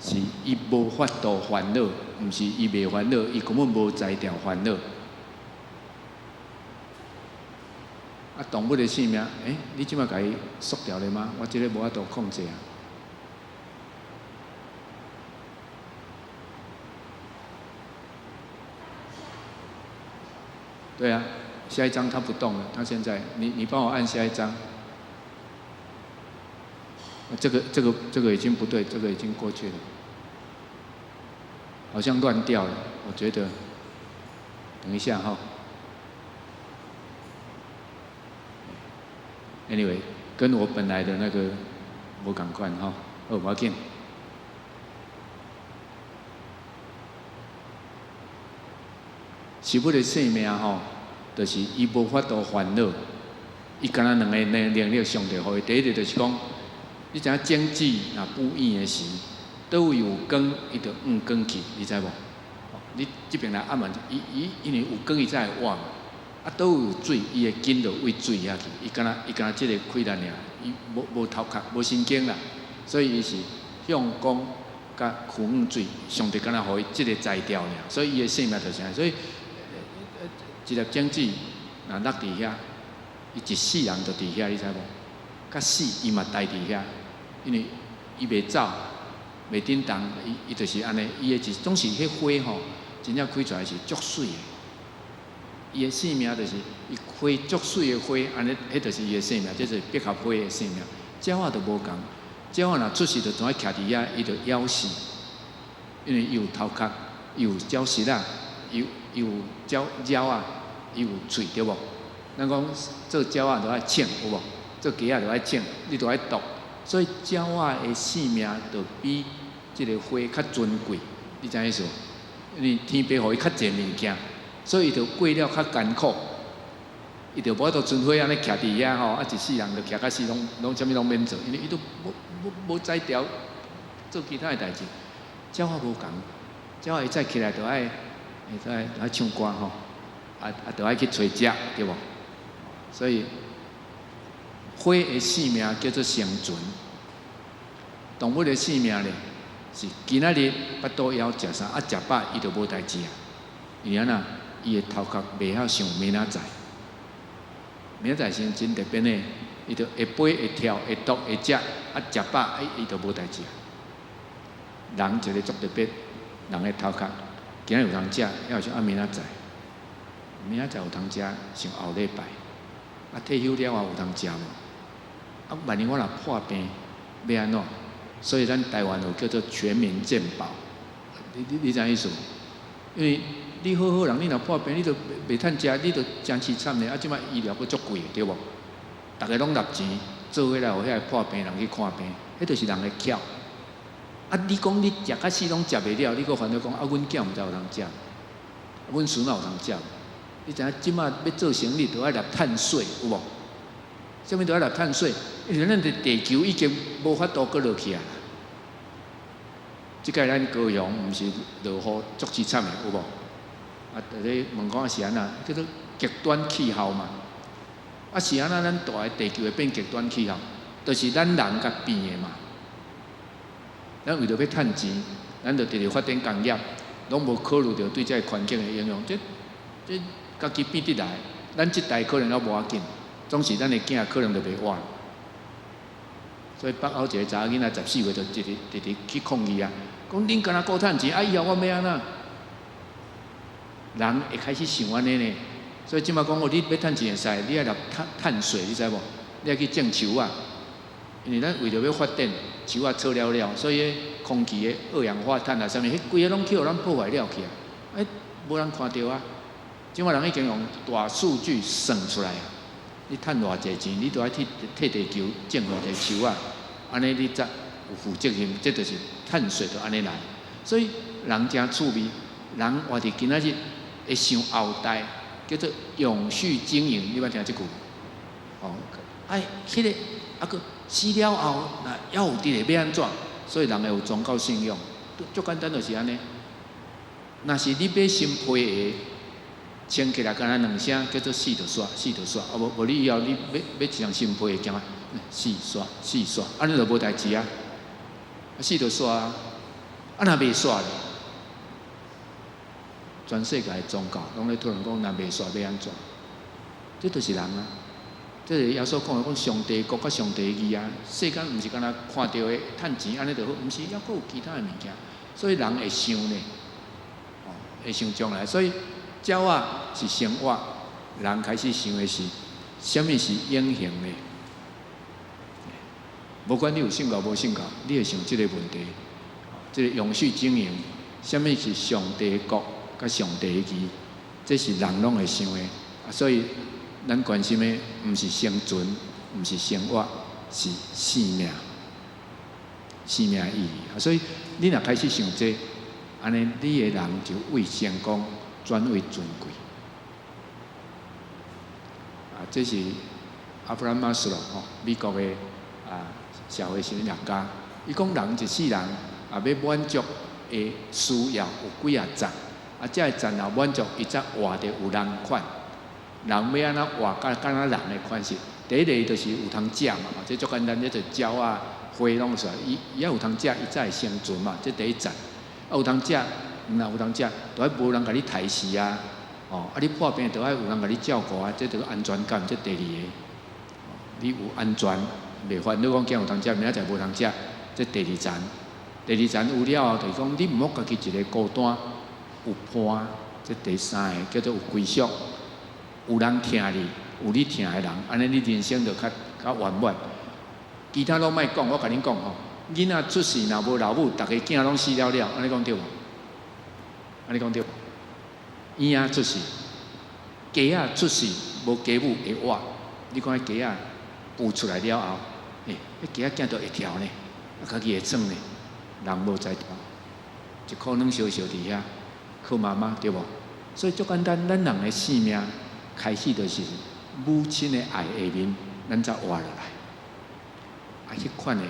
是伊無法度煩惱，毋是伊袂煩惱，伊根本無才調煩惱。啊，動物的性命，欸，你這擺共伊縮掉了嗎？我這个無法度控制啊。對啊，下一張它不動了，它現在，你幫我按下一張。這個已經不對，這個已經過去了，好像亂掉了，我覺得。等一下哈。Anyway，跟我本來的那個無仝款哈，好，無要緊。食物的性命吼，就是伊無法度煩惱，伊敢若兩个能力上帝予伊。第一個就是講，你知影種子若不硬的時，佗位有光，伊就向光去，你知無？你這邊來按嘛，伊伊因為有光，伊才會活嘛。啊，佗有水，伊的根就對水遐去，伊敢若這个氣力爾，伊無頭殼，無神經啦，所以伊是向光佮趨向水，上帝敢若予伊這个才調爾，所以伊的生命就是按呢。所以一粒種子若落佇遐，伊一世人就佇遐，你知無？佮死伊嘛待佇遐，因為伊袂走，袂振動，伊就是按呢，伊的一總是彼花吼，真正開出來是足媠的。伊的生命就是伊開足媠的花，按呢，彼就是伊的生命，這是百合花的生命。鳥仔就無仝，鳥仔若出世就怎徛佇遐，伊就枵死，因為伊有頭殼，伊有鳥舌仔，伊有鳥爪仔，伊有喙，對無？咱講做鳥仔都愛衝，有無？做雞仔都愛衝，你都愛啄，所以鳥仔的性命就比這个花較尊貴，你知影意思無？因為天父予伊較濟物件。所以伊就過了較艱苦，伊就無法度賰花按呢徛佇遐吼，啊一世人就徛甲死，攏啥物攏免做，因為伊都無才調做其他的代誌。鳥仔無仝，鳥仔一早起來就愛唱歌吼，啊就愛去揣食，對無？所以花的生命叫做生存，動物的生命咧是今仔日腹肚枵食啥，啊食飽伊就無代誌啊，因為按怎？伊的頭殼袂曉想明仔載，明仔載先真特別呢，伊就會飛會跳會啄會食，啊食飽，伊就無代誌啊。人一个足特別，人的頭殼今仔有通食，猶會想啊明仔載，明仔載有通食，想後禮拜，啊退休了後有通食無？啊萬一我若破病，欲按怎？所以咱台灣有叫做全民健保，你知影意思無？因為你好好人，你若破病，你就袂趁食，你就誠凄慘咧。啊，這擺醫療閣足貴，對無？逐个攏納錢做伙來，予遐个破病人去看病，彼就是人的巧。啊，你講你食甲死攏食袂了，你閣煩惱講啊，阮囝毋知有通食，阮孫仔有通食。你知影這擺欲做生意都愛納碳稅，有無？啥物都愛納碳稅？因為咱的地球已經無法度閣落去啊。這擺咱高雄毋是落雨足凄慘的，有無？啊，佇咧問講是按怎？叫做極端氣候嘛。啊，是按怎？咱蹛的地球會變極端氣候，就是咱人共變的嘛。咱為著欲趁錢，咱就直直發展工業，攏無考慮著對這个環境的影響。這家己變得來，咱這代可能猶無要緊，總是咱的囝可能就袂活。所以北歐一个查某囡仔14歲就直直直直去抗議啊，講恁敢若顧趁錢，啊以後我欲按怎？人會開始想按呢呢，所以這擺講哦，你欲趁錢會使，你愛納碳稅，你知無？你愛去種樹仔，因為咱為著欲發電，樹仔草了了，所以空氣的二氧化碳啊，啥物，彼規个攏去予咱破壞了去啊！欸，無人看著啊！這擺人已經用大數據算出來啊！你趁偌濟錢，你都愛去替地球種偌濟樹仔，按呢你才有負責任，這就是碳稅就按呢來。所以人誠趣味，人活佇今仔日會想後代，叫做永續經營，你捌聽這句無？哦，哎，彼个啊，閣死了後，若猶有佇咧欲按怎？所以人會有宗教信仰，足簡單就是按呢。若是你買新皮鞋，穿起來敢若兩聲，叫做死就煞，死就煞。啊無無你以後你買買一雙新皮鞋，行啊，死煞死煞，按呢就無代誌啊。死就煞啊，啊若袂煞咧？全世界的宗教攏咧討論講，若袂煞欲按怎？這就是人啊！這是耶穌講的，講上帝國佮上帝義啊。世間毋是干焦看著的趁錢按呢就好，毋是，猶閣有其他的物件。所以人會想呢，哦，會想將來。所以鳥仔是生活，人開始想的是，啥物是永恆的？無管你有信教無信教，你會想這個問題，這個永續經營，啥物是上帝國佮上帝義？這是人攏會想的。所以咱關心的毋是生存，毋是生活，是生命，生命意義。所以你若開始想這個，按呢你的人就為成功轉為尊貴。啊，這是阿布拉馬斯洛吼，美國的啊社會心理學家。伊講人一世人啊，欲滿足的需要有幾仔層，啊，這个層若滿足，伊才活得有人款。人欲按怎活，佮敢若人的款式。第一个就是有通食嘛，這足簡單，這就鳥仔、花攏是伊伊愛有通食，伊才會生存嘛。這第一層。啊有通食，毋若有通食，就愛無人共你刣死啊！哦，啊你破病就愛有人共你照顧啊，這就安全感，這第二个。你有安全，袂煩惱講驚有通食，明仔載無通食，這第二層。第二層有了後，就是講你毋好家己一个孤單，有伴，這第三个叫做有歸屬，有人疼你，有你疼的人，按呢你人生就較較圓滿。其他攏莫講，我共恁講吼，囡仔出世若無老母，逐个囝攏死了了，按呢講對無？按呢講對無？嬰仔出世，雞仔出世無雞母會活，你看彼雞仔孵出來了後，欸，彼雞仔囝都會跳呢，啊，家己會轉呢，人無才調，一箍軟燒燒佇遐，靠媽媽對無？所以足簡單，咱人的生命開始就是母親的愛下面，咱才活落來。啊，彼款的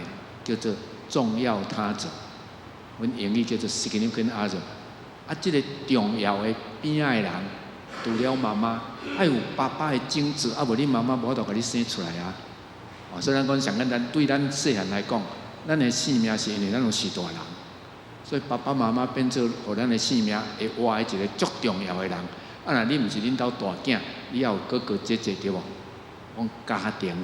叫做重要他者，阮英語叫做 significant other。啊，這个重要的邊仔的人，除了媽媽，愛有爸爸的種子，啊，無你媽媽無法度共你生出來啊。哦，所以咱講上簡單，對咱細漢來講，咱的生命是因為咱有序大人，所以爸爸媽媽變做予咱的生命會活的一个足重要的人。啊，若你毋是恁兜大囝，你也有哥哥姐姐對無？講家庭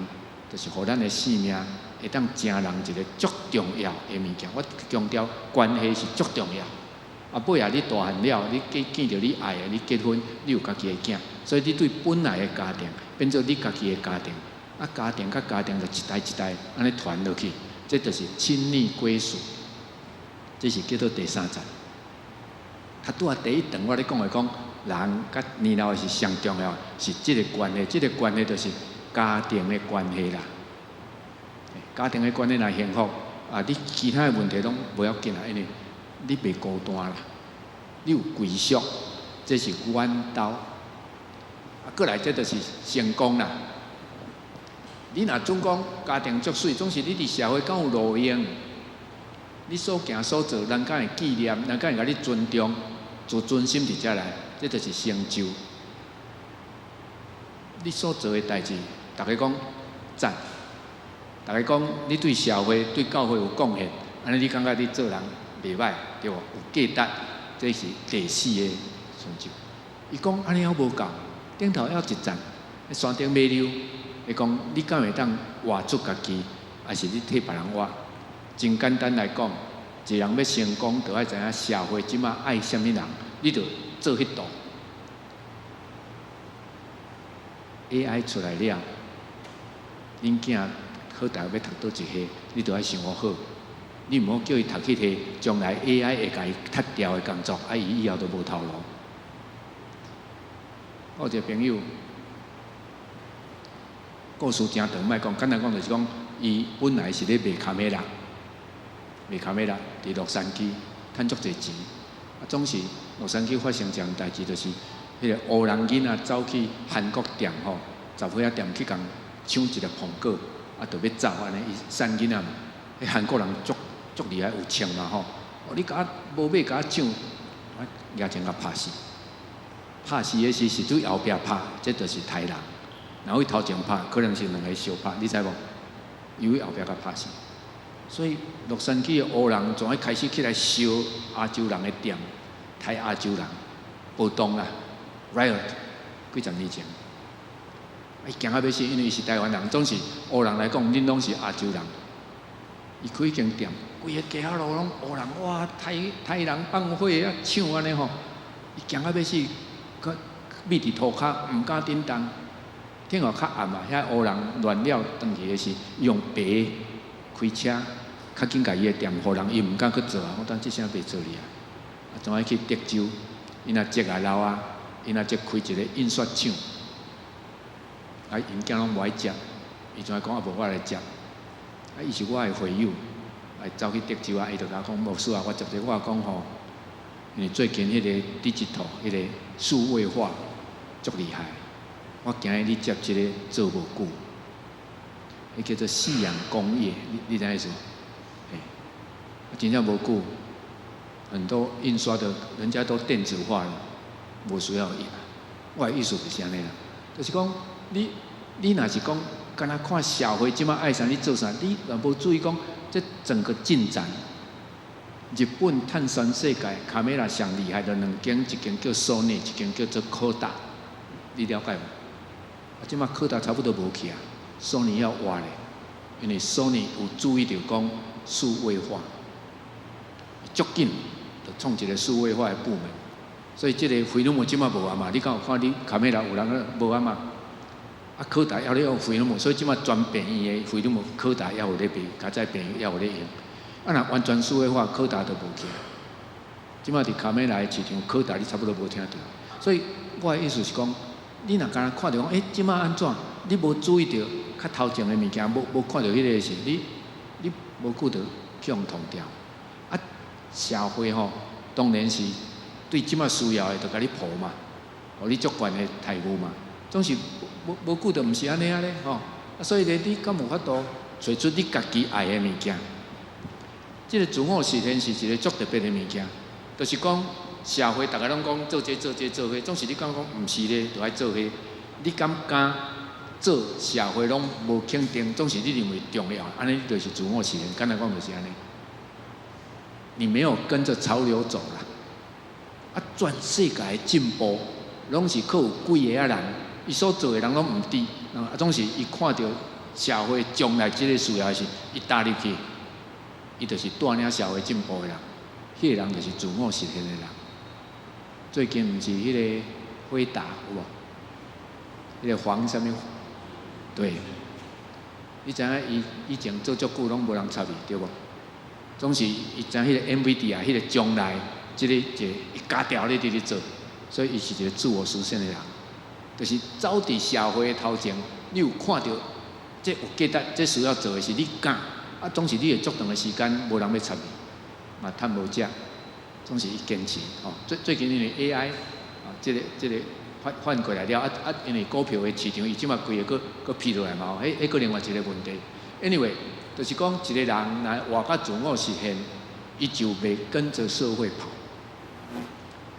就是予咱的生命會當成人一个足重要的物件。我強調關係是足重要。啊，尾仔你大漢了，你見見著你愛的，你結婚，你有家己的囝，所以你對本來的家庭變做你家己的家庭。啊，家庭佮家庭就一代一代按呢傳落去，這就是親密歸屬，這是叫做第三層。較拄仔第一段我咧講的講，人佮年老是上重要，是這个關係，這个關係就是家庭的關係啦。家庭的關係若幸福，啊，你其他的問題攏無要緊啦，因為你袂孤單啦，你有歸屬，這是阮兜。啊，過來這就是成功啦。你若總講家庭足媠，總是你佇社會敢有路用，你所行所做，人敢會紀念，人敢會共你尊重，自尊心佇遮來，這就是成就。你所做的代誌，逐家講讚，逐家講你對社會、對教會有貢獻，按呢你感覺你做人袂䆀，對無？有價值，這是第四个成就。伊講按呢猶無夠，頂頭猶一層，山頂馬溜。伊講你敢會當活出家己，還是你替別人活？真簡單來講，一個人欲成功，就愛知影社會這馬愛啥物人，你就做彼道。AI 出來了，恁囝考大學欲讀佗一系，你就愛想好，你毋好叫伊讀彼個將來 AI 會共伊踢掉的工作，啊，伊以後都無頭路。我有一個朋友，故事誠長，莫講，簡單講就是講，伊本來是咧賣卡美拉，賣卡美拉，佇洛杉磯趁足濟錢，啊，總是洛杉磯發生一項代誌，就是彼个烏人囡仔走去韓國店吼，雜貨仔店去共搶一粒蘋果，啊，就欲走按呢，伊瘦囡仔嘛，彼韓國人足足厲害，有槍嘛吼，哦，你共我無買共我搶，我舉槍共拍死，拍死的時是對後壁拍，這就是刣人。若對頭前拍，可能是兩个相拍，你知無？伊對後壁共拍死，所以洛杉磯的烏人總愛開始起來燒亞洲人的店，刣亞洲人，暴動啦，riot，幾十年前，伊驚甲欲死，因為伊是台灣人，總是烏人來講，恁攏是亞洲人。伊開一間店，規个街仔路攏烏人，哇，刣刣人放火啊，搶按呢吼，伊驚甲欲死，閣覕佇塗跤，毋敢振動。天後較暗啊，遐烏人亂了，轉去的時，用白開車，較緊共伊的店予人，伊毋敢去做啊。我當這聲袂做哩啊，啊，怎愛去德州？伊若積啊老啊，伊若則開一个印刷廠，啊，𪜶囝攏無愛接，伊怎愛講啊？無我來接，啊，伊是我的會友，來走去德州啊，伊就共我講牧師啊，我接這個，我講吼，因為最近彼個 digital 彼個數位化足厲害。我驚你接這个做無久，彼叫做夕陽工業，你你知影意思無？欸，真正無久，很多印刷的，人家都電子化了，無需要印。我的意思就是按呢啦，就是講你若是講，敢若看社會這馬愛啥，你做啥，你若無注意講，這整個進展。日本嘆全世界，卡梅拉上厲害的兩間，一間叫索尼，一間叫做柯達，你了解無？啊，這馬柯達差不多無去啊，索尼猶活咧，因為索尼有注意著講數位化，足緊就創一個數位化的部門，所以這個菲林這馬無啊嘛，你敢有看你卡梅拉有人無啊嘛？啊，柯達猶咧用菲林，所以這馬全病院的菲林柯達猶有咧賣，較早病院猶有咧用。啊，若完全數位化，柯達都無去啊。這馬佇卡梅拉的市場，柯達你差不多無聽著。所以我的意思是講，你若敢若看著講，欸，這馬按怎？你無注意著較頭前的物件，無看著彼个時，你無久就去予淘掉。啊，社會吼，當然是對這馬需要的，就共你抱嘛，予你足懸的待遇嘛。總是無久就毋是按呢啊咧吼。啊，所以咧，你敢有法度揣出你家己愛的物件？這個自我實現是一個足特別的物件，就是講社會逐家攏講做這做這做彼，總是你感覺講毋是咧，就愛做彼。你敢敢做社會攏無肯定，總是你認為重要，按呢你就是自我實現。簡單講就是按呢。你沒有跟著潮流走啦。啊，全世界的進步攏是靠有幾个仔人，伊所做的人攏毋知，啊，總是伊看著社會將來這个需要時，伊踏入去。伊就是帶領社會進步的人，彼个人就是自我實現的人。最近毋是彼个輝達有無？彼个黃啥物？對，你知影伊以前做足久攏無人插伊，對無？總是伊知影彼個 NVIDIA 彼個將來，這个一個伊加調咧佇咧做，所以伊是一個自我實現的人。就是走佇社會的頭前，你有看著這有價值，這需要做的是你敢。啊，總是你會足長的時間無人欲插你，嘛趁無食，總是伊堅持吼。最近因為 AI 啊，這個換過來了，啊，因為股票的市場伊這馬規个閣閣飛落來嘛，彼彼閣另外一個問題。Anyway，就是講一個人若活甲自我實現，伊就袂跟著社會跑。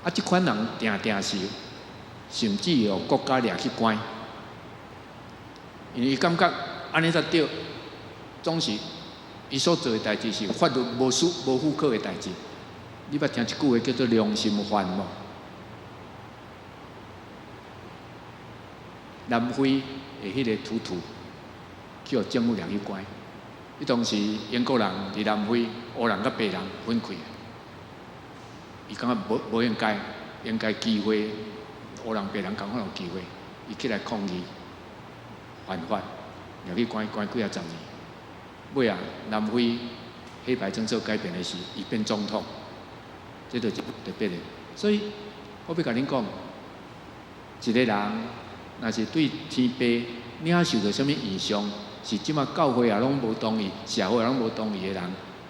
啊，這款人定定是甚至予國家掠去關，因為伊感覺按呢才對，總是。伊所做的代誌是法律無許無許可的代誌。你捌聽一句話叫做良心犯無？南非的彼个圖圖去予政府掠去關。彼當時英國人佇南非，烏人佮白人分開。伊感覺無無應該，應該機會烏人白人仝款有機會，伊起來抗議犯法，掠去關關幾仔十年。尾仔，南非黑白政策改變的是，伊變總統，這就是特別的。所以，我欲共恁講，一個人若是對天父領受著啥物異象，是這馬教會也攏無同意，社會也攏無同意的人，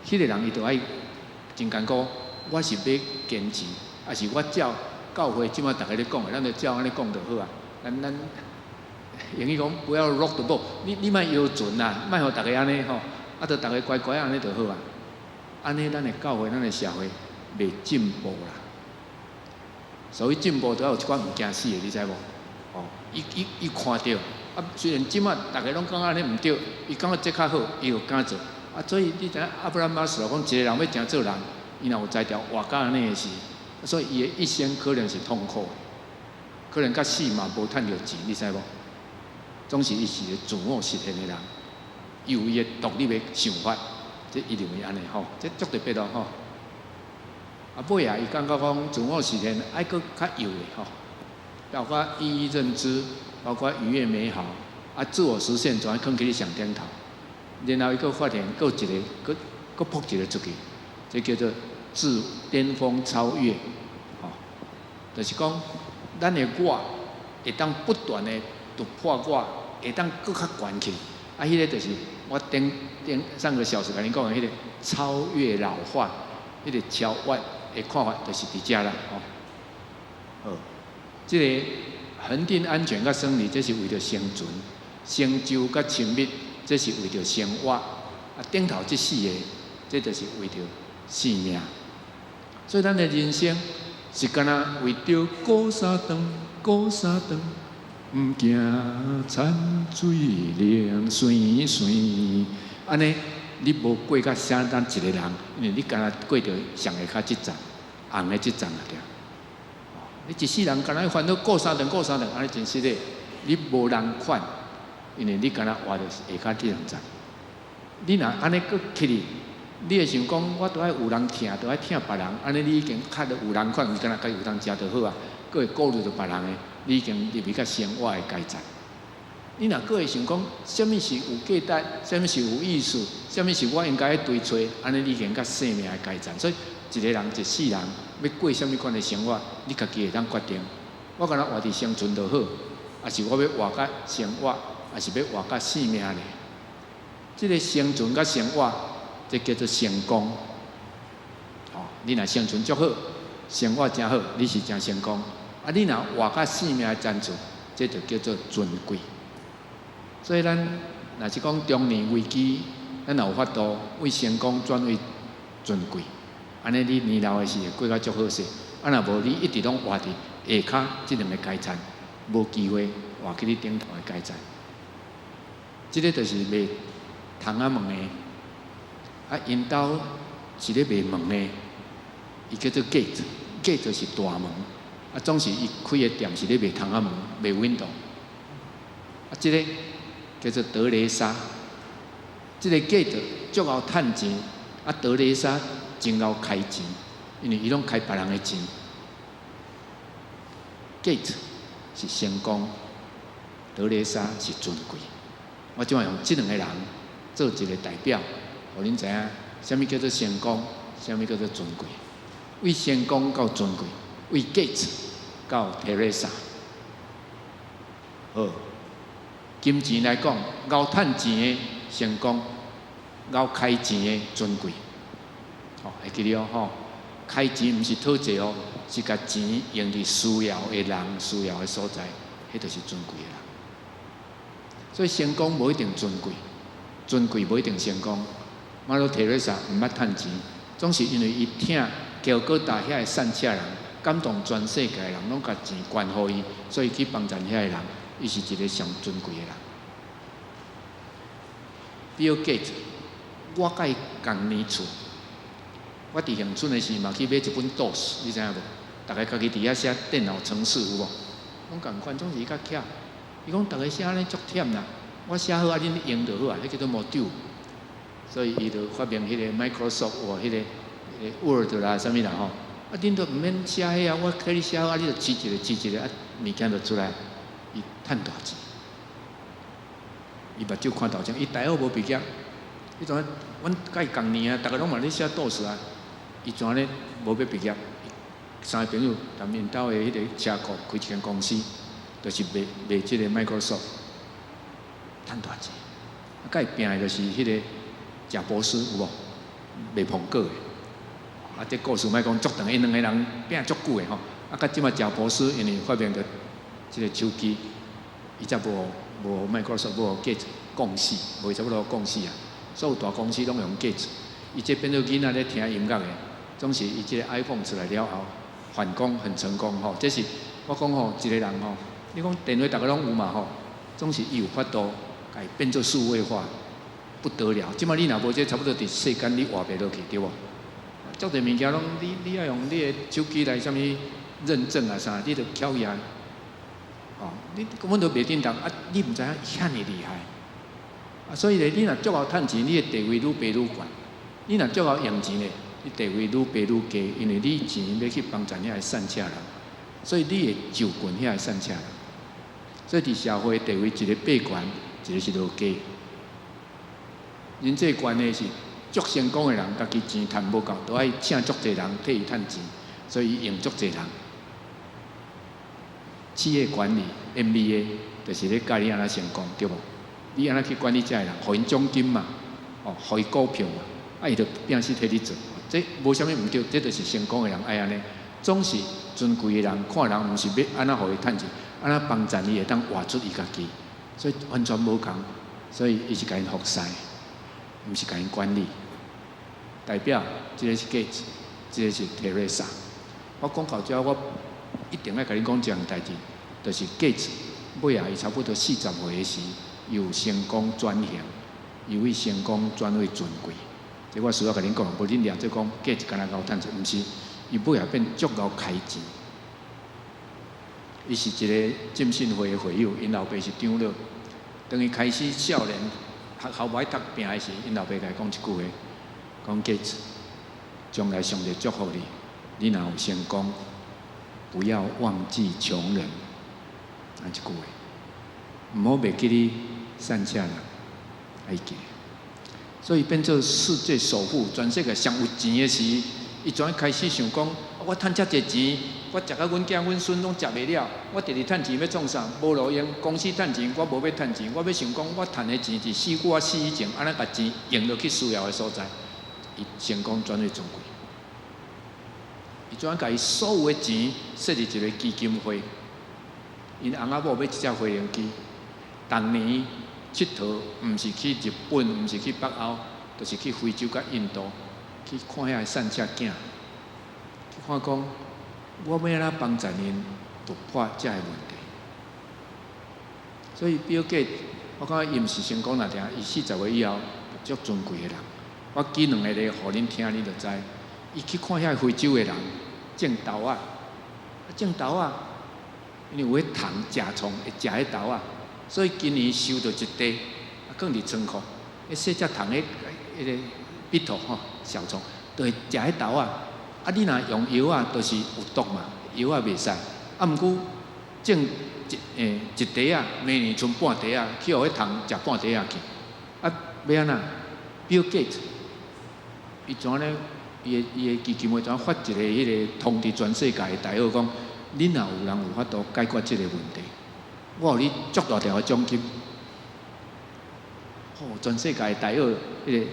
彼個人伊就愛真艱苦。我是欲堅持，抑是我照教會這馬逐家咧講的，咱就照按呢講就好啊。咱英語講不要 rock the boat，你莫搖船啦，莫予逐家按呢吼，啊，就逐家乖乖按呢就好啊。按呢，咱的教會、咱的社會袂進步啦。所以進步都要有一寡毋驚死的，你知無？哦，伊看著，啊，雖然這馬逐家攏感覺按呢毋對，伊感覺這較好，伊就敢做。啊，所以你知影亞伯拉罕馬斯洛講，一個人欲成做人，伊若有才調活甲按呢的時，所以伊的一生可能是痛苦的，可能到死嘛無趁著錢，你知無？總是伊是一個自我實現的人，伊有伊的獨立的想法，這伊認為按呢吼，這足特別咯吼。啊，尾仔伊感覺講自我實現愛閣較幼的吼，包括意義認知，包括愉悅美好，啊，自我實現總愛囥佇你上頂頭。然後伊閣發現閣有一個，閣閣撲一個出去，這叫做自巔峰超越，吼，就是講咱的我會當不斷的突破我。會當閣較懸去，啊，彼個就是我頂頂上個小時共恁講的彼個超越老化，彼個超越的看法，就是佇遮啦，吼。好，這個恆定安全佮生理，這是為著生存；成就佮親密，這是為著生活。啊，頂頭這四個，這就是為著生命。所以，咱的人生是敢若為著顧相頓，顧相頓。毋驚田水冷媠媠。按呢，你無過甲啥咱一個人，因為你敢若過著上下跤這層，紅的這層啊對。你一世人敢若煩惱顧三頓顧三頓，按呢真實的，你無人款，因為你敢若活著下跤這兩層。你若按呢閣起去，你會想講，我都愛有人疼，都愛疼別人，按呢你已經較著有人款，敢若家己有通食就好啊，閣會顧慮著別人的，你已經入去較生活的階層。你若閣會想講，啥物是有價值，啥物是有意思，啥物是我應該追揣，按呢你已經較生命的階層。所以一個人一世人欲過啥物款的生活，你家己會當決定。我敢若活佇生存就好，抑是我欲活較生活，抑是欲活較生命咧？這個生存佮生活，這叫做成功。哦，你若生存足好，生活誠好，你是誠成功。啊，你若活較生命的層次，這就叫做尊貴。所以咱若是講中年危機，咱若有法度為成功轉為尊貴，按呢你年老的時會過較足好勢。啊，若無你一直攏活佇下跤這兩個階層，無機會活去你頂頭的階層。這個就是賣窗仔門的，啊，𪜶兜是咧賣門的，伊叫做 gate，gate 就是大門，啊，總是伊開的店是咧賣窗仔門，賣 window。啊，這個叫做德蕾莎，這個 gate 足𠢕趁錢，啊，德蕾莎真𠢕開錢，因為伊攏開別人的錢。gate 是成功，德蕾莎是尊貴。我這擺用這兩個人做一個代表，予恁知影，啥物叫做成功，啥物叫做尊貴。為成功到尊貴，為 Gates 到 Teresa。好，金錢來講，𠢕趁錢的成功，𠢕開錢的尊貴。吼，會記得哦，吼，開錢毋是討債哦，是共錢用佇需要的人、需要的所在，彼就是尊貴的人。所以成功無一定尊貴，尊貴無一定成功。Mother Teresa 毋捌趁錢，總是因為伊疼加爾各答遐个散赤人，感動全世界的人，攏共錢捐予伊，所以去幫助遐个人，伊是一個上尊貴的人。Bill Gates，我佮伊仝年厝，我佇恆春的時嘛去買一本 DOS，你知影無？逐家家己佇遐寫電腦程式有無？攏仝款，總是伊較巧。伊講逐家寫按呢足忝啦，我寫好啊，恁用就好啊，彼叫做 module。所以伊就發明彼個 Microsoft 有彼個 Word 啦，啥物啦吼。啊，恁都毋免寫彼啊，我替你寫好啊，你就黐一个黐一个啊，物件就出來。伊趁大錢，伊目睭看頭前，伊大學無畢業，彼陣阮佮伊仝年啊，逐家攏嘛咧寫 DOS 啊，伊怎呢無欲畢業？三个朋友踮𪜶兜的彼個車庫開一間公司，就是賣賣這個 Microsoft，趁大錢。啊，佮伊拼的就是彼個賈伯斯有無？賣蘋果的。啊，這故事莫講足長，𪜶兩個人拼足久的吼。啊，到這擺賈伯斯因為發明著這個手機，伊才無無 Microsoft 無 Gates 共死，無差不多共死啊。所有大公司攏用 Gates，伊這變做囡仔咧聽音樂的，總是伊這個 iPhone 出來了後，反攻很成功吼。這是我講吼，一個人吼，你講電話逐家攏有嘛吼，總是伊有法度共伊變做數位化，不得了。這擺你若無這，差不多佇世間你活袂落去，對無？足濟物件攏你你愛用你的手機來啥物認證啊啥，你就翹起來，哦，你根本都袂振動啊！你毋知影遐爾厲害啊！所以咧，你若足𠢕趁錢，你的地位愈爬愈懸；你若足𠢕用錢咧，你地位愈爬愈低，因為你錢欲去幫助遐个散赤人，所以你會就近遐个散赤人。所以佇社會地位，一個爬懸，一個是落低。人際關係是足成功的人，家己錢趁無夠，都愛請足濟人替伊趁錢，所以伊用足濟人。企業管理 MBA 就是咧教你按怎成功，對無？你按怎去管理遮个人，予𪜶獎金嘛，哦，予伊股票嘛，啊，伊就變死替你做。這無啥物毋對，這就是成功的人愛按呢。總是尊貴的人看人，毋是欲按怎予伊趁錢，按怎幫助伊會當活出伊家己，所以完全無仝。所以伊是共𪜶服侍，毋是共𪜶管理。代表這個是 Gates，這個是 Teresa。我講到這，我一定愛共恁講一項代誌，就是 Gates 尾仔伊差不多40歲的時，伊有成功轉型，伊為成功轉為尊貴。這我需要共恁講，無恁掠做講價值敢若𠢕趁錢，毋是，伊尾仔變足𠢕開錢。伊是一個浸信會的會友，𪜶老爸是長老。當伊開始少年學校無愛讀拼的時，𪜶老爸共伊講一句話，講 Gates，將來上帝祝福你，你若有成功，不要忘記窮人。按一句話，毋好袂記你散赤人，愛記。所以變做世界首富，全世界上有錢的時，伊怎開始想講，我趁遮濟錢，我食甲阮囝阮孫攏食袂了，我直直趁錢欲創啥？無路用，公司趁錢，我無欲趁錢，我欲想講，我趁的錢佇死我死以前，按怎共錢用落去需要的所在，伊成功轉為尊貴。伊怎共伊所有的錢設立一個基金會？𪜶翁仔某買一隻飛行機，逐年𨑨迌，毋是去日本，毋是去北歐，就是去非洲佮印度去看遐个散赤囝，去看講我欲按怎幫助𪜶突破這个問題。所以比爾蓋，我感覺伊毋是成功那定，伊40歲以後足尊貴的人。我舉兩個例予恁聽，恁就知。伊去看遐個非洲的人種豆仔，種豆仔，因為有彼蟲食蟲會食彼豆仔，所以今年收著一袋，啊，囥佇倉庫。彼細隻蟲，彼彼個 beetle 吼，小蟲，就會食彼豆仔。啊，你若用藥仔，就是有毒嘛，藥仔袂使。啊，毋過種一欸一袋仔，明年賰半袋仔，去予彼蟲食半袋仔去。啊，欲按怎？Bill Gates，伊怎呢？伊的基金會怎發一個彼個通知全世界的大學講，恁若有人有法度解決這個問題，我予你足大條的獎金。哦，全世界的大學彼個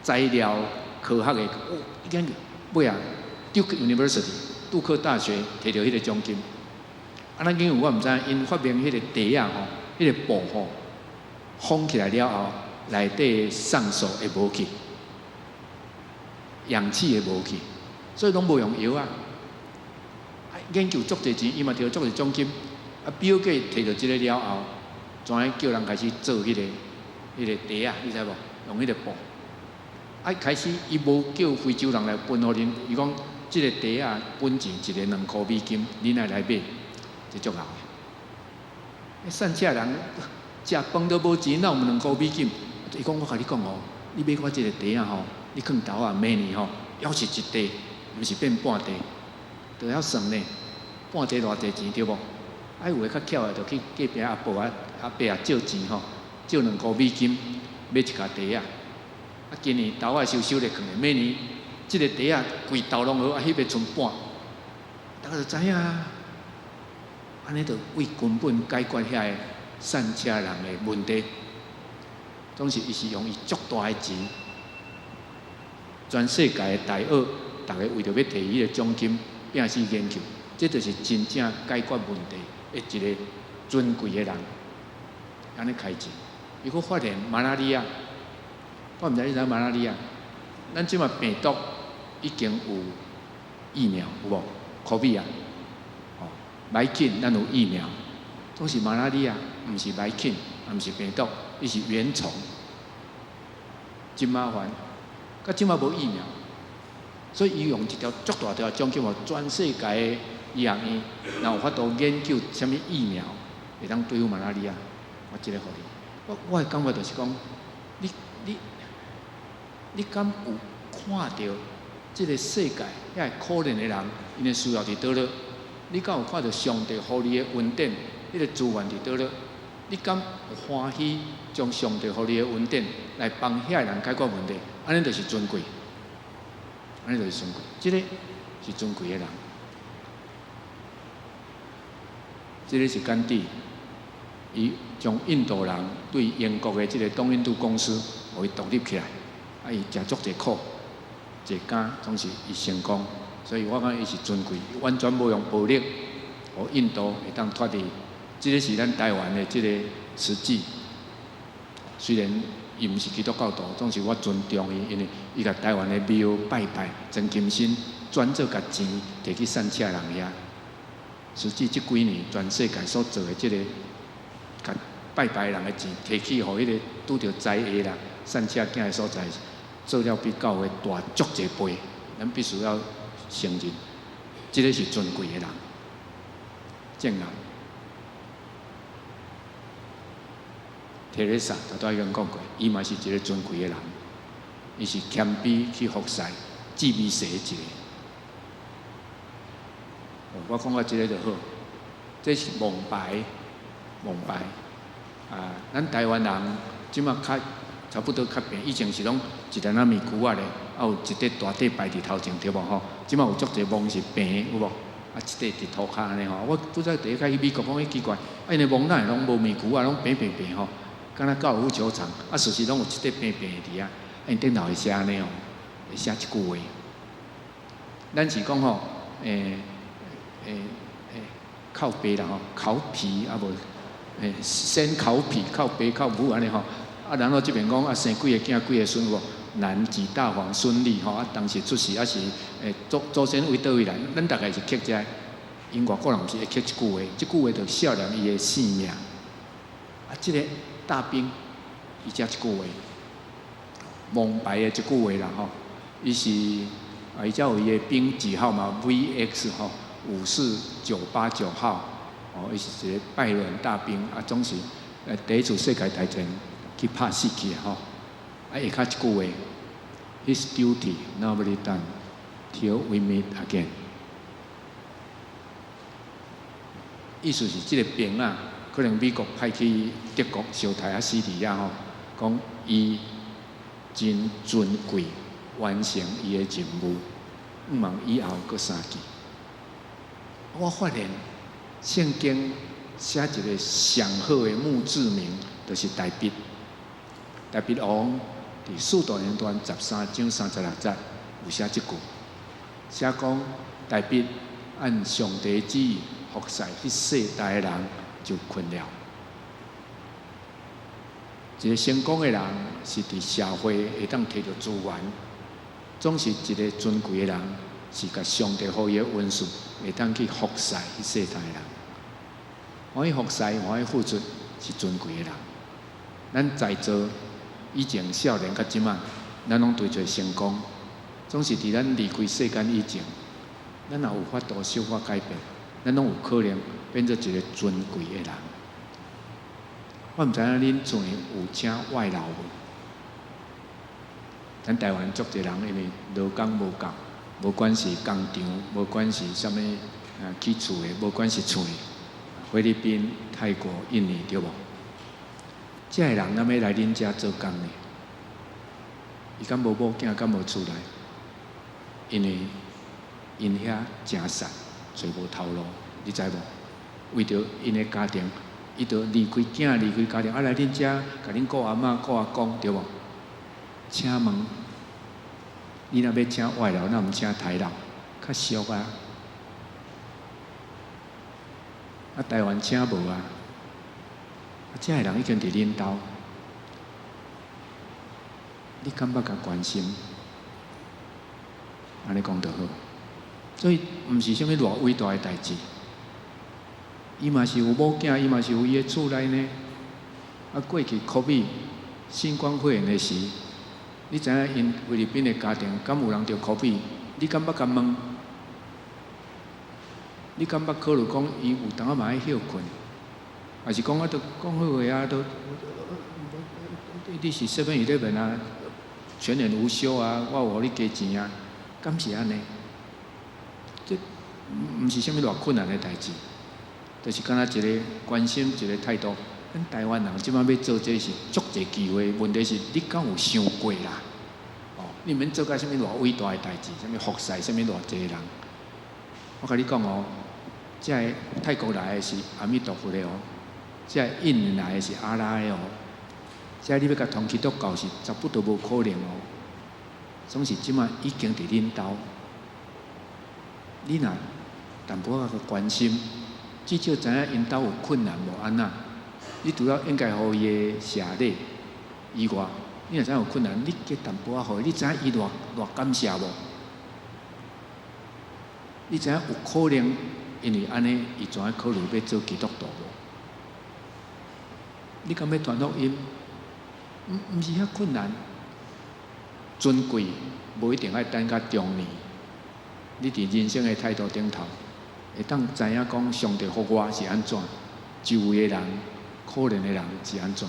材料科學的，哦，伊講尾仔 Duke University 杜克大學提著彼個獎金。啊，咱因為我毋知𪜶發明彼個袋仔吼，彼個布吼，封起來了後，內底酸素會無去，氧氣會無去，所以攏無用藥仔。研究足濟錢，伊嘛提著足濟獎金。啊，比爾蓋提著這個了後，怎樣叫人開始做彼個袋仔，你知無？用彼個布。啊，開始伊無叫非洲人來分予恁，伊講這個袋仔本錢一个2箍美金，恁愛來買，這足𠢕的。散赤人食飯都無錢，哪有2箍美金？伊講我共你講哦，你買我這個袋仔吼，你囥豆仔，明年吼，猶是一袋，毋是變半袋，就曉算呢。半袋偌濟錢對無？啊，有的較巧的，就去隔壁阿婆啊、阿伯啊借錢吼，借2箍美金買一跤袋仔。啊，今年豆仔收收咧囥咧，明年這個袋仔規兜攏好，啊，彼邊賰半，大家就知影啊。按呢就為根本解決遐个散赤人的問題，總是伊是用伊足大的錢，全世界的大學，逐个為著欲提彼個獎金，拼死研究，這就是真正解決問題的一個尊貴的人，按呢開錢。伊閣發現馬拉利亞，我毋知你知馬拉利亞，咱這馬病毒已經有疫苗有無？COVID 啊，哦，袂緊，咱有疫苗，總是馬拉利亞，毋是袂緊，也毋是病毒，伊是原蟲，真麻煩。佮這馬無疫苗，所以伊用一條足大條獎金，予全世界的醫學院，若有法度研究啥物疫苗，會當對付馬拉利亞，我這个予你。我的感覺就是講，你敢有看著這个世界遐个可憐的人，𪜶的需要佇佗落？你敢有看著上帝予你的恩典，彼个資源佇佗落？你敢有歡喜將上帝予你的恩典來幫遐个人解決問題？按呢就是尊貴，按呢就是尊貴，這个是尊貴的人，這个是甘地，伊將印度人對英國的這个東印度公司，予伊獨立起來，啊，伊食足濟苦，濟工，總是伊成功，所以我感覺伊是尊貴，完全無用暴力，予印度會當脫離。這个是咱台灣的這個慈濟，雖然伊毋是基督教徒，總是我尊重伊，因為伊共台灣的廟拜拜，曾金生轉做共錢提去散赤人遐。實際這幾年全世界所做的這个拜拜人的錢提去予彼個拄著災厄啦、散赤囝的所在，做了比教會大足濟倍。咱必須要承認，這个是尊貴的人，正人。提蕾莎，頭拄已經講過，伊嘛是一个尊貴的人，伊是謙卑去服侍、至微細的一个。我講到這个就好，這是王牌，王牌啊！咱台灣人這馬較差不多較平，以前是攏一粒仔物龜仔咧，啊有一塊大塊擺佇頭前對無吼？這馬有足濟墓是平有無？啊，一塊佇塗跤按呢吼。我拄則第一擺去美國，講彼奇怪，啊𪜶的墓哪會攏無物龜仔，攏平平平吼，敢若高爾夫球場，啊事實攏有一塊平平的佇遐，𪜶頂頭會寫按呢哦，會寫這句話。咱是講吼，哭爸啦吼，哭皮啊無，先哭皮，哭爸哭母按呢吼。啊，然後這邊講啊，生幾个囝幾个孫無？男幾大房孫女吼，啊，當時出世啊是祖先為佗位來？咱大概是刻這个，𪜶外國人毋是會刻這句話，這句話就少年伊的姓名。啊，這个大兵伊寫這句話，王牌的這句話啦吼，伊是啊，伊才有伊的兵幾號嘛？VX 吼，54989號，哦，伊是一个拜倫大兵啊，總是第一次世界大戰去拍死去吼。啊，下跤一句話，His duty nobly done till we meet again。意思是這个兵啊，可能美國派去德國相刣啊死佇遐吼，講伊真尊貴，完成伊的任務，毋望以後閣相見。我發現聖經寫一个上好的墓誌銘，就是大衛。大衛王佇使徒行傳13章36節有寫這句，寫講大衛按上帝旨意服侍彼世代的人就睏了。一个成功的人是佇社會會當提著資源，總是一个尊貴的人，是共上帝予伊的恩賜會當去服侍彼世代的人。歡喜服侍，歡喜付出，是尊貴的人。咱在座以前少年到這馬，咱攏追求成功，總是佇咱離開世間以前，咱若有法度小可改變，咱攏有可能變做一个尊貴的人。我毋知影恁厝裡有請外勞無？咱台灣足濟人因為勞工無夠，無管是工廠，無管是啥物啊起厝的，無管是厝的，菲律賓、泰國、印尼對無？這个人若欲來恁遮做工呢？伊敢無某囝，敢無厝內？因為𪜶遐誠實，揣無頭路，你知無？為著𪜶的家庭，伊就離開囝，離開家庭，啊來恁遮，共恁顧阿嬤、顧阿公，對無？請問，你若欲請外勞，若毋請台勞，較俗啊！啊，台灣請無啊？啊，這个人已經佇恁兜，你敢捌共關心？按呢講就好。所以，毋是啥物偌偉大的代誌，伊嘛是有某囝，伊嘛是有伊的厝內呢。啊，過去 COVID 新冠肺炎的時，你知影𪜶菲律賓的家庭敢有人著 COVID？你敢捌共問？你敢捌考慮講伊有當仔嘛愛歇睏？還是講啊，都講好話啊，都你是 Seven Eleven 啊，全年無休啊，我有予你加錢啊，敢是按呢？這毋是啥物偌困難的代誌，就是敢若一个關心一个態度。咱台灣人這擺欲做這是足濟機會，問題是你敢有想過啦？哦，你毋免做甲啥物偌偉大的代誌，啥物服侍，啥物偌濟人。我共你講哦，這个泰國來的是阿彌陀佛的哦，這个印尼來的是阿拉的哦，這个你欲共傳基督教是差不多無可能哦。總是這擺已經佇恁兜，你若淡薄仔個關心，至少知影𪜶兜有困難無按怎？你除了應該予伊的謝禮以外，你若知影有困難，你加淡薄仔予伊，你知影伊偌偌感謝無？你知影有可能因為按呢，伊怎樣考慮欲做基督徒無？你敢欲傳福音？毋毋是遐困難。尊貴無一定愛等到中年。你佇人生的態度頂頭，會當知影講上帝予我是按怎，周圍的人、可憐的人是按怎。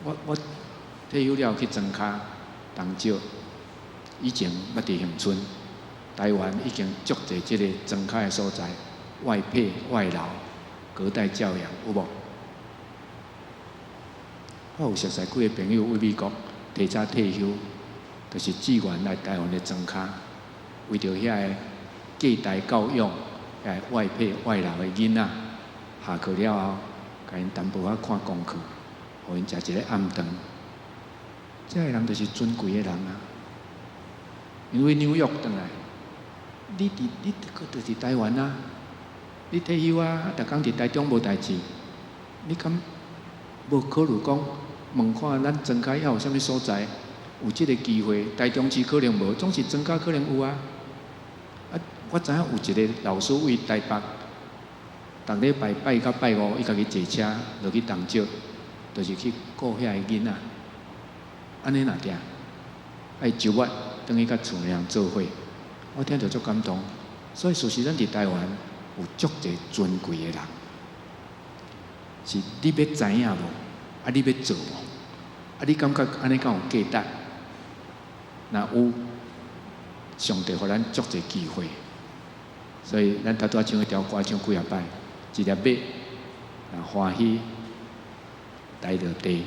我退休了去莊跤東石，以前捌佇恆春，台灣已經足濟這個莊跤的所在，外配外勞、隔代教養有無？我有熟似幾個朋友為美國提早退休，就是志願來台灣的莊跤，為著遐個隔代教養、遐個外配外勞的囡仔，下課了後，共𪜶淡薄仔看功課，予𪜶食一個暗頓。這个人就是尊貴的人啊！因為紐約轉來，你佇你閣就佇台灣啊，你退休啊，逐工佇台中無代誌，你敢無考慮講問看咱莊跤猶有啥物所在有這個機會？台中市可能無，總是莊跤可能有啊。啊，我知影有一個老師為台北，逐禮拜拜一佮拜五，伊家己坐車落去東石，就是去顧遐个囡仔。按呢若定，愛周末轉去佮厝的人做伙，我聽著足感動。所以事實咱佇台灣有足濟尊貴的人，是你欲知影無？啊，你欲做無？啊，你感覺按呢敢有價值？若有，上帝予咱足濟機會。所以咱拄拄仔唱彼條歌唱幾仔擺，一粒麥若歡喜來落地，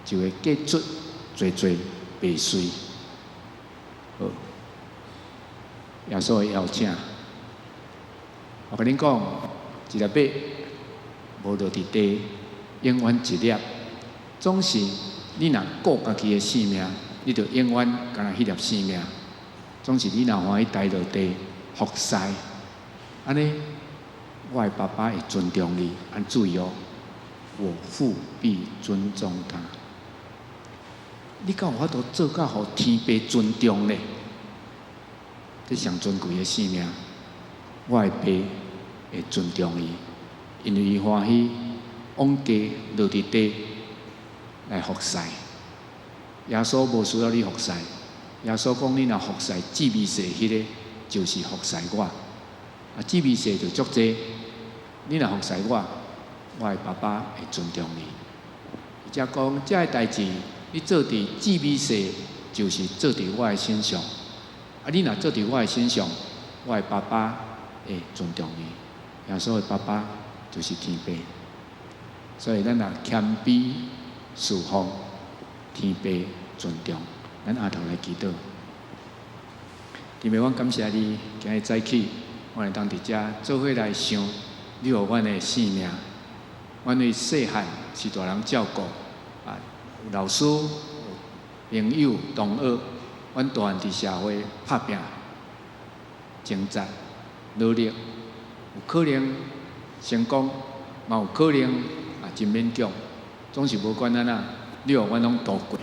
就會結出濟濟麥穗。好，耶穌的邀請，我共恁講，一粒麥無落佇地，永遠一粒。總是你若顧家己的性命，你就永遠干焦彼粒性命。總是你若歡喜待落地服侍，按呢，我的爸爸會尊重你。按注意哦，我父必尊重他。你敢有法度做到予天父尊重呢？這上尊貴的性命，我的爸會尊重伊，因為伊歡喜往低落佇地來服侍。耶穌無需要你服侍，耶穌講你若服侍至微細彼个，就是服侍我。啊，至微細就足濟，你若服侍我，我的爸爸會尊重你。而且講這个代誌，你做佇至微細，就是做佇我的身上。啊，你若做佇我的身上，我的爸爸會尊重你。耶穌的爸爸就是天父，所以咱若謙卑侍奉，天父尊重。咱阿頭來祈禱。天父，阮感謝你，今日早起，阮會當佇遮做伙來想你予阮的性命。阮為細漢是大人照顧，啊，有老師、有朋友、同學，阮大漢佇社會拍拚、掙扎、努力，有可能成功，嘛有可能啊真勉強。總是無管按怎，你予阮攏度過。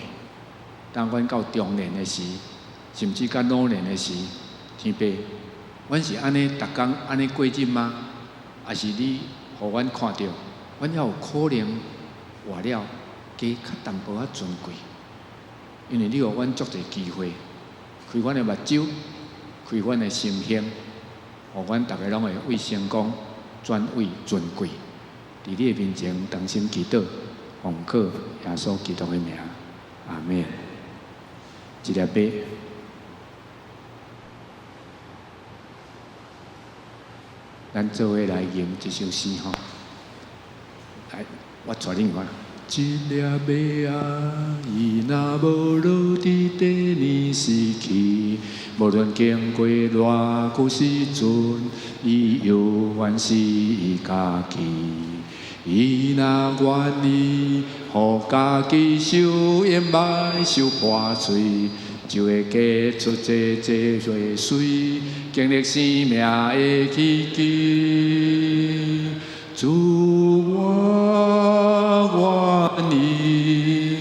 當阮到中年的時，甚至到老年的時，天父，阮是按呢逐工按呢過日嗎？抑是你予阮看著，阮猶有可能活了加較淡薄仔尊貴？因為你予阮足濟機會，開阮的目睭，開阮的心胸，予阮逐个攏會為成功轉為尊貴。佇你的面前，同心祈禱，奉靠耶穌基督的名，阿們。一粒麥。咱做伙來吟這首詩吼，來，我帶恁看。一粒麥仔，伊若無落佇地裡死去，無論經過偌久時陣，伊猶原是伊家己。伊若願意，予家己受陰霾、受破碎，就會結出濟濟麥穗，經歷生命的奇蹟。主我願意，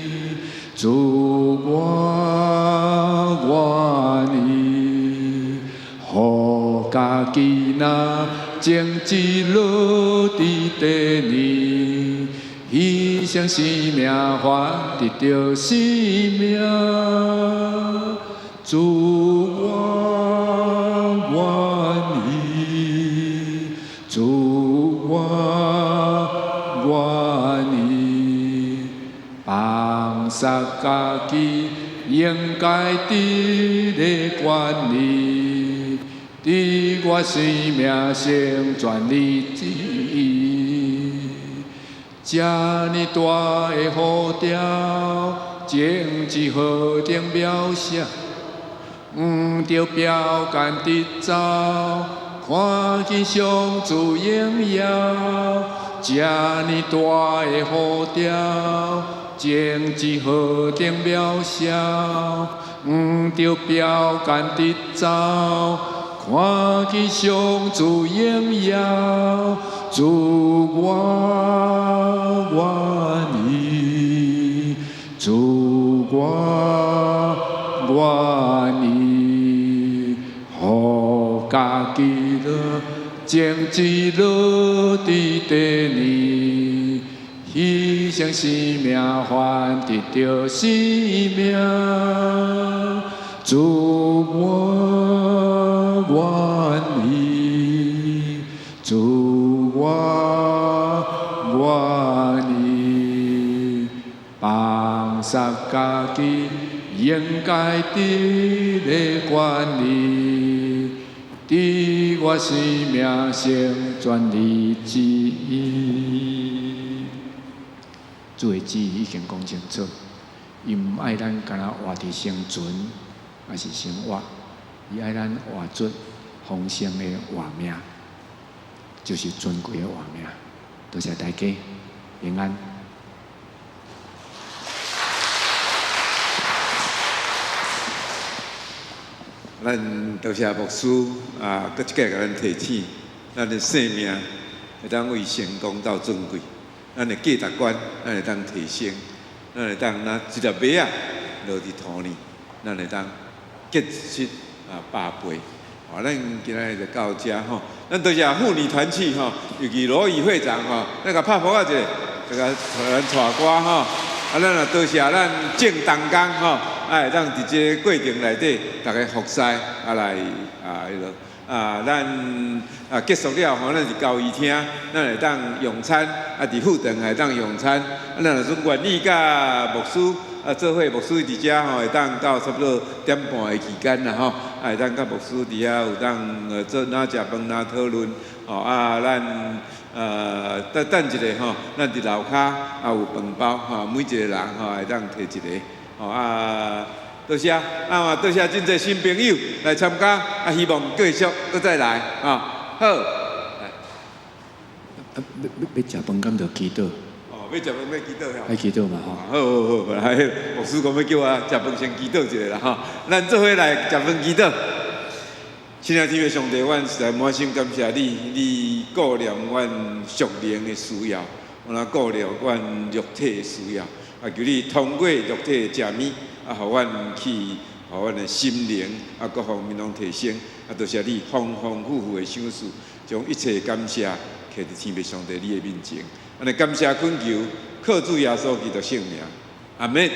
主我願意，予家己若種子落佇地裡，犧牲生命換得著生命。主我願意，主我願意，放殺家己，應該得的權利，佇我生命成全你旨意。這呢大的呼召，情志何等渺小，毋著標竿直走，看見上主榮耀。這呢大的呼召，情志何等渺小，毋著標竿直走，看見上主榮耀。主我願意，主我願意，予家己落，情志落佇地呢，犧牲生命換得著生命。主我願意，主我願意，放殺家己，應該得的權利，佇我生命成全你旨意。主的旨意已經講清楚，伊毋愛咱干焦活佇生存，抑是生活，伊愛咱活出豐盛的活命，就是尊貴的活命。多謝大家，平安。咱多謝牧師啊，閣一擺共咱提醒，咱的生命會當為成功到尊貴，咱的價值觀，咱會當提升，咱會當若一粒麥仔落佇土裡，咱會當結實啊百倍。好，咱今仔日就到遮吼。咱多謝婦女團契吼，尤其羅宇會長吼，咱共拍噗仔一下，這個咱帶歌吼。啊，咱也多謝咱鄭同工吼，啊，會當佇這個過程內底，逐家服侍啊來啊，彼落啊，咱啊結束了吼，咱佇交誼廳，咱會當用餐，啊，佇副堂會當用餐。啊，咱若陣願意佮牧師啊，做伙牧師佇遮吼，會當到差不多點半的期間啦吼，啊，會當佮牧師佇遐有當做哪食飯哪討論吼啊，咱等等一下吼，咱佇樓跤啊有飯包吼，每一個人吼會當提一個吼啊，多謝啊嘛，多謝真濟新朋友來參加啊，希望繼續閣再來啊，好。啊，欲欲食飯敢著祈禱？哦，欲食飯欲祈禱吼。愛祈禱嘛吼。好好好，來，牧師講欲叫我食飯先祈禱一下啦吼，咱做伙來食飯祈禱。親愛的天父上帝，阮實在滿心感謝你，你顧念阮屬靈的需要，予咱顧念阮肉體的需要，啊，求你通過肉體的食物，啊，予阮去，予阮的心靈啊各方面攏提升，啊，多謝你豐豐富富的賞賜，將一切感謝揢佇天父上帝你的面前，按呢感謝懇求，靠主耶穌基督聖名，阿們。